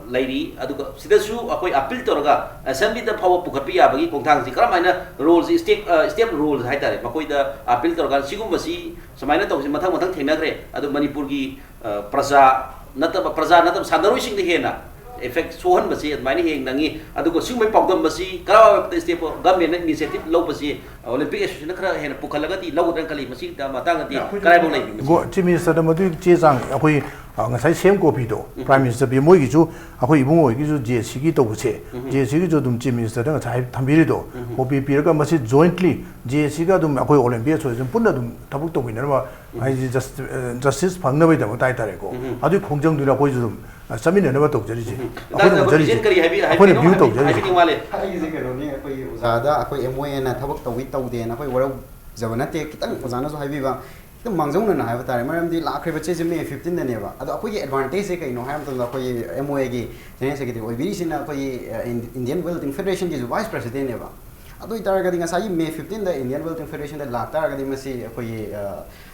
ꯂꯩꯔꯤ, ꯑꯗꯨꯒ ꯁꯤꯗꯁꯨ ꯑꯩꯈꯣꯏ ꯑꯄꯤꯜ ꯇꯧꯔꯒ ꯑꯦꯁꯦꯝꯕ꯭ꯂꯤꯗ ꯐꯥꯎꯕ ꯄꯨꯈꯠꯄ ꯌꯥꯕꯒꯤ ꯈꯣꯡꯊꯥꯡꯁꯤ ꯀꯔꯝꯍꯥꯏꯅ ꯔꯣꯜꯁꯤ, ꯁ꯭ꯇꯦꯞ ꯁ꯭ꯇꯦꯞ ꯔꯣꯜ ꯍꯥꯏꯇꯥꯔꯦ, ꯃꯈꯣꯏꯗ ꯑꯄꯤꯜ ꯇꯧꯔꯒ ꯁꯤꯒꯨꯝꯕꯁꯤ ꯁꯨꯃꯥꯏꯅ ꯇꯧꯁꯤ, ꯃꯊꯪ ꯃꯊꯪ ꯊꯦꯡꯅꯈ꯭ꯔꯦ, ꯑꯗꯨ ꯃꯅꯤꯄꯨꯔꯒꯤ ꯑ, ꯄ꯭ꯔꯖꯥ ꯅꯠꯇꯕ, ꯄ꯭ꯔꯖꯥ ꯅꯠꯇꯕ ꯁꯥꯟꯅꯔꯣꯏꯁꯤꯡꯗ ꯍꯦꯟꯅ ꯏꯐꯦꯛ ꯁꯣꯛꯍꯟꯕꯁꯤ ꯑꯗꯨꯃꯥꯏꯅ ꯍꯦꯟꯅ ꯅꯪꯉꯤ꯫ ꯑꯗꯨꯒ ꯁꯤꯒꯨꯝꯕꯩ ꯄꯥꯎꯗꯝ ꯑꯁꯤ ꯀꯔꯝꯕ ꯁ꯭ꯇꯦꯞ ꯒꯚꯔꯟꯃꯦꯟꯠꯅ ꯏꯅꯤꯁꯤꯌꯦꯇꯤꯚ ꯂꯧꯕꯁꯤ ꯑꯣꯂꯤꯝꯄꯤꯛ ꯑꯦꯁꯣꯁꯤꯌꯦꯁꯟꯅ ꯈꯔ ꯍꯦꯟꯅ ꯄꯨꯈꯠꯂꯒꯗꯤ ꯂꯧꯒꯗ꯭ꯔꯅ ꯈꯜꯂꯤ꯫ ꯃꯁꯤꯒꯤ ꯃꯇꯥꯡꯗꯗꯤ ꯀꯔꯥꯏꯐꯥꯎ ꯂꯩꯕꯤ? ꯃꯁꯤ ꯆꯤꯐ ꯃꯤꯅꯤꯁꯇꯔꯗ ꯃꯗꯨꯒꯤ ꯆꯦ ꯆꯥꯡ ꯑꯩꯈꯣꯏ, ꯑ, ꯉꯁꯥꯏ ꯁꯦꯝ ꯀꯣꯄꯤꯗꯣ, ꯎꯝ꯫ ꯄ꯭ꯔꯥꯏꯝ ꯃꯤꯅꯤꯁꯇꯔ ꯄꯤ, ꯃꯣꯏꯒꯤꯁꯨ, ꯑꯩꯈꯣꯏ ꯏꯕꯨꯡꯉꯣ ꯍꯣꯏꯒꯤꯁꯨ ꯖꯦ ꯑꯦ ꯁꯤꯒꯤ ꯇꯧꯕꯁꯦ, ꯎꯝ꯫ ꯖꯦ ꯑꯦ ꯁꯤꯒꯤꯁꯨ ꯑꯗꯨꯝ ꯆꯤꯐ ꯃꯤꯅꯤꯁꯇꯔꯗ ꯉꯁꯥꯏ ꯊꯝꯕꯤꯔꯤꯗꯣ, ꯎꯝ꯫ ꯀꯣꯄꯤ ꯄꯤꯔꯒ ꯃꯁꯤ ꯖꯣꯏꯟꯠꯂꯤ ꯖꯦ ꯑꯦ ꯁꯤꯒ ꯑꯗꯨꯝ ꯑꯩꯈꯣꯏ ꯑꯣꯂꯤꯝꯄꯤꯛ ꯑꯦꯁꯣꯁꯤꯌꯦꯁꯟ ꯄꯨꯟꯅ ꯑꯗꯨꯝ ꯊꯕꯛ ꯇꯧꯃꯤꯟꯅꯅꯕ, ꯎꯝ꯫ ꯍꯥꯏꯗꯤ ꯖꯁ-, ꯑ, ꯖꯁꯇꯤꯁ ꯐꯪꯅꯕꯒꯤꯗꯃꯛꯇ ꯍꯥꯏꯇꯥꯔꯦꯀꯣ꯫ ꯎꯝ꯫ ꯑꯗꯨꯒꯤ ꯈꯣꯡꯖꯪꯗꯨꯅ ꯑꯩꯈꯣꯏꯁꯨ ꯑꯗꯨꯝ, ꯑ, ꯆꯠꯃꯤꯟꯅꯅꯕ ꯇꯧꯖꯔꯤꯁꯦ꯫ ꯎꯝ꯫ ꯑꯩꯈꯣꯏꯅ ꯗꯥ ꯎꯖꯔꯤꯁꯦ꯫ ꯀꯔꯤ ꯍꯥꯏꯕꯤ-, ꯑꯩꯈꯣꯏꯅ ꯍꯥꯏꯕꯤꯅꯤꯡ-, ꯚ꯭ꯌꯨ ꯇꯧꯖꯔꯤꯁꯦ꯫ ꯍꯥꯏꯕꯤꯅꯤꯡ ꯃꯥꯜꯂꯦ꯫ ꯑꯩꯒꯤꯁꯦ ꯀꯩꯅꯣꯅꯤ, ꯑꯩꯈꯣꯏꯒꯤ ꯑꯣꯖꯥꯗ ꯑꯩꯈꯣꯏ ꯑꯦꯝ ꯑꯣ ꯑꯦꯅ ꯊꯕꯛ ꯇꯧꯏ ꯇꯧꯗꯦꯅ ꯑꯩꯈꯣꯏ ꯋꯥꯔꯧꯖꯕ ꯅꯠꯇꯦ, ꯈꯤꯇꯪ ꯑꯣꯖꯥꯅꯁꯨ ꯍꯥꯏꯕꯤꯕ, ꯈꯤꯇꯪ ꯃꯥꯡꯖꯧꯅꯅ ꯍꯥꯏꯕ ꯇꯥꯔꯦ, ꯃꯔꯝꯗꯤ ꯂꯥꯛꯈ꯭ꯔꯤꯕ ꯆꯦꯁꯦ ꯃꯦ ꯐꯤꯐꯇꯤꯟꯗꯅꯦꯕ꯫ ꯑꯗꯣ ꯑꯩꯈꯣꯏꯒꯤ ꯑꯦꯗꯚꯥꯟꯇꯦꯖꯁꯦ ꯀꯩꯅꯣ ꯍꯥꯏꯕ ꯃꯇꯝꯗ, ꯑꯩꯈꯣꯏꯒꯤ ꯑꯦꯝ ꯑꯣ ꯑꯦꯒꯤ ꯖꯦꯅꯔꯦꯜ ꯁꯦꯀ꯭ꯔꯦꯇꯔꯤ ꯑꯣꯏꯕꯤꯔꯤꯁꯤꯅ ꯑꯩꯈꯣꯏꯒꯤ, ꯑ, ꯏꯟ-, ꯏꯟꯗꯤꯌꯟ ꯋꯦꯜ ꯂꯤꯐꯇꯤꯡ ꯐꯦꯗꯔꯦꯁꯟꯒꯤꯁꯨ ꯚꯥꯏꯁ ꯄ꯭ꯔꯦꯁꯤꯗꯦꯟꯠꯅꯦꯕ꯫ ꯑꯗꯨ ꯑꯣꯏꯇꯥꯔꯒꯗꯤ ꯉꯁꯥꯏꯒꯤ ꯃꯦ ꯐꯤꯐꯇꯤꯟꯗ ꯏꯟꯗꯤꯌꯟ ꯋꯦꯜ ꯂꯤꯐꯇꯤꯡ ꯐꯦꯗꯔꯦꯁꯟꯗ ꯂꯥꯛꯇꯥꯔꯒꯗꯤ ꯃꯁꯤ ꯑꯩꯈꯣꯏꯒꯤ, ꯑ,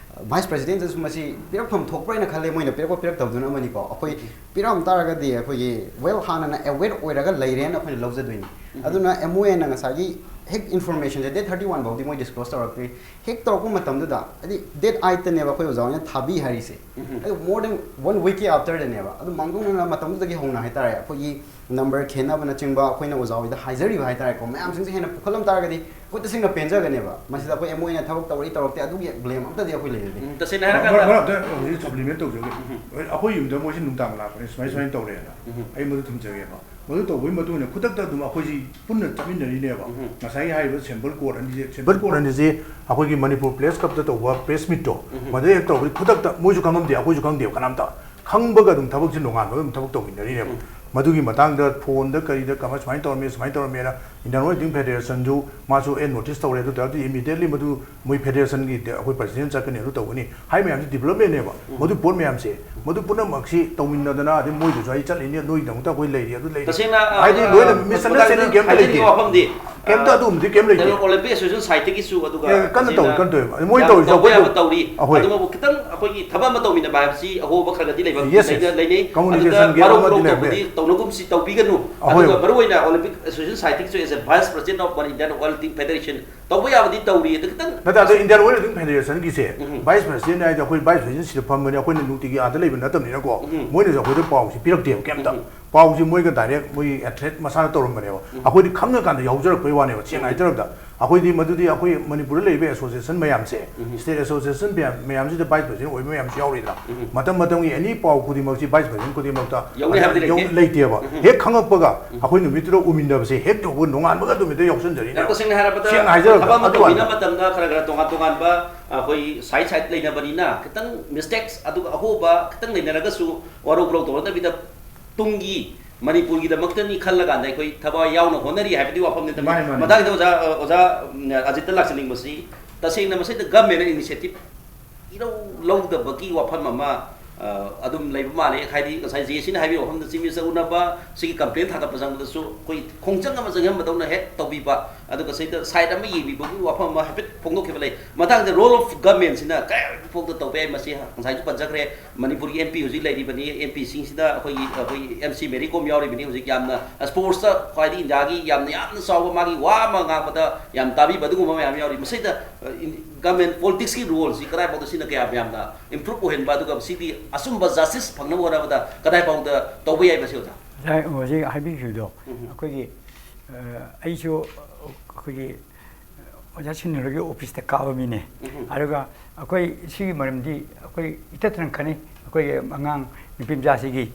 ꯚꯥꯏꯁ ꯄ꯭ꯔꯦꯁꯤꯗꯦꯟꯠꯇꯁꯨ ꯃꯁꯤ ꯄꯤꯔꯛꯐꯝ ꯊꯣꯛꯄ꯭ꯔꯥ ꯍꯥꯏꯅ ꯈꯜꯂꯦ, ꯃꯣꯏꯅ ꯄꯤꯔꯛꯄ ꯄꯤꯔꯛꯇꯕꯗꯨꯅ ꯑꯃꯅꯤꯀꯣ꯫ ꯑꯩꯈꯣꯏ ꯎꯝ꯫ ꯄꯤꯔꯛꯑꯝ ꯇꯥꯔꯒꯗꯤ ꯑꯩꯈꯣꯏꯒꯤ ꯋꯦꯜ ꯍꯥꯟꯅꯅ ꯑꯦꯋꯦꯔ ꯑꯣꯏꯔꯒ ꯂꯩꯔꯦꯅ ꯑꯩꯈꯣꯏꯅ ꯂꯧꯖꯗꯣꯏꯅꯤ꯫ ꯎꯝ꯫ ꯑꯗꯨꯅ ꯑꯦꯝ ꯑꯣ ꯑꯦꯅ ꯉꯁꯥꯏꯒꯤ ꯍꯦꯛ ꯏꯟꯐꯣꯔꯃꯦꯁꯟꯁꯦ ꯗꯦꯠ ꯊꯥꯔꯇꯤ ꯋꯥꯟ ꯐꯥꯎꯗꯤ ꯃꯣꯏ ꯗꯤꯁꯀ꯭ꯂꯣꯁ ꯇꯧꯔꯛꯇ꯭ꯔꯤ꯫ ꯍꯦꯛ ꯇꯧꯔꯛꯄ ꯃꯇꯝꯗꯨꯗ, ꯍꯥꯏꯗꯤ, ꯗꯦꯠ ꯑꯥꯏꯠꯇꯅꯦꯕ ꯑꯩꯈꯣꯏ ꯑꯣꯖꯥ ꯍꯣꯏꯅ ꯊꯥꯕꯤ ꯍꯥꯏꯔꯤꯁꯦ꯫ ꯎꯝ꯫ ꯑꯗꯨ more than one weekꯀꯤ afterꯗꯅꯦꯕ꯫ ꯑꯗꯨ ꯃꯥꯡꯖꯧꯅꯅ ꯃꯇꯝꯗꯨꯗꯒꯤ ꯍꯧꯅ ꯍꯥꯏꯇꯥꯔꯦ, ꯑꯩꯈꯣꯏꯒꯤ ꯅꯝꯕꯔ ꯈꯦꯠꯅꯕꯅꯆꯤꯡꯕ ꯑꯩꯈꯣꯏꯅ ꯑꯣꯖꯥ ꯍꯣꯏꯗ ꯍꯥꯏꯖꯔꯤꯕ ꯍꯥꯏꯇꯥꯔꯦꯀꯣ, ꯃꯌꯥꯝꯁꯤꯡꯁꯦ ꯍꯦꯟꯅ ꯄꯨꯈꯠꯂꯝ ꯇꯥꯔꯒꯗꯤ ꯑꯩꯈꯣꯏ ꯇꯁꯦꯡꯅ ꯄꯦꯟꯖꯒꯅꯦꯕ꯫ ꯃꯁꯤꯗ ꯑꯩꯈꯣꯏ ꯑꯦꯝ ꯑꯣ ꯑꯦꯅ ꯊꯕꯛ ꯇꯧꯔꯛꯏ ꯇꯧꯔꯛꯇꯦ ꯑꯗꯨꯒꯤ ꯕ꯭ꯂꯦꯝ ꯑꯝꯇꯗꯤ ꯑꯩꯈꯣꯏ ꯂꯩꯖꯗꯦ꯫ ꯎꯝ, ꯇꯁꯦꯡꯅ ꯍꯥꯏꯔꯀꯥꯟꯗ ꯃꯔꯛ ꯑꯝꯇ ꯍꯧꯖꯤꯛ ꯁꯄ꯭ꯂꯤꯃꯦꯟ ꯇꯧꯖꯒꯦ꯫ ꯎꯝ꯫ ꯑꯩꯈꯣꯏ ꯌꯨꯝꯗ ꯃꯣꯏꯁꯤ ꯅꯨꯡꯗꯥꯡ ꯂꯥꯛꯄꯅꯦ, ꯁꯨꯃꯥꯏ ꯁꯨꯃꯥꯏꯅ ꯇꯧꯔꯦꯅ꯫ ꯎꯝ꯫ ꯑꯩ ꯃꯗꯨ ꯊꯝꯖꯒꯦꯕ꯫ ꯃꯗꯨ ꯇꯧꯕꯒꯤ ꯃꯇꯨꯡ ꯏꯟꯅ ꯈꯨꯗꯛꯇ ꯑꯗꯨꯝ ꯑꯩꯈꯣꯏꯁꯤ ꯄꯨꯟꯅ ꯆꯠꯃꯤꯟꯅꯔꯤꯅꯦꯕ꯫ ꯎꯝ꯫ ꯉꯁꯥꯏꯒꯤ ꯍꯥꯏꯔꯤꯕ ꯁꯦꯝꯕꯜ ꯀꯣꯔꯠ ꯑꯅꯤꯁꯦ, ꯁꯦꯝꯕꯜ ꯀꯣꯔꯠ ꯑꯅꯤꯁꯦ ꯑꯩꯈꯣꯏꯒꯤ ꯃꯅꯤꯄꯨꯔ ꯄ꯭ꯔꯦꯁ ꯀ꯭ꯂꯕꯇ ꯇꯧꯕ ꯄ꯭ꯔꯦꯁ ꯃꯤꯠꯇꯣ, ꯎꯝ꯫ ꯃꯗꯨꯗ ꯍꯦꯛ ꯇꯧꯕꯗꯤ ꯈꯨꯗꯛꯇ ꯃꯣꯏꯁꯨ ꯈꯪꯉꯝꯗꯦ, ꯑꯩꯈꯣꯏꯁꯨ ꯈꯪꯗꯦꯕ ꯀꯅꯥꯝꯇ꯫ ꯈꯪꯕꯒ ꯑꯗꯨꯝ ꯊꯕꯛꯁꯦ ꯅꯣꯡꯉꯥꯟꯕꯒ ꯑꯗꯨꯝ ꯊꯕꯛ ꯇꯧꯃꯤꯟꯅꯔꯤꯅꯦꯕ꯫ ꯎꯝ꯫ ꯃꯗꯨꯒꯤ ꯃꯇꯥꯡꯗ ꯐꯣꯟꯗ ꯀꯔꯤꯗ ꯀꯃꯥꯏ-, ꯁꯨꯃꯥꯏꯅ ꯇꯧꯔꯝꯃꯦ, ꯁꯨꯃꯥꯏꯅ ꯇꯧꯔꯝꯃꯦꯅ ꯏꯟꯗꯤꯌꯟ ꯋꯦꯠꯂꯤꯡ ꯐꯦꯗꯦꯔꯦꯁꯟꯁꯨ ꯃꯥꯁꯨ ꯑꯦ ꯅꯣꯇꯤꯁ ꯇꯧꯔꯦ, ꯑꯗꯨ ꯇꯥꯔꯗꯤ ꯏꯃꯤꯗꯤꯌꯦꯠꯂꯤ ꯃꯗꯨ ꯃꯣꯏ ꯐꯦꯗꯦꯔꯦꯁꯟꯒꯤ ꯗ-, ꯑꯩꯈꯣꯏ ꯄ꯭ꯔꯁꯤꯗꯦꯟ ꯆꯠꯀꯅꯤ, ꯑꯗꯨ ꯇꯧꯒꯅꯤ ꯍꯥꯏ ꯃꯌꯥꯝꯁꯤ ꯗꯤꯕꯂꯞꯃꯦꯟꯅꯦꯕ꯫ ꯎꯝ꯫ ꯃꯗꯨ ꯄꯣꯠ ꯃꯌꯥꯝꯁꯦ, ꯃꯗꯨ ꯄꯨꯝꯅꯃꯛꯁꯤ ꯇꯧꯃꯤꯟꯅꯗꯅ, ꯑꯗꯩ ꯃꯣꯏꯗꯁꯨ ꯑꯩ ꯆꯠꯂꯤꯅꯤ, ꯅꯣꯏꯒꯤꯗꯃꯛꯇ ꯑꯩꯈꯣꯏ ꯂꯩꯔꯤ, ꯑꯗꯨ ꯂꯩꯔꯤ꯫ ꯇꯁꯦꯡꯅ, ꯍꯥꯏꯗꯤ ꯑ, ꯂꯣꯏꯅ ꯑ, ꯃꯤꯁꯑꯟꯗꯔꯁꯇꯦꯟꯗꯤꯡ ꯀꯩꯝꯇ ꯍꯥꯏꯖꯅꯤꯡꯕ ꯂꯩꯇꯦ꯫ ꯋꯥꯐꯝꯗꯤ, ꯀꯩꯝꯇ ꯑꯗꯨꯒꯨꯝꯕꯗꯤ ꯀꯩꯝ ꯂꯩꯇꯦ꯫ ꯑꯣꯂꯤꯝꯄꯤꯛ ꯑꯦꯁꯣꯁꯤꯌꯦꯁꯟ ꯁꯥꯏꯠꯇꯒꯤꯁꯨ, ꯑꯗꯨꯒ ꯑꯦ, ꯀꯟꯅ ꯇꯧꯏ, ꯀꯟꯅ ꯇꯧꯏ꯫ ꯃꯣꯏ ꯌꯥꯝ ꯇꯧꯔꯤꯁꯦ ꯇꯧꯕ ꯑꯩꯈꯣꯏ ꯌꯥꯕ ꯇꯧ-, ꯇꯧꯔꯤ꯫ ꯑꯍꯣꯏ꯫ ꯑꯗꯨꯕꯨ ꯈꯤꯇꯪ ꯑꯩꯈꯣꯏꯒꯤ ꯊꯕꯛ ꯑꯃ ꯇꯧꯃꯤꯟꯅꯕ ꯍꯥꯏꯕꯁꯤ ꯑꯍꯣꯕ ꯈꯔ ꯈꯔꯗꯤ ꯂꯩꯕ, Yes, yes꯫ ꯂꯩꯅ-, ꯂꯩꯅꯩ꯫ Communication ꯑꯗꯨꯒ gap ꯃꯔꯨꯞ ꯑꯃꯗꯤ ꯃꯔꯨꯞ ꯂꯩꯔꯝꯕ ꯇꯧꯕꯗꯤ ꯌꯥꯏ꯫ ꯇꯧꯅꯒꯨꯝꯁꯤ ꯇꯧꯕꯤꯒꯅꯨ꯫ ꯑꯍꯣꯏ꯫ ꯑꯗꯨꯒ ꯃꯔꯨꯑꯣꯏꯅ ꯑꯣꯂꯤꯝꯄꯤꯛ ꯑꯦꯁꯣꯁꯤꯌꯦꯁꯟ ꯁꯥꯏꯠꯇꯒꯤꯁꯨ, as a vice president of Indian Weightlifting Federation, ꯇꯧꯕ ꯌꯥꯕꯗꯤ ꯇꯧꯔꯤ꯫ ꯑꯗꯨ ꯈꯤꯇꯪ ꯅꯠꯇꯦ, ꯑꯗꯣ Indian Weightlifting Federation-ꯒꯤꯁꯦ, ꯎꯝ꯫ Vice President ꯍꯥꯏꯗꯤ ꯑꯩꯈꯣꯏ Vice President ꯁꯤꯗ ꯐꯝꯕꯅꯦ, ꯑꯩꯈꯣꯏꯅ ꯅꯨꯡꯇꯤꯒꯤ ꯑꯥꯗ ꯂꯩꯕ ꯅꯠꯇꯕꯅꯤꯅꯀꯣ, ꯎꯝ꯫ ꯃꯣꯏꯅꯁꯨ ꯑꯩꯈꯣꯏꯗ ꯄꯥꯎꯁꯤ ꯄꯤꯔꯛꯇꯦꯕ ꯀꯩꯝꯇ꯫ ꯎꯝ꯫ ꯄꯥꯎꯁꯤ ꯃꯣꯏꯒ direct ꯃꯣꯏꯒꯤ athlete ꯃꯁꯥꯅ ꯇꯧꯔꯝꯕꯅꯦꯕ꯫ ꯎꯝ꯫ ꯑꯩꯈꯣꯏꯗꯤ ꯈꯪꯉꯀꯥꯟꯗ ꯌꯥꯎꯖꯔꯛꯄꯩ ꯋꯥꯅꯦꯕ, ꯁꯦꯡꯅ ꯎꯝ꯫ ꯍꯥꯏꯖꯔꯕꯗ꯫ ꯑꯩꯈꯣꯏꯗꯤ ꯃꯗꯨꯗꯤ ꯑꯩꯈꯣꯏ ꯃꯅꯤꯄꯨꯔꯗ ꯂꯩꯔꯤꯕ association ꯃꯌꯥꯝꯁꯦ, ꯎꯝ꯫ State association ꯃꯌꯥꯝ, ꯃꯌꯥꯝꯁꯤꯗ Vice President ꯑꯣꯏꯕ ꯃꯌꯥꯝꯁꯨ ꯌꯥꯎꯔꯤꯗꯅ꯫ ꯎꯝ꯫ ꯃꯇꯝ ꯃꯇꯝꯒꯤ any ꯄꯥꯎ ꯈꯨꯗꯤꯡꯃꯛꯁꯤ Vice President ꯈꯨꯗꯤꯡꯃꯛꯇ ꯌꯧꯅꯤ ꯍꯥꯏꯕꯗꯤ ꯌꯧ-, ꯂꯩꯇꯦ꯫ ꯂꯩꯇꯦꯕ꯫ ꯎꯝ꯫ ꯍꯦꯛ ꯈꯪꯉꯛꯄꯒ ꯎꯝ꯫ ꯑꯩꯈꯣꯏ ꯅꯨꯃꯤꯠꯇꯨꯗ ꯎꯃꯤꯟꯅꯕꯁꯦ ꯍꯦꯛ ꯇꯧꯕ ꯅꯣꯡꯉꯥꯟꯕꯒ ꯅꯨꯃꯤꯠꯇ ꯌꯥꯎꯁꯟꯖꯔꯤꯅꯦꯕ꯫ ꯌꯥꯝ ꯇꯁꯦꯡꯅ ꯍꯥꯏꯔꯕꯗ ꯁꯦꯡꯅ ꯍꯥꯏꯖꯔꯕꯗ ꯊꯕꯛ ꯑꯃ ꯑꯗꯨ ꯇꯧꯃꯤꯟꯅꯕ ꯋꯥꯅꯤꯗ꯫ ꯃꯇꯝꯗ ꯈꯔ ꯈꯔ ꯇꯣꯉꯥꯟ ꯇꯣꯉꯥꯟꯕ ꯑꯩꯈꯣꯏ side side ꯂꯩꯅꯕꯅꯤꯅ ꯈꯤꯇꯪ mistakes ꯑꯗꯨꯒ ꯑꯍꯣꯕ ꯈꯤꯇꯪ ꯂꯩꯅꯔꯒꯁꯨ ꯋꯥꯔꯧ ꯄꯨꯔꯧ ꯇꯧꯅꯗꯕꯤꯗ ꯇꯨꯡꯒꯤ ꯃꯅꯤꯄꯨꯔꯒꯤꯗꯃꯛꯇꯅꯤ ꯈꯜꯂꯀꯥꯟꯗ ꯑꯩꯈꯣꯏ ꯊꯕꯛ ꯌꯥꯎꯅ ꯍꯣꯠꯅꯔꯤ ꯍꯥꯏꯕꯗꯤ ꯋꯥꯐꯝꯅꯤ꯫ ꯃꯥꯅꯤ, ꯃꯥꯅꯤ꯫ ꯃꯇꯥꯡꯁꯤꯗ ꯑꯣꯖꯥ, ꯑꯣꯖꯥ, ꯎꯝ, ꯑꯖꯤꯠꯇ ꯂꯥꯛꯆꯅꯤꯡꯕꯁꯤ ꯇꯁꯦꯡꯅ ꯃꯁꯤꯗ government-ꯅ initiative ꯏꯔꯧ ꯂꯧꯗꯕꯒꯤ ꯋꯥꯐꯝ ꯑꯃ, ꯑ, ꯑꯗꯨꯝ ꯂꯩꯕ ꯃꯥꯜꯂꯦ꯫ ꯍꯥꯏꯗꯤ ꯉꯁꯥꯏ ꯖꯦ ꯁꯤꯅ ꯍꯥꯏꯕꯤꯕ ꯋꯥꯐꯝꯗ Chief Minister ꯎꯅꯕ, ꯁꯤꯒꯤ complaint ꯊꯥꯡꯒꯠꯄ ꯆꯪꯕꯗꯁꯨ ꯑꯩꯈꯣꯏ ꯈꯣꯡꯖꯪ ꯑꯃ ꯆꯪꯍꯟꯕꯗꯧꯅ ꯍꯦꯛ ꯇꯧꯕꯤꯕ, ꯑꯗꯨꯒ ꯁꯤꯗ side ꯑꯃ ꯌꯦꯡꯕꯤꯕꯒꯤ ꯋꯥꯐꯝ ꯑꯃ ꯍꯥꯏꯐꯦꯠ ꯐꯣꯡꯗꯣꯛꯈꯤꯕ ꯂꯩ꯫ ꯃꯇꯥꯡꯗ role of government-ꯁꯤꯅ ꯀꯔꯤ ꯐꯥꯎꯗ ꯇꯧꯕ ꯌꯥꯏ, ꯃꯁꯤ ꯉꯁꯥꯏꯁꯨ ꯄꯟꯖꯈ꯭ꯔꯦ꯫ ꯃꯅꯤꯄꯨꯔꯒꯤ M P ꯍꯧꯖꯤꯛ ꯂꯩꯔꯤꯕꯅꯤ, M P-ꯁꯤꯡꯁꯤꯗ ꯑꯩꯈꯣꯏꯒꯤ, ꯑꯩꯈꯣꯏꯒꯤ M C Mary Kom ꯌꯥꯎꯔꯤꯕꯅꯤ꯫ ꯍꯧꯖꯤꯛ ꯌꯥꯝꯅ sports-ꯇ ꯈ꯭ꯋꯥꯏꯗꯒꯤ India-ꯒꯤ ꯌꯥꯝꯅ, ꯌꯥꯝꯅ ꯆꯥꯎꯕ ꯃꯥꯒꯤ ꯋꯥ ꯑꯃ ꯉꯥꯡꯕꯗ ꯌꯥꯝ ꯇꯥꯕꯤꯕ ꯑꯗꯨꯒꯨꯝꯕ ꯃꯌꯥꯝ ꯌꯥꯎꯔꯤ꯫ ꯃꯁꯤꯗ, ꯑ, in-, government politics-ꯀꯤ role-ꯁꯤ ꯀꯗꯥꯏ ꯐꯥꯎꯗ ꯁꯤꯅ ꯀꯌꯥꯝ ꯌꯥꯝꯅ improve ꯑꯣꯏꯍꯟꯕ, ꯑꯗꯨꯒ ꯁꯤꯒꯤ ꯑꯆꯨꯝꯕ justice ꯐꯪꯅꯕ ꯍꯣꯠꯅꯕꯗ ꯀꯗꯥꯏ ꯐꯥꯎꯗ ꯇꯧꯕ ꯌꯥꯏ ꯃꯁꯤ, ꯑꯣꯖꯥ? ꯉꯁꯥꯏ ꯍꯧꯖꯤꯛ ꯍꯥꯏꯕꯤꯈꯤꯕꯗꯣ, ꯎꯝ꯫ ꯑꯩꯈꯣꯏꯒꯤ, ꯑ, ꯑꯩꯁꯨ ꯑꯩꯈꯣꯏꯒꯤ ꯑꯣꯖꯥ ꯁꯤꯟꯅꯨꯔꯒꯤ office-ꯇ ꯀꯥꯕ ꯃꯤꯅꯦ꯫ ꯎꯝ꯫ ꯑꯗꯨꯒ ꯑꯩꯈꯣꯏ ꯁꯤꯒꯤ ꯃꯔꯝꯗꯤ ꯑꯩꯈꯣꯏ ꯏꯇꯠꯇꯅ ꯈꯟꯅꯩ, ꯑꯩꯈꯣꯏꯒꯤ ꯑꯉꯥꯡ ꯅꯨꯄꯤ ꯃꯆꯥꯁꯤꯒꯤ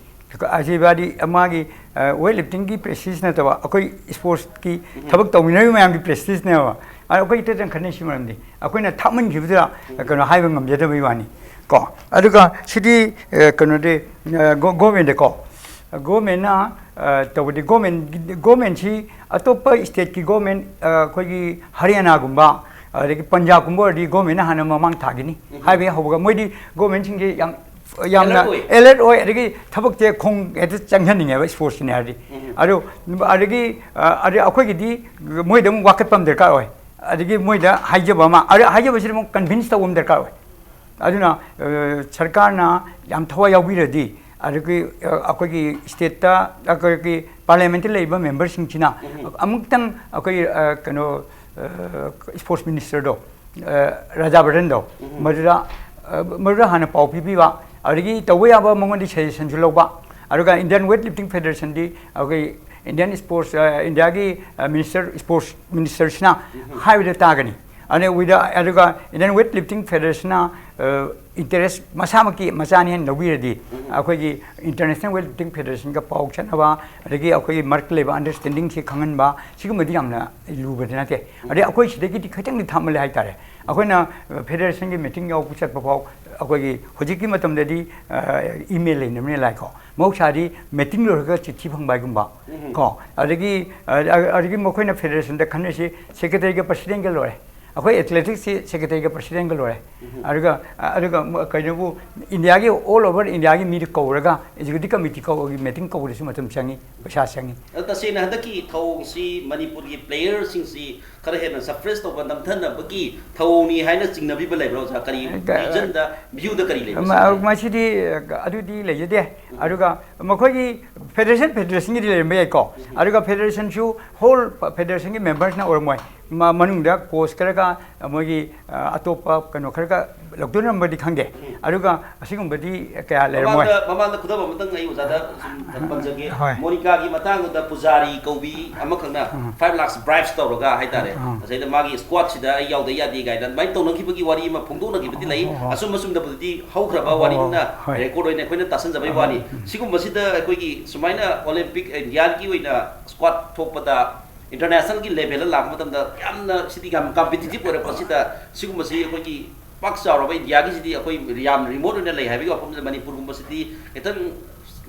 ꯑꯁꯤꯕꯥꯗꯤ ꯃꯥꯒꯤ, ꯑ, weightlifting-ꯒꯤ practice ꯅꯠꯇꯕ ꯑꯩꯈꯣꯏ sports-ꯀꯤ ꯎꯝ꯫ ꯊꯕꯛ ꯇꯧꯃꯤꯟꯅꯔꯤꯕ ꯃꯌꯥꯝꯒꯤ practice-ꯅꯦꯕ꯫ ꯑꯗꯣ ꯑꯩꯈꯣꯏ ꯏꯇꯠꯇꯅ ꯈꯟꯅꯩ ꯁꯤ ꯃꯔꯝꯗꯤ꯫ ꯑꯩꯈꯣꯏꯅ ꯊꯥꯞꯃꯟꯈꯤꯕꯗꯨꯗ ꯎꯝ꯫ ꯀꯩꯅꯣ ꯍꯥꯏꯕ ꯉꯝꯖꯗꯕꯒꯤ ꯋꯥꯅꯤ ꯀꯣ꯫ ꯑꯗꯨꯒ ꯁꯤꯗꯤ, ꯑ, ꯀꯩꯅꯣꯗꯤ, ꯑ, ꯒꯣ-, government-ꯀꯣ꯫ Government-ꯅ, ꯑ, ꯇꯧꯕꯗꯤ government, government-ꯁꯤ ꯑꯇꯣꯞꯄ state-ꯀꯤ government, ꯑ, ꯑꯩꯈꯣꯏꯒꯤ ꯍꯔꯤꯌꯥꯅꯥꯒꯨꯝꯕ, ꯑꯗꯒꯤ ꯄꯟꯖꯥꯕꯀꯨꯝꯕ ꯑꯣꯏꯔꯗꯤ government-ꯅ ꯍꯥꯟꯅ ꯃꯃꯥꯡ ꯊꯥꯈꯤꯅꯤ꯫ ꯎꯝ꯫ ꯍꯥꯏꯕ ꯍꯦꯛ ꯍꯧꯕꯒ ꯃꯣꯏꯗꯤ government-ꯁꯤꯡꯁꯦ ꯌꯥꯝ ꯌꯥꯝꯅ alert ꯑꯣꯏ꯫ Alert ꯑꯣꯏ, ꯑꯗꯒꯤ ꯊꯕꯛꯁꯦ ꯈꯣꯡ ꯍꯦꯛꯇ ꯆꯪꯍꯟꯅꯤꯡꯉꯦꯕ sportsꯅꯦ ꯍꯥꯏꯔꯗꯤ꯫ ꯎꯝ꯫ ꯑꯗꯨ ꯑꯗꯒꯤ ꯑ, ꯑꯗꯩ ꯑꯩꯈꯣꯏꯒꯤꯗꯤ ꯃꯣꯏꯗ ꯑꯃꯨꯛ ꯋꯥꯀꯠꯄ ꯑꯃ ꯗꯔꯀꯥꯔ ꯑꯣꯏ, ꯑꯗꯒꯤ ꯃꯣꯏꯗ ꯍꯥꯏꯖꯕ ꯑꯃ, ꯑꯗ ꯍꯥꯏꯖꯕꯁꯤꯗ ꯑꯃꯨꯛ convince ꯇꯧꯕ ꯑꯃ ꯗꯔꯀꯥꯔ ꯑꯣꯏ꯫ ꯑꯗꯨꯅ ꯑ, ꯁꯔꯀꯥꯔꯅ ꯌꯥꯝ ꯊꯋꯥꯏ ꯌꯥꯎꯕꯤꯔꯗꯤ, ꯑꯗꯒꯤ ꯑ, ꯑꯩꯈꯣꯏꯒꯤ stateꯇ, ꯑꯩꯈꯣꯏꯒꯤ parliamentꯇ ꯂꯩꯔꯤꯕ memberꯁꯤꯡꯁꯤꯅ ꯎꯝ꯫ ꯑꯃꯨꯛꯇꯪ ꯑꯩꯈꯣꯏ ꯑ, ꯀꯩꯅꯣ ꯑ, sports ministerꯗꯣ, ꯑ, ꯔꯥꯖꯥꯕꯔꯙꯟꯗꯣ, ꯎꯝ꯫ ꯃꯗꯨꯗ ꯑ, ꯃꯗꯨꯗ ꯍꯥꯟꯅ ꯄꯥꯎ ꯄꯤꯕꯤꯕ, ꯑꯗꯒꯤ ꯇꯧꯕ ꯌꯥꯕ ꯃꯉꯣꯟꯗ suggestionꯁꯨ ꯂꯧꯕ, ꯑꯗꯨꯒ Indian Weightlifting Federationꯗꯤ ꯑꯩꯈꯣꯏ Indian sports, ꯑ, ꯏꯟꯗꯤꯌꯥꯒꯤ ꯑ, minister, sports ministerꯁꯤꯅ ꯎꯝ꯫ ꯍꯥꯏꯕꯗ ꯇꯥꯒꯅꯤ꯫ ꯑꯗꯨꯒ with-, ꯑꯗꯨꯒ Indian Weightlifting Federationꯅ ꯑ, interest ꯃꯁꯥꯃꯛꯀꯤ ꯃꯆꯥꯅꯤ ꯍꯥꯏꯅ ꯂꯧꯕꯤꯔꯗꯤ, ꯎꯝ꯫ ꯑꯩꯈꯣꯏꯒꯤ International Weightlifting Federationꯒ ꯄꯥꯎ ꯆꯠꯅꯕ, ꯑꯗꯒꯤ ꯑꯩꯈꯣꯏꯒꯤ ꯃꯔꯛꯇ ꯂꯩꯕ understandingꯁꯤ ꯈꯪꯍꯟꯕ, ꯁꯤꯒꯨꯝꯕꯗꯤ ꯌꯥꯝꯅ ꯂꯨꯕꯗꯤ ꯅꯠꯇꯦ꯫ ꯑꯗꯩ ꯑꯩꯈꯣꯏ ꯁꯤꯗꯒꯤꯗꯤ ꯈꯤꯇꯪꯗꯤ ꯊꯥꯞꯃꯜꯂꯦ ꯍꯥꯏꯇꯥꯔꯦ꯫ ꯑꯩꯈꯣꯏꯅ, ꯑ, federationꯒꯤ meeting ꯌꯥꯎꯕ ꯆꯠꯄ ꯐꯥꯎ, ꯑꯩꯈꯣꯏꯒꯤ ꯍꯧꯖꯤꯛꯀꯤ ꯃꯇꯝꯗꯗꯤ, ꯑ, email ꯂꯩꯅꯕꯅꯤꯅ ꯂꯥꯏꯀꯣ꯫ ꯃꯍꯧꯁꯥꯗꯤ meeting ꯂꯣꯏꯔꯒ ꯆꯤꯊꯤ ꯐꯪꯕ ꯍꯥꯏꯒꯨꯝꯕ, ꯎꯝ꯫ ꯀꯣ꯫ ꯑꯗꯒꯤ, ꯑ, ꯑ, ꯑꯗꯒꯤ ꯃꯈꯣꯏꯅ federationꯗ ꯈꯟꯅꯔꯤꯁꯤ secretaryꯒ presidentꯒ ꯂꯣꯏꯔꯦ꯫ ꯑꯩꯈꯣꯏ athleticsꯁꯤ secretaryꯒ presidentꯒ ꯂꯣꯏꯔꯦ꯫ ꯎꯝ꯫ ꯑꯗꯨꯒ, ꯑ, ꯑꯗꯨꯒ ꯃ-, ꯀꯩꯅꯣꯕꯨ ꯏꯟꯗꯤꯌꯥꯒꯤ all over ꯏꯟꯗꯤꯌꯥꯒꯤ ꯃꯤꯗꯨ ꯀꯧꯔꯒ executive committee ꯀꯧꯕꯒꯤ meeting ꯀꯧꯕꯗꯁꯨ ꯃꯇꯝ ꯆꯪꯉꯤ, ꯄꯩꯁꯥ ꯆꯪꯉꯤ꯫ ꯑꯗꯣ ꯇꯁꯦꯡꯅ ꯍꯟꯗꯛꯀꯤ ꯊꯧꯑꯣꯡꯁꯤ ꯃꯅꯤꯄꯨꯔꯒꯤ playerꯁꯤꯡꯁꯤ ꯈꯔ ꯍꯦꯟꯅ suppress ꯇꯧꯕ, ꯅꯝꯊꯅꯕꯒꯤ ꯊꯧꯑꯣꯡꯅꯤ ꯍꯥꯏꯅ ꯆꯤꯡꯅꯕꯤꯕ ꯂꯩꯕ꯭ꯔꯥ ꯑꯣꯖꯥ? ꯀꯔꯤ ꯑ, ꯀ-, visionꯗ, viewꯗ ꯀꯔꯤ ꯂꯩꯕ꯭ꯔꯥ ꯃ-, ꯁꯤꯒꯤ ꯃꯁꯤꯗꯤ, ꯑ, ꯑꯗꯨꯗꯤ ꯂꯩꯖꯗꯦ꯫ ꯎꯝ꯫ ꯑꯗꯨꯒ ꯃꯈꯣꯏꯒꯤ federation, federationꯒꯤꯗꯤ ꯂꯩꯔꯝꯕ ꯌꯥꯏꯀꯣ꯫ ꯎꯝ꯫ ꯑꯗꯨꯒ federationꯁꯨ whole federationꯒꯤ membersꯅ ꯑꯣꯏꯔꯝꯃꯣꯏ꯫ ꯃ-, ꯃꯅꯨꯡꯗ coach ꯈꯔꯒ ꯃꯣꯏꯒꯤ, ꯑ, ꯑꯇꯣꯞꯄ ꯀꯩꯅꯣ ꯈꯔꯒ ꯂꯧꯗꯨꯅꯔꯝꯕꯗꯤ ꯈꯪꯗꯦ꯫ ꯎꯝ꯫ ꯑꯗꯨꯒ ꯑꯁꯤꯒꯨꯝꯕꯗꯤ ꯀꯌꯥ ꯂꯩꯔꯝꯃꯣꯏ꯫ ꯃꯃꯥꯡꯗ, ꯃꯃꯥꯡꯗ ꯈꯨꯗꯝ ꯑꯃꯇꯪ ꯑꯩ ꯑꯣꯖꯥꯗ ꯁꯨꯝ ꯄꯟꯖꯒꯦ꯫ ꯍꯣꯏ꯫ ꯃꯣꯅꯤꯀꯥꯒꯤ ꯃꯇꯥꯡꯗꯨꯗ ꯄꯨꯖꯥꯔꯤ ꯀꯧꯕꯤ ꯑꯃꯈꯛꯅ ꯎꯝ꯫ five lakhs bribes ꯇꯧꯔꯒ ꯍꯥꯏꯇꯥꯔꯦ꯫ ꯎꯝ꯫ ꯉꯁꯥꯏꯗ ꯃꯥꯒꯤ squadꯁꯤꯗ ꯑꯩ ꯌꯥꯎꯗ ꯌꯥꯗꯦ ꯀꯥꯏꯅ ꯑꯗꯨꯃꯥꯏꯅ ꯇꯧꯅꯈꯤꯕꯒꯤ ꯋꯥꯔꯤ ꯑꯃ ꯐꯣꯡꯗꯣꯛꯅꯈꯤꯕꯗꯤ ꯂꯩ꯫ ꯍꯣꯏ, ꯍꯣꯏ꯫ ꯑꯆꯨꯝ ꯑꯆꯨꯝꯗꯕꯗꯨꯗꯤ ꯍꯧꯈ꯭ꯔꯕ ꯍꯣꯏ, ꯋꯥꯔꯤꯅꯤꯅ ꯍꯣꯏ꯫ Record ꯑꯣꯏꯅ ꯑꯩꯈꯣꯏꯅ ꯇꯥꯁꯟꯖꯕꯩ ꯍꯣꯏ, ꯋꯥꯅꯤ꯫ ꯎꯝ꯫ ꯁꯤꯒꯨꯝꯕꯁꯤꯗ ꯑꯩꯈꯣꯏꯒꯤ ꯁꯨꯃꯥꯏꯅ Olympic Indiaꯒꯤ ꯑꯣꯏꯅ squad ꯊꯣꯛꯄꯗ internationalꯒꯤ levelꯗ ꯂꯥꯛꯄ ꯃꯇꯝꯗ ꯌꯥꯝꯅ ꯁꯤꯗꯤ ꯌꯥꯝ competitive ꯑꯣꯏꯔꯛꯄꯁꯤꯗ ꯁꯤꯒꯨꯝꯕꯁꯤ ꯑꯩꯈꯣꯏꯒꯤ ꯄꯥꯛ ꯆꯥꯎꯔꯕ ꯏꯟꯗꯤꯌꯥꯒꯤꯁꯤꯗꯤ ꯑꯩꯈꯣꯏ ꯌꯥꯝ remote ꯑꯣꯏꯅ ꯂꯩ ꯍꯥꯏꯕꯒꯤ ꯋꯥꯐꯝꯁꯤꯗ ꯃꯅꯤꯄꯨꯔꯒꯨꯝꯕꯁꯤꯗꯤ ꯈꯤꯇꯪ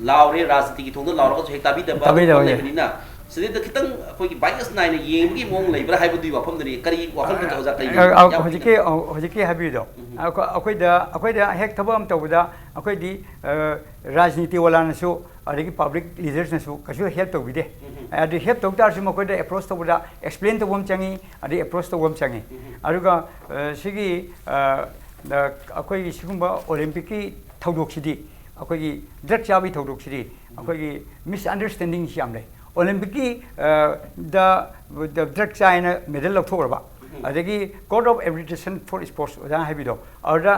ꯂꯥꯎꯔꯦ, ꯔꯥꯖꯅꯤꯇꯤꯒꯤ ꯊꯣꯡꯗ ꯂꯥꯎꯔꯒꯁꯨ ꯍꯦꯛ ꯇꯥꯕꯤꯗꯕ ꯇꯥꯕꯤꯗꯕ ꯑꯗꯨꯒꯨꯝꯕ ꯂꯩ꯫ ꯂꯩꯕꯅꯤꯅ ꯁꯤꯗꯩꯗ ꯈꯤꯇꯪ ꯑꯩꯈꯣꯏꯒꯤ ꯕꯥꯏꯁ ꯅꯥꯏꯅ ꯌꯦꯡꯕꯒꯤ ꯃꯑꯣꯡ ꯂꯩꯕ꯭ꯔꯥ ꯍꯥꯏꯕꯗꯨꯒꯤ ꯋꯥꯐꯝꯗꯨꯅꯤ꯫ ꯀꯔꯤ ꯋꯥꯈꯜ ꯈꯟꯕ ꯑꯣꯖꯥ, ꯀꯔꯤ ꯑ, ꯑ, ꯌꯥꯝ ꯍꯧꯖꯤꯛꯀꯤ ꯑ, ꯍꯧꯖꯤꯛꯀꯤ ꯍꯥꯏꯕꯤꯗꯣ, ꯎꯝ꯫ ꯑꯩꯈꯣꯏ- ꯑꯩꯈꯣꯏꯗ ꯑꯩꯈꯣꯏꯗ ꯍꯦꯛ ꯊꯕꯛ ꯑꯃ ꯇꯧꯕꯗ ꯑꯩꯈꯣꯏꯗꯤ ꯑ, ꯔꯥꯖꯅꯤꯇꯤ ꯋꯥꯂꯥꯅꯁꯨ ꯑꯗꯒꯤ ꯄꯕ꯭ꯂꯤꯛ ꯂꯤꯗꯔꯁꯅꯁꯨ ꯀꯩꯁꯨ ꯍꯦꯜꯞ ꯇꯧꯕꯤꯗꯦ꯫ ꯎꯝ꯫ ꯑꯗꯨ ꯍꯦꯜꯞ ꯇꯧ ꯇꯥꯔꯁꯨ ꯃꯈꯣꯏꯗ ꯑꯦꯄ꯭ꯔꯣꯁ ꯇꯧꯕꯗ ꯑꯦꯛꯁꯄ꯭ꯂꯦꯟ ꯇꯧꯕ ꯑꯃ ꯆꯪꯉꯤ, ꯑꯗꯩ ꯑꯦꯄ꯭ꯔꯣꯁ ꯇꯧꯕ ꯑꯃ ꯆꯪꯉꯤ꯫ ꯎꯝ꯫ ꯑꯗꯨꯒ ꯑ, ꯁꯤꯒꯤ ꯑ, ꯑ, ꯑꯩꯈꯣꯏꯒꯤ ꯁꯤꯒꯨꯝꯕ ꯑꯣꯂꯦꯝꯄꯤꯛꯀꯤ ꯊꯧꯗꯣꯛꯁꯤꯗꯤ, ꯑꯩꯈꯣꯏꯒꯤ ꯗ꯭ꯔꯒ ꯆꯥꯕꯒꯤ ꯊꯧꯗꯣꯛꯁꯤꯗꯤ ꯑꯩꯈꯣꯏꯒꯤ ꯃꯤꯁꯑꯟꯗꯔꯁ꯭ꯇꯦꯟꯗꯤꯡꯁꯤ ꯌꯥꯝ ꯂꯩ꯫ ꯑꯣꯂꯦꯝꯄꯤꯛꯀꯤ ꯑ, ꯗ ꯗ꯭ꯔꯒ ꯆꯥꯏꯅ ꯃꯦꯗꯜ ꯂꯧꯊꯣꯛꯈ꯭ꯔꯕ, ꯎꯝ꯫ ꯑꯗꯒꯤ Code of Arbitration for Sports ꯑꯣꯖꯥꯅ ꯍꯥꯏꯕꯤꯗꯣ, ꯑꯗꯨꯗ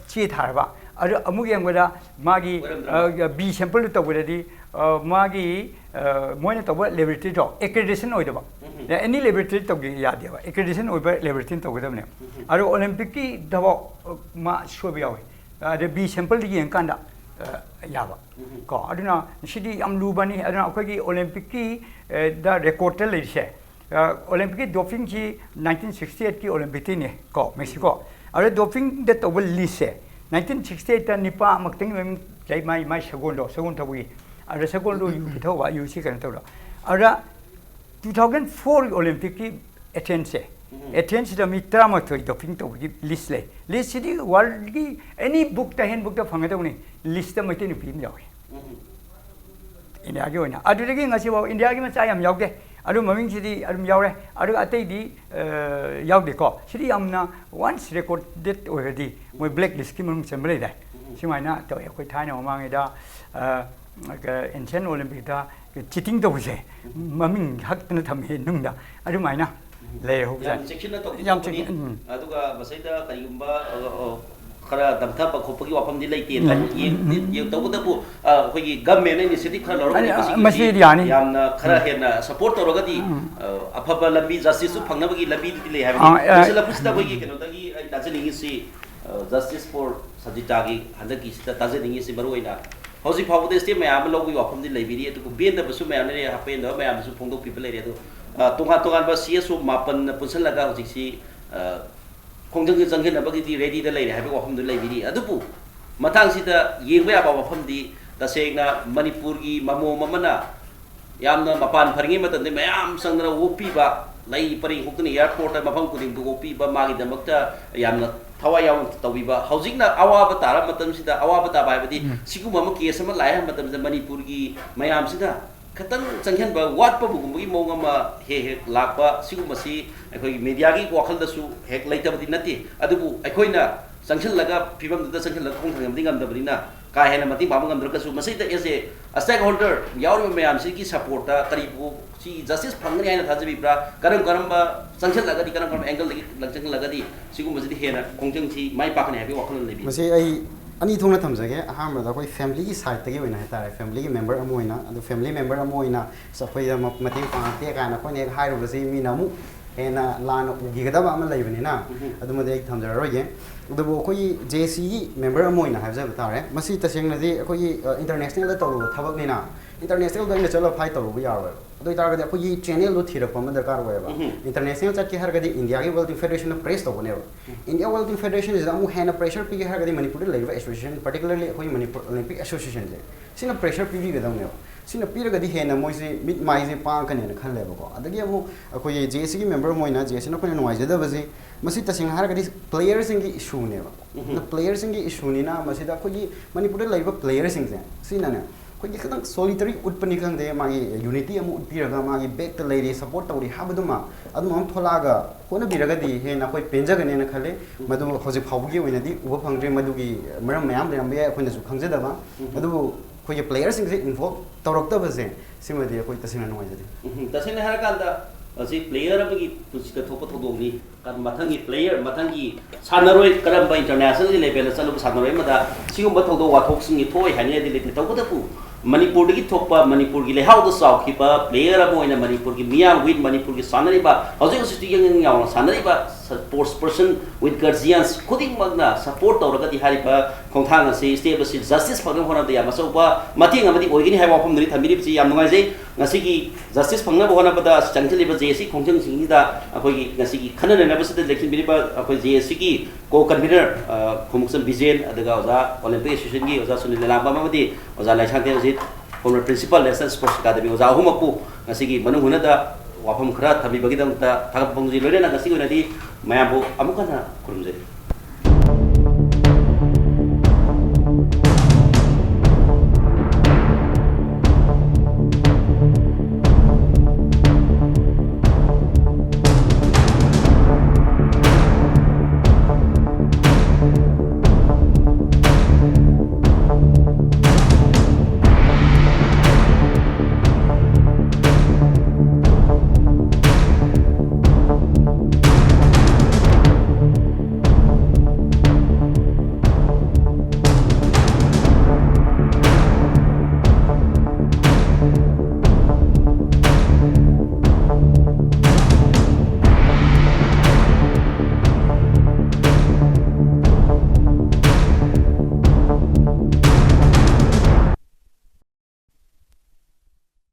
ꯆꯦ ꯊꯥꯔꯕ, ꯑꯗꯨ ꯑꯃꯨꯛ ꯌꯦꯡꯕꯗ ꯃꯥꯒꯤ ꯑꯣꯏꯔꯝꯗ꯭ꯔꯕ? ꯕꯤ ꯁꯦꯝꯄꯜꯗꯨ ꯇꯧꯕꯗꯗꯤ ꯑ, ꯃꯥꯒꯤ ꯑ, ꯃꯣꯏꯅ ꯇꯧꯕ ꯂꯦꯕꯣꯔꯦꯇꯔꯤꯗꯣ ꯑꯦꯀ꯭ꯔꯤꯗꯤꯇꯦꯁꯟ ꯑꯣꯏꯗꯕ꯫ ꯎꯝ꯫ ꯑꯦꯅꯤ ꯂꯦꯕꯣꯔꯦꯇꯔꯤ ꯇꯧꯒꯦ ꯌꯥꯗꯦꯕ, ꯑꯦꯀ꯭ꯔꯤꯗꯤꯇꯦꯁꯟ ꯑꯣꯏꯕ ꯂꯦꯕꯣꯔꯦꯇꯔꯤꯅ ꯇꯧꯒꯗꯕꯅꯦ꯫ ꯎꯝ꯫ ꯑꯗꯣ ꯑꯣꯂꯦꯝꯄꯤꯛꯀꯤ ꯊꯕꯛ ꯃꯥ ꯁꯣꯏꯕ ꯌꯥꯎꯋꯤ꯫ ꯑꯗ ꯕꯤ ꯁꯦꯝꯄꯜꯗ ꯌꯦꯡꯀꯥꯟꯗ ꯑ, ꯌꯥꯕ꯫ ꯎꯝ꯫ ꯀꯣ, ꯑꯗꯨꯅ ꯁꯤꯗꯤ ꯌꯥꯝ ꯂꯨꯕꯅꯤ꯫ ꯑꯗꯨꯅ ꯑꯩꯈꯣꯏꯒꯤ ꯑꯣꯂꯦꯝꯄꯤꯛꯀꯤ ꯑ, ꯗ ꯔꯦꯀꯣꯔꯠꯇ ꯂꯩꯔꯤꯁꯦ, ꯑ, ꯑꯣꯂꯦꯝꯄꯤꯛꯀꯤ ꯗꯣꯄꯤꯡꯁꯤ ꯅꯥꯏꯟꯇꯤꯟ ꯁꯤꯛꯁꯇꯤ ꯑꯩꯠꯀꯤ ꯑꯣꯂꯦꯝꯄꯤꯛꯇꯩꯅꯦ ꯀꯣ, ꯃꯦꯛꯁꯤꯀꯣ꯫ ꯑꯗ ꯗꯣꯄꯤꯡꯗ ꯇꯧꯕ ꯂꯤꯁꯁꯦ ꯅꯥꯏꯟꯇꯤꯟ ꯁꯤꯛꯁꯇꯤ ꯑꯩꯠꯇ ꯅꯤꯄꯥ ꯑꯃꯈꯛꯇꯪꯒꯤ ꯃꯃꯤꯡ ꯂꯩ, ꯃꯥꯏ ꯃꯥꯏ ꯁꯒꯣꯜꯗꯣ, ꯁꯒꯣꯜ ꯊꯧꯕꯒꯤ꯫ ꯑꯗ ꯁꯒꯣꯜꯗꯣ ꯌꯨ ꯄꯤꯊꯧꯕ, ꯌꯨꯁꯤ ꯀꯩꯅꯣ ꯇꯧꯕ꯫ ꯑꯗ ꯇꯨ ꯊꯥꯎꯖꯟ ꯐꯣꯔꯒꯤ ꯑꯣꯂꯦꯝꯄꯤꯛꯀꯤ ꯑꯦꯊꯦꯟꯁꯁꯦ, ꯎꯝ꯫ ꯑꯦꯊꯦꯟꯁꯁꯤꯗ ꯃꯤ ꯇꯔꯥꯃꯥꯊꯣꯏ ꯗꯣꯄꯤꯡ ꯇꯧꯕꯒꯤ ꯂꯤꯁ ꯂꯩ꯫ ꯂꯤꯁꯁꯤꯗꯤ ꯋꯥꯔꯜꯒꯤ ꯑꯦꯅꯤ ꯕꯨꯛꯇ, ꯍꯦꯟ ꯕꯨꯛꯇ ꯐꯪꯒꯗꯧꯕꯅꯤ꯫ ꯂꯤꯁꯇ ꯃꯩꯇꯩ ꯅꯨꯄꯤ ꯑꯃ ꯌꯥꯎꯏ꯫ ꯎꯝ꯫ ꯏꯟꯗꯤꯌꯥꯒꯤ ꯑꯣꯏꯅ꯫ ꯑꯗꯨꯗꯒꯤ ꯉꯁꯤꯐꯥꯎ ꯏꯟꯗꯤꯌꯥꯒꯤ ꯃꯆꯥ ꯌꯥꯝ ꯌꯥꯎꯗꯦ꯫ ꯑꯗꯨ ꯃꯃꯤꯡꯁꯤꯗꯤ ꯑꯗꯨꯝ ꯌꯥꯎꯔꯦ꯫ ꯑꯗꯨꯒ ꯑꯇꯩꯗꯤ, ꯑ, ꯌꯥꯎꯗꯦꯀꯣ꯫ ꯁꯤꯗꯤ ꯌꯥꯝꯅ ꯋꯥꯟꯁ ꯔꯦꯀꯣꯔꯗꯦꯠ ꯑꯣꯏꯔꯗꯤ ꯃꯣꯏ ꯕ꯭ꯂꯦꯛ ꯂꯤꯁꯀꯤ ꯃꯅꯨꯡ ꯆꯟꯕ ꯂꯩꯔꯦ꯫ ꯎꯝ꯫ ꯁꯨꯃꯥꯏꯅ ꯇꯧꯋꯦ꯫ ꯑꯩꯈꯣꯏ ꯊꯥꯏꯅ ꯃꯃꯥꯡꯉꯩꯗ, ꯑ, ꯑꯦꯟꯁꯤꯌꯟ ꯑꯣꯂꯦꯝꯄꯤꯛꯇ ꯆꯤꯇꯤꯡ ꯇꯧꯕꯁꯦ ꯃꯃꯤꯡ ꯍꯛꯇꯅ ꯊꯝꯃꯦ ꯅꯨꯡꯗ꯫ ꯑꯗꯨꯃꯥꯏꯅ ꯂꯩꯍꯧꯕꯖꯥꯠꯅꯤ꯫ ꯌꯥꯝ ꯆꯦꯛꯁꯤꯟꯅ ꯇꯧꯕꯤꯒꯗꯕꯅꯤ꯫ ꯌꯥꯝ ꯆꯦꯛꯁꯤꯟ-, ꯎꯝ꯫ ꯑꯗꯨꯒ ꯃꯁꯤꯗ ꯀꯔꯤꯒꯨꯝꯕ, ꯑ, ꯑ, ꯈꯔ ꯗꯝꯊꯕ ꯈꯣꯠꯄꯒꯤ ꯋꯥꯐꯝꯗꯤ ꯂꯩꯇꯦ꯫ ꯎꯝ, ꯎꯝ, ꯎꯝ꯫ ꯌꯦꯡ-, ꯇꯧꯕꯇꯕꯨ, ꯑ, ꯑꯩꯈꯣꯏꯒꯤ ꯒꯃꯦꯟꯅ ꯏꯅꯤꯁꯤꯌꯦꯇꯤꯚ ꯈꯔ ꯂꯧꯔꯒꯗꯤ ꯑ, ꯑ, ꯃꯁꯤꯒꯤꯗꯤ ꯃꯁꯤꯗꯤ ꯌꯥꯅꯤ꯫ ꯌꯥꯝꯅ ꯈꯔ ꯍꯦꯟꯅ ꯁꯄꯣꯔꯠ ꯇꯧꯔꯒꯗꯤ, ꯎꯝ꯫ ꯑ, ꯑꯐꯕ ꯂꯝꯕꯤ, ꯖꯁꯇꯤꯁꯁꯨ ꯐꯪꯅꯕꯒꯤ ꯂꯝꯕꯤꯗꯨꯗꯤ ꯂꯩ ꯍꯥꯏꯕꯅꯤ꯫ ꯑ, ꯑ, ꯂꯣꯏꯁꯤꯜꯂꯛꯄꯁꯤꯗ ꯑꯩꯈꯣꯏꯒꯤ ꯀꯩꯅꯣꯗꯒꯤ ꯑꯩ ꯇꯥꯖꯅꯤꯡꯉꯤꯁꯤ, ꯑ, ꯖꯁꯇꯤꯁ ꯐꯣꯔ ꯁꯟꯖꯤꯇꯥꯒꯤ ꯍꯟꯗꯛꯀꯤꯁꯤꯗ ꯇꯥꯖꯅꯤꯡꯉꯤꯁꯤ ꯃꯔꯨ ꯑꯣꯏꯅ ꯍꯧꯖꯤꯛ ꯐꯥꯎꯕꯗ ꯁ꯭ꯇꯦꯞ ꯃꯌꯥꯝ ꯑꯃ ꯂꯧꯕꯒꯤ ꯋꯥꯐꯝꯗꯤ ꯂꯩꯕꯤꯔꯤ, ꯑꯗꯨꯕꯨ ꯄꯦꯟꯗꯕꯁꯨ ꯃꯌꯥꯝ ꯂꯩꯔꯤ, ꯑꯄꯦꯟꯗꯕ ꯃꯌꯥꯝꯁꯨ ꯐꯣꯡꯗꯣꯛꯄꯤꯕ ꯂꯩꯔꯦ꯫ ꯑꯗꯨ, ꯑ, ꯇꯣꯉꯥꯟ ꯇꯣꯉꯥꯟꯕ ꯁꯤ ꯑꯦꯁ ꯑꯣ ꯃꯥꯄꯟꯅ ꯄꯨꯟꯁꯤꯜꯂꯒ ꯍꯧꯖꯤꯛꯁꯤ, ꯑ, ꯈꯣꯡꯖꯪꯁꯦ ꯆꯪꯁꯤꯟꯅꯕꯒꯤꯗꯤ ꯔꯦꯗꯤꯗ ꯂꯩꯔꯦ ꯍꯥꯏꯕꯒꯤ ꯋꯥꯐꯝꯗꯨ ꯂꯩꯕꯤꯔꯤ꯫ ꯑꯗꯨꯕꯨ ꯃꯇꯥꯡꯁꯤꯗ ꯌꯦꯡꯕ ꯌꯥꯕ ꯋꯥꯐꯝꯗꯤ ꯇꯁꯦꯡꯅ ꯃꯅꯤꯄꯨꯔꯒꯤ ꯃꯃꯣꯝ ꯑꯃꯅ ꯌꯥꯝꯅ ꯃꯄꯥꯟ ꯐꯔꯤꯉꯩ ꯃꯇꯝꯗ ꯃꯌꯥꯝ ꯆꯪꯗꯅ ꯑꯣꯛꯄꯤꯕ, ꯂꯩ ꯄꯔꯦꯡ ꯍꯨꯛꯇꯅ airport ꯇ ꯃꯐꯝ ꯈꯨꯗꯤꯡꯗ ꯑꯣꯛꯄꯤꯕ, ꯃꯥꯒꯤꯗꯃꯛꯇ ꯌꯥꯝꯅ ꯊꯋꯥꯏ ꯌꯥꯎꯅ ꯇꯧꯕꯤꯕ꯫ ꯍꯧꯖꯤꯛꯅ ꯑꯋꯥꯕ ꯇꯥꯔꯕ ꯃꯇꯝꯁꯤꯗ, ꯑꯋꯥꯕ ꯇꯥꯕ ꯍꯥꯏꯕꯗꯤ ꯎꯝ꯫ ꯁꯤꯒꯨꯝꯕ ꯑꯃ case ꯑꯃ ꯂꯥꯛꯑꯦ ꯍꯥꯏꯕ ꯃꯇꯝꯁꯤꯗ ꯃꯅꯤꯄꯨꯔꯒꯤ ꯃꯌꯥꯝꯁꯤꯗ ꯈꯤꯇꯪ ꯆꯪꯁꯤꯟꯕ ꯋꯥꯠꯄꯒꯨꯝꯕꯒꯤ ꯃꯑꯣꯡ ꯑꯃ ꯍꯦꯛ ꯍꯦꯛ ꯂꯥꯛꯄ, ꯁꯤꯒꯨꯝꯕꯁꯤ ꯑꯩꯈꯣꯏꯒꯤ media ꯒꯤ ꯋꯥꯈꯜꯗꯁꯨ ꯍꯦꯛ ꯂꯩꯇꯕꯗꯤ ꯅꯠꯇꯦ, ꯑꯗꯨꯕꯨ ꯑꯩꯈꯣꯏꯅ ꯆꯪꯁꯤꯜꯂꯒ, ꯐꯤꯕꯝꯗꯨꯗ ꯆꯪꯁꯤꯜꯂꯒ ꯈꯣꯡ ꯊꯥꯡꯖꯟꯕꯗꯤ ꯉꯝꯗꯕꯅꯤꯅ, ꯀꯥ ꯍꯦꯟꯅ ꯃꯇꯦꯡ ꯄꯥꯡꯕ ꯉꯝꯗ꯭ꯔꯒꯁꯨ, ꯃꯁꯤꯗ as a stakeholder ꯌꯥꯎꯔꯤꯕ ꯃꯌꯥꯝꯁꯤꯒꯤ support ꯇ ꯀꯔꯤꯕꯨ ꯁꯤ justice ꯐꯪꯒꯅꯤ ꯍꯥꯏꯅ ꯊꯥꯖꯕꯤꯕ꯭ꯔꯥ? ꯀꯔꯝ ꯀꯔꯝꯕ ꯆꯪꯁꯤꯜꯂꯒꯗꯤ, ꯀꯔꯝ ꯀꯔꯝꯕ angle ꯗꯒꯤ ꯆꯪꯁꯤꯜꯂꯒꯗꯤ ꯁꯤꯒꯨꯝꯕꯁꯤꯗꯤ ꯍꯦꯟꯅ ꯈꯣꯡꯖꯪꯁꯤ ꯃꯥꯏ ꯄꯥꯛꯀꯅꯤ ꯍꯥꯏꯕꯒꯤ ꯋꯥꯈꯜꯂꯣꯟ ꯂꯩꯕꯤꯕ꯭ꯔꯥ? ꯃꯁꯤ ꯑꯩ ꯑꯅꯤ ꯊꯣꯛꯅ ꯊꯝꯖꯒꯦ꯫ ꯑꯍꯥꯟꯕꯗ ꯑꯩꯈꯣꯏ family ꯒꯤ side ꯇꯒꯤ ꯑꯣꯏꯅ ꯍꯥꯏꯇꯥꯔꯦ, family ꯒꯤ member ꯑꯃ ꯑꯣꯏꯅ, ꯑꯗꯨ family member ꯑꯃ ꯑꯣꯏꯅ "ꯑꯁ, ꯑꯩꯈꯣꯏꯗ ꯃ-, ꯃꯇꯦꯡ ꯄꯥꯡꯉꯛꯇꯦ" ꯀꯥꯏꯅ ꯑꯩꯈꯣꯏꯅ ꯍꯦꯛ ꯍꯥꯏꯔꯨꯕꯁꯤ ꯃꯤꯅ ꯑꯃꯨꯛ ꯍꯦꯟꯅ ꯂꯥꯟꯅ ꯎꯈꯤꯒꯗꯕ ꯑꯃ ꯂꯩꯕꯅꯤꯅ, ꯎꯝ꯫ ꯑꯗꯨꯃꯗꯤ ꯑꯩ ꯊꯝꯖꯔꯔꯣꯏꯒꯦ꯫ ꯑꯗꯨꯕꯨ ꯑꯩꯈꯣꯏꯒꯤ J A C ꯒꯤ member ꯑꯃ ꯑꯣꯏꯅ ꯍꯥꯏꯖꯕ ꯇꯥꯔꯦ, ꯃꯁꯤ ꯇꯁꯦꯡꯅꯗꯤ ꯑꯩꯈꯣꯏꯒꯤ, ꯑ, international ꯗ ꯇꯧꯔꯨꯕ ꯊꯕꯛꯅꯤꯅ, international ꯗ ꯑꯩꯅ ꯆꯠꯂꯒ fight ꯇꯧꯔꯨꯕ ꯌꯥꯔꯣꯏꯕ꯫ ꯑꯗꯨ ꯑꯣꯏꯇꯥꯔꯒꯗꯤ ꯑꯩꯈꯣꯏꯒꯤ channel ꯗꯣ ꯊꯤꯔꯛꯄ ꯑꯃ ꯗꯔꯀꯥꯔ ꯑꯣꯏꯌꯦꯕ꯫ ꯎꯝ꯫ International ꯆꯠꯀꯦ ꯍꯥꯏꯔꯒꯗꯤ India ꯒꯤ Welding Federation ꯅ press ꯇꯧꯒꯅꯦꯕ꯫ ꯎꯝ꯫ India Welding Federation ꯁꯤꯗ ꯑꯃꯨꯛ ꯍꯦꯟꯅ pressure ꯄꯤꯒꯦ ꯍꯥꯏꯔꯒꯗꯤ ꯃꯅꯤꯄꯨꯔꯗ ꯂꯩꯔꯤꯕ association, particularly ꯑꯩꯈꯣꯏꯒꯤ Manipur Olympic Association ꯁꯦ, ꯁꯤꯅ pressure ꯄꯤꯕꯤꯒꯗꯕꯅꯦꯕ꯫ ꯁꯤꯅ ꯄꯤꯔꯒꯗꯤ ꯍꯦꯟꯅ ꯃꯣꯏꯁꯦ ꯃꯤꯠ ꯃꯥꯏꯁꯦ ꯄꯥꯡꯉꯛꯀꯅꯦꯅ ꯈꯜꯂꯦꯕꯀꯣ꯫ ꯑꯗꯒꯤ ꯑꯃꯨꯛ ꯑꯩꯈꯣꯏꯒꯤ J A C ꯒꯤ member ꯑꯃ ꯑꯣꯏꯅ J A C ꯅ ꯑꯩꯈꯣꯏꯅ ꯅꯨꯡꯉꯥꯏꯖꯗꯕꯁꯦ, ꯃꯁꯤ ꯇꯁꯦꯡꯅ ꯍꯥꯏꯔꯒꯗꯤ player ꯁꯤꯡꯒꯤ issue ꯅꯦꯕ꯫ ꯎꯝ꯫ ꯑꯗꯨꯅ player ꯁꯤꯡꯒꯤ issue ꯅꯤꯅ ꯃꯁꯤꯗ ꯑꯩꯈꯣꯏꯒꯤ ꯃꯅꯤꯄꯨꯔꯗ ꯂꯩꯔꯤꯕ player ꯁꯤꯡꯁꯦ ꯁꯤꯅꯅꯦ, ꯑꯩꯈꯣꯏꯒꯤ ꯈꯤꯇꯪ solidarity ꯎꯠꯄꯅꯤ ꯈꯪꯗꯦ, ꯃꯥꯒꯤ unity ꯑꯃ ꯎꯠꯄꯤꯔꯒ ꯃꯥꯒꯤ back ꯇ ꯂꯩꯔꯤ, support ꯇꯧꯔꯤ ꯍꯥꯏꯕꯗꯨꯃ ꯑꯗꯨꯝ ꯑꯃ ꯊꯣꯛꯂꯛꯑꯒ ꯍꯣꯠꯅꯕꯤꯔꯒꯗꯤ ꯍꯦꯟꯅ ꯑꯩꯈꯣꯏ ꯄꯦꯟꯖꯒꯅꯦꯅ ꯈꯜꯂꯤ꯫ ꯃꯗꯨ ꯍꯧꯖꯤꯛ ꯐꯥꯎꯕꯒꯤ ꯑꯣꯏꯅꯗꯤ ꯎꯕ ꯐꯪꯗ꯭ꯔꯤ꯫ ꯃꯗꯨꯒꯤ ꯃꯔꯝ ꯃꯌꯥꯝ ꯂꯩꯔꯝꯕ ꯌꯥꯏ, ꯑꯩꯈꯣꯏꯅꯁꯨ ꯈꯪꯖꯗꯕ꯫ ꯎꯝ꯫ ꯑꯗꯨꯕꯨ ꯑꯩꯈꯣꯏꯒꯤ player ꯁꯤꯡꯁꯦ involve ꯇꯧꯔꯛꯇꯕꯁꯦ, ꯁꯤꯃꯗꯤ ꯑꯩꯈꯣꯏ ꯇꯁꯦꯡꯅ ꯅꯨꯡꯉꯥꯏꯖꯗꯦ꯫ ꯎꯝ, ꯇꯁꯦꯡꯅ ꯍꯥꯏꯔꯀꯥꯟꯗ, ꯃꯁꯤ player ꯑꯃꯒꯤ ꯄꯨꯟꯁꯤꯗ ꯊꯣꯛꯄ ꯊꯧꯗꯣꯛꯅꯤ꯫ ꯀ-, ꯃꯊꯪꯒꯤ player, ꯃꯊꯪꯒꯤ ꯁꯥꯟꯅꯔꯣꯏ, ꯀꯔꯝꯕ international ꯒꯤ level ꯗ ꯆꯠꯂꯨꯕ ꯁꯥꯟꯅꯔꯣꯏ ꯑꯃꯗ ꯁꯤꯒꯨꯝꯕ ꯊꯧꯗꯣꯛ ꯋꯥꯊꯣꯛꯁꯤꯡꯒꯤ ꯊꯣꯛꯑꯣꯏ ꯍꯥꯏꯅꯤꯡꯉꯥꯏꯗꯤ ꯂꯩꯇꯦ꯫ ꯇꯧꯕꯇꯕꯨ ꯃꯅꯤꯄꯨꯔꯗꯒꯤ ꯊꯣꯛꯄ, ꯃꯅꯤꯄꯨꯔꯒꯤ ꯂꯩꯍꯥꯎꯗ ꯆꯥꯎꯈꯤꯕ player ꯑꯃ ꯑꯣꯏꯅ ꯃꯅꯤꯄꯨꯔꯒꯤ ꯃꯤꯌꯥꯝ, with ꯃꯅꯤꯄꯨꯔꯒꯤ ꯁꯥꯟꯅꯔꯤꯕ, ꯍꯧꯖꯤꯛ ꯍꯧꯖꯤꯛꯁꯨ ꯌꯪ ꯌꯪ ꯌꯥꯎꯅ ꯁꯥꯟꯅꯔꯤꯕ sports person with guardians ꯈꯨꯗꯤꯡꯃꯛꯅ support ꯇꯧꯔꯒꯗꯤ ꯍꯥꯏꯔꯤꯕ ꯈꯣꯡꯊꯥꯡ ꯑꯁꯤ, step ꯑꯁꯤ justice ꯐꯪꯅꯕ ꯍꯣꯠꯅꯕꯗ ꯌꯥꯝ ꯑꯆꯧꯕ ꯃꯇꯦꯡ ꯑꯃꯗꯤ ꯑꯣꯏꯒꯅꯤ ꯍꯥꯏꯕ ꯋꯥꯐꯝꯗꯨꯅꯤ ꯊꯝꯕꯤꯔꯤꯕꯁꯤ꯫ ꯌꯥꯝ ꯅꯨꯡꯉꯥꯏꯖꯩ꯫ ꯉꯁꯤꯒꯤ justice ꯐꯪꯅꯕ ꯍꯣꯠꯅꯕꯗ ꯆꯪꯁꯤꯜꯂꯤꯕ J A C ꯈꯣꯡꯖꯪꯁꯤꯡꯁꯤꯗ ꯑꯩꯈꯣꯏꯒꯤ ꯉꯁꯤꯒꯤ ꯈꯟꯅ ꯅꯩꯅꯕꯁꯤꯗ ꯂꯦꯡꯁꯤꯟꯕꯤꯔꯤꯕ ꯑꯩꯈꯣꯏ J A C ꯒꯤ co convener, ꯑ, ꯈꯣꯡꯎꯞꯆꯝ ꯕꯤꯖꯦꯟ, ꯑꯗꯨꯒ ꯑꯣꯖꯥ Olympic Association ꯒꯤ ꯑꯣꯖꯥ ꯁꯨꯅꯤꯜ ꯂꯤꯂꯥꯝꯕꯝ ꯑꯃꯗꯤ ꯑꯣꯖꯥ ꯂꯥꯏꯁꯥꯡꯊꯦꯝ Ajit, Former Principal, National Sports Academy ꯑꯣꯖꯥ ꯑꯍꯨꯝꯃꯛꯄꯨ ꯉꯁꯤꯒꯤ ꯃꯅꯨꯡ ꯍꯨꯠꯅꯗ ꯋꯥꯐꯝ ꯈꯔ ꯊꯝꯕꯤꯕꯒꯤꯗꯃꯛꯇ ꯊꯥꯒꯠꯄ ꯐꯣꯡꯗꯣꯛꯆꯔꯤ꯫ ꯂꯣꯏꯅꯅ ꯉꯁꯤꯒꯤ ꯑꯣꯏꯅꯗꯤ ꯃꯌꯥꯝꯕꯨ ꯑꯃꯨꯛ ꯍꯟꯅ ꯈꯨꯔꯨꯝꯖꯔꯤ꯫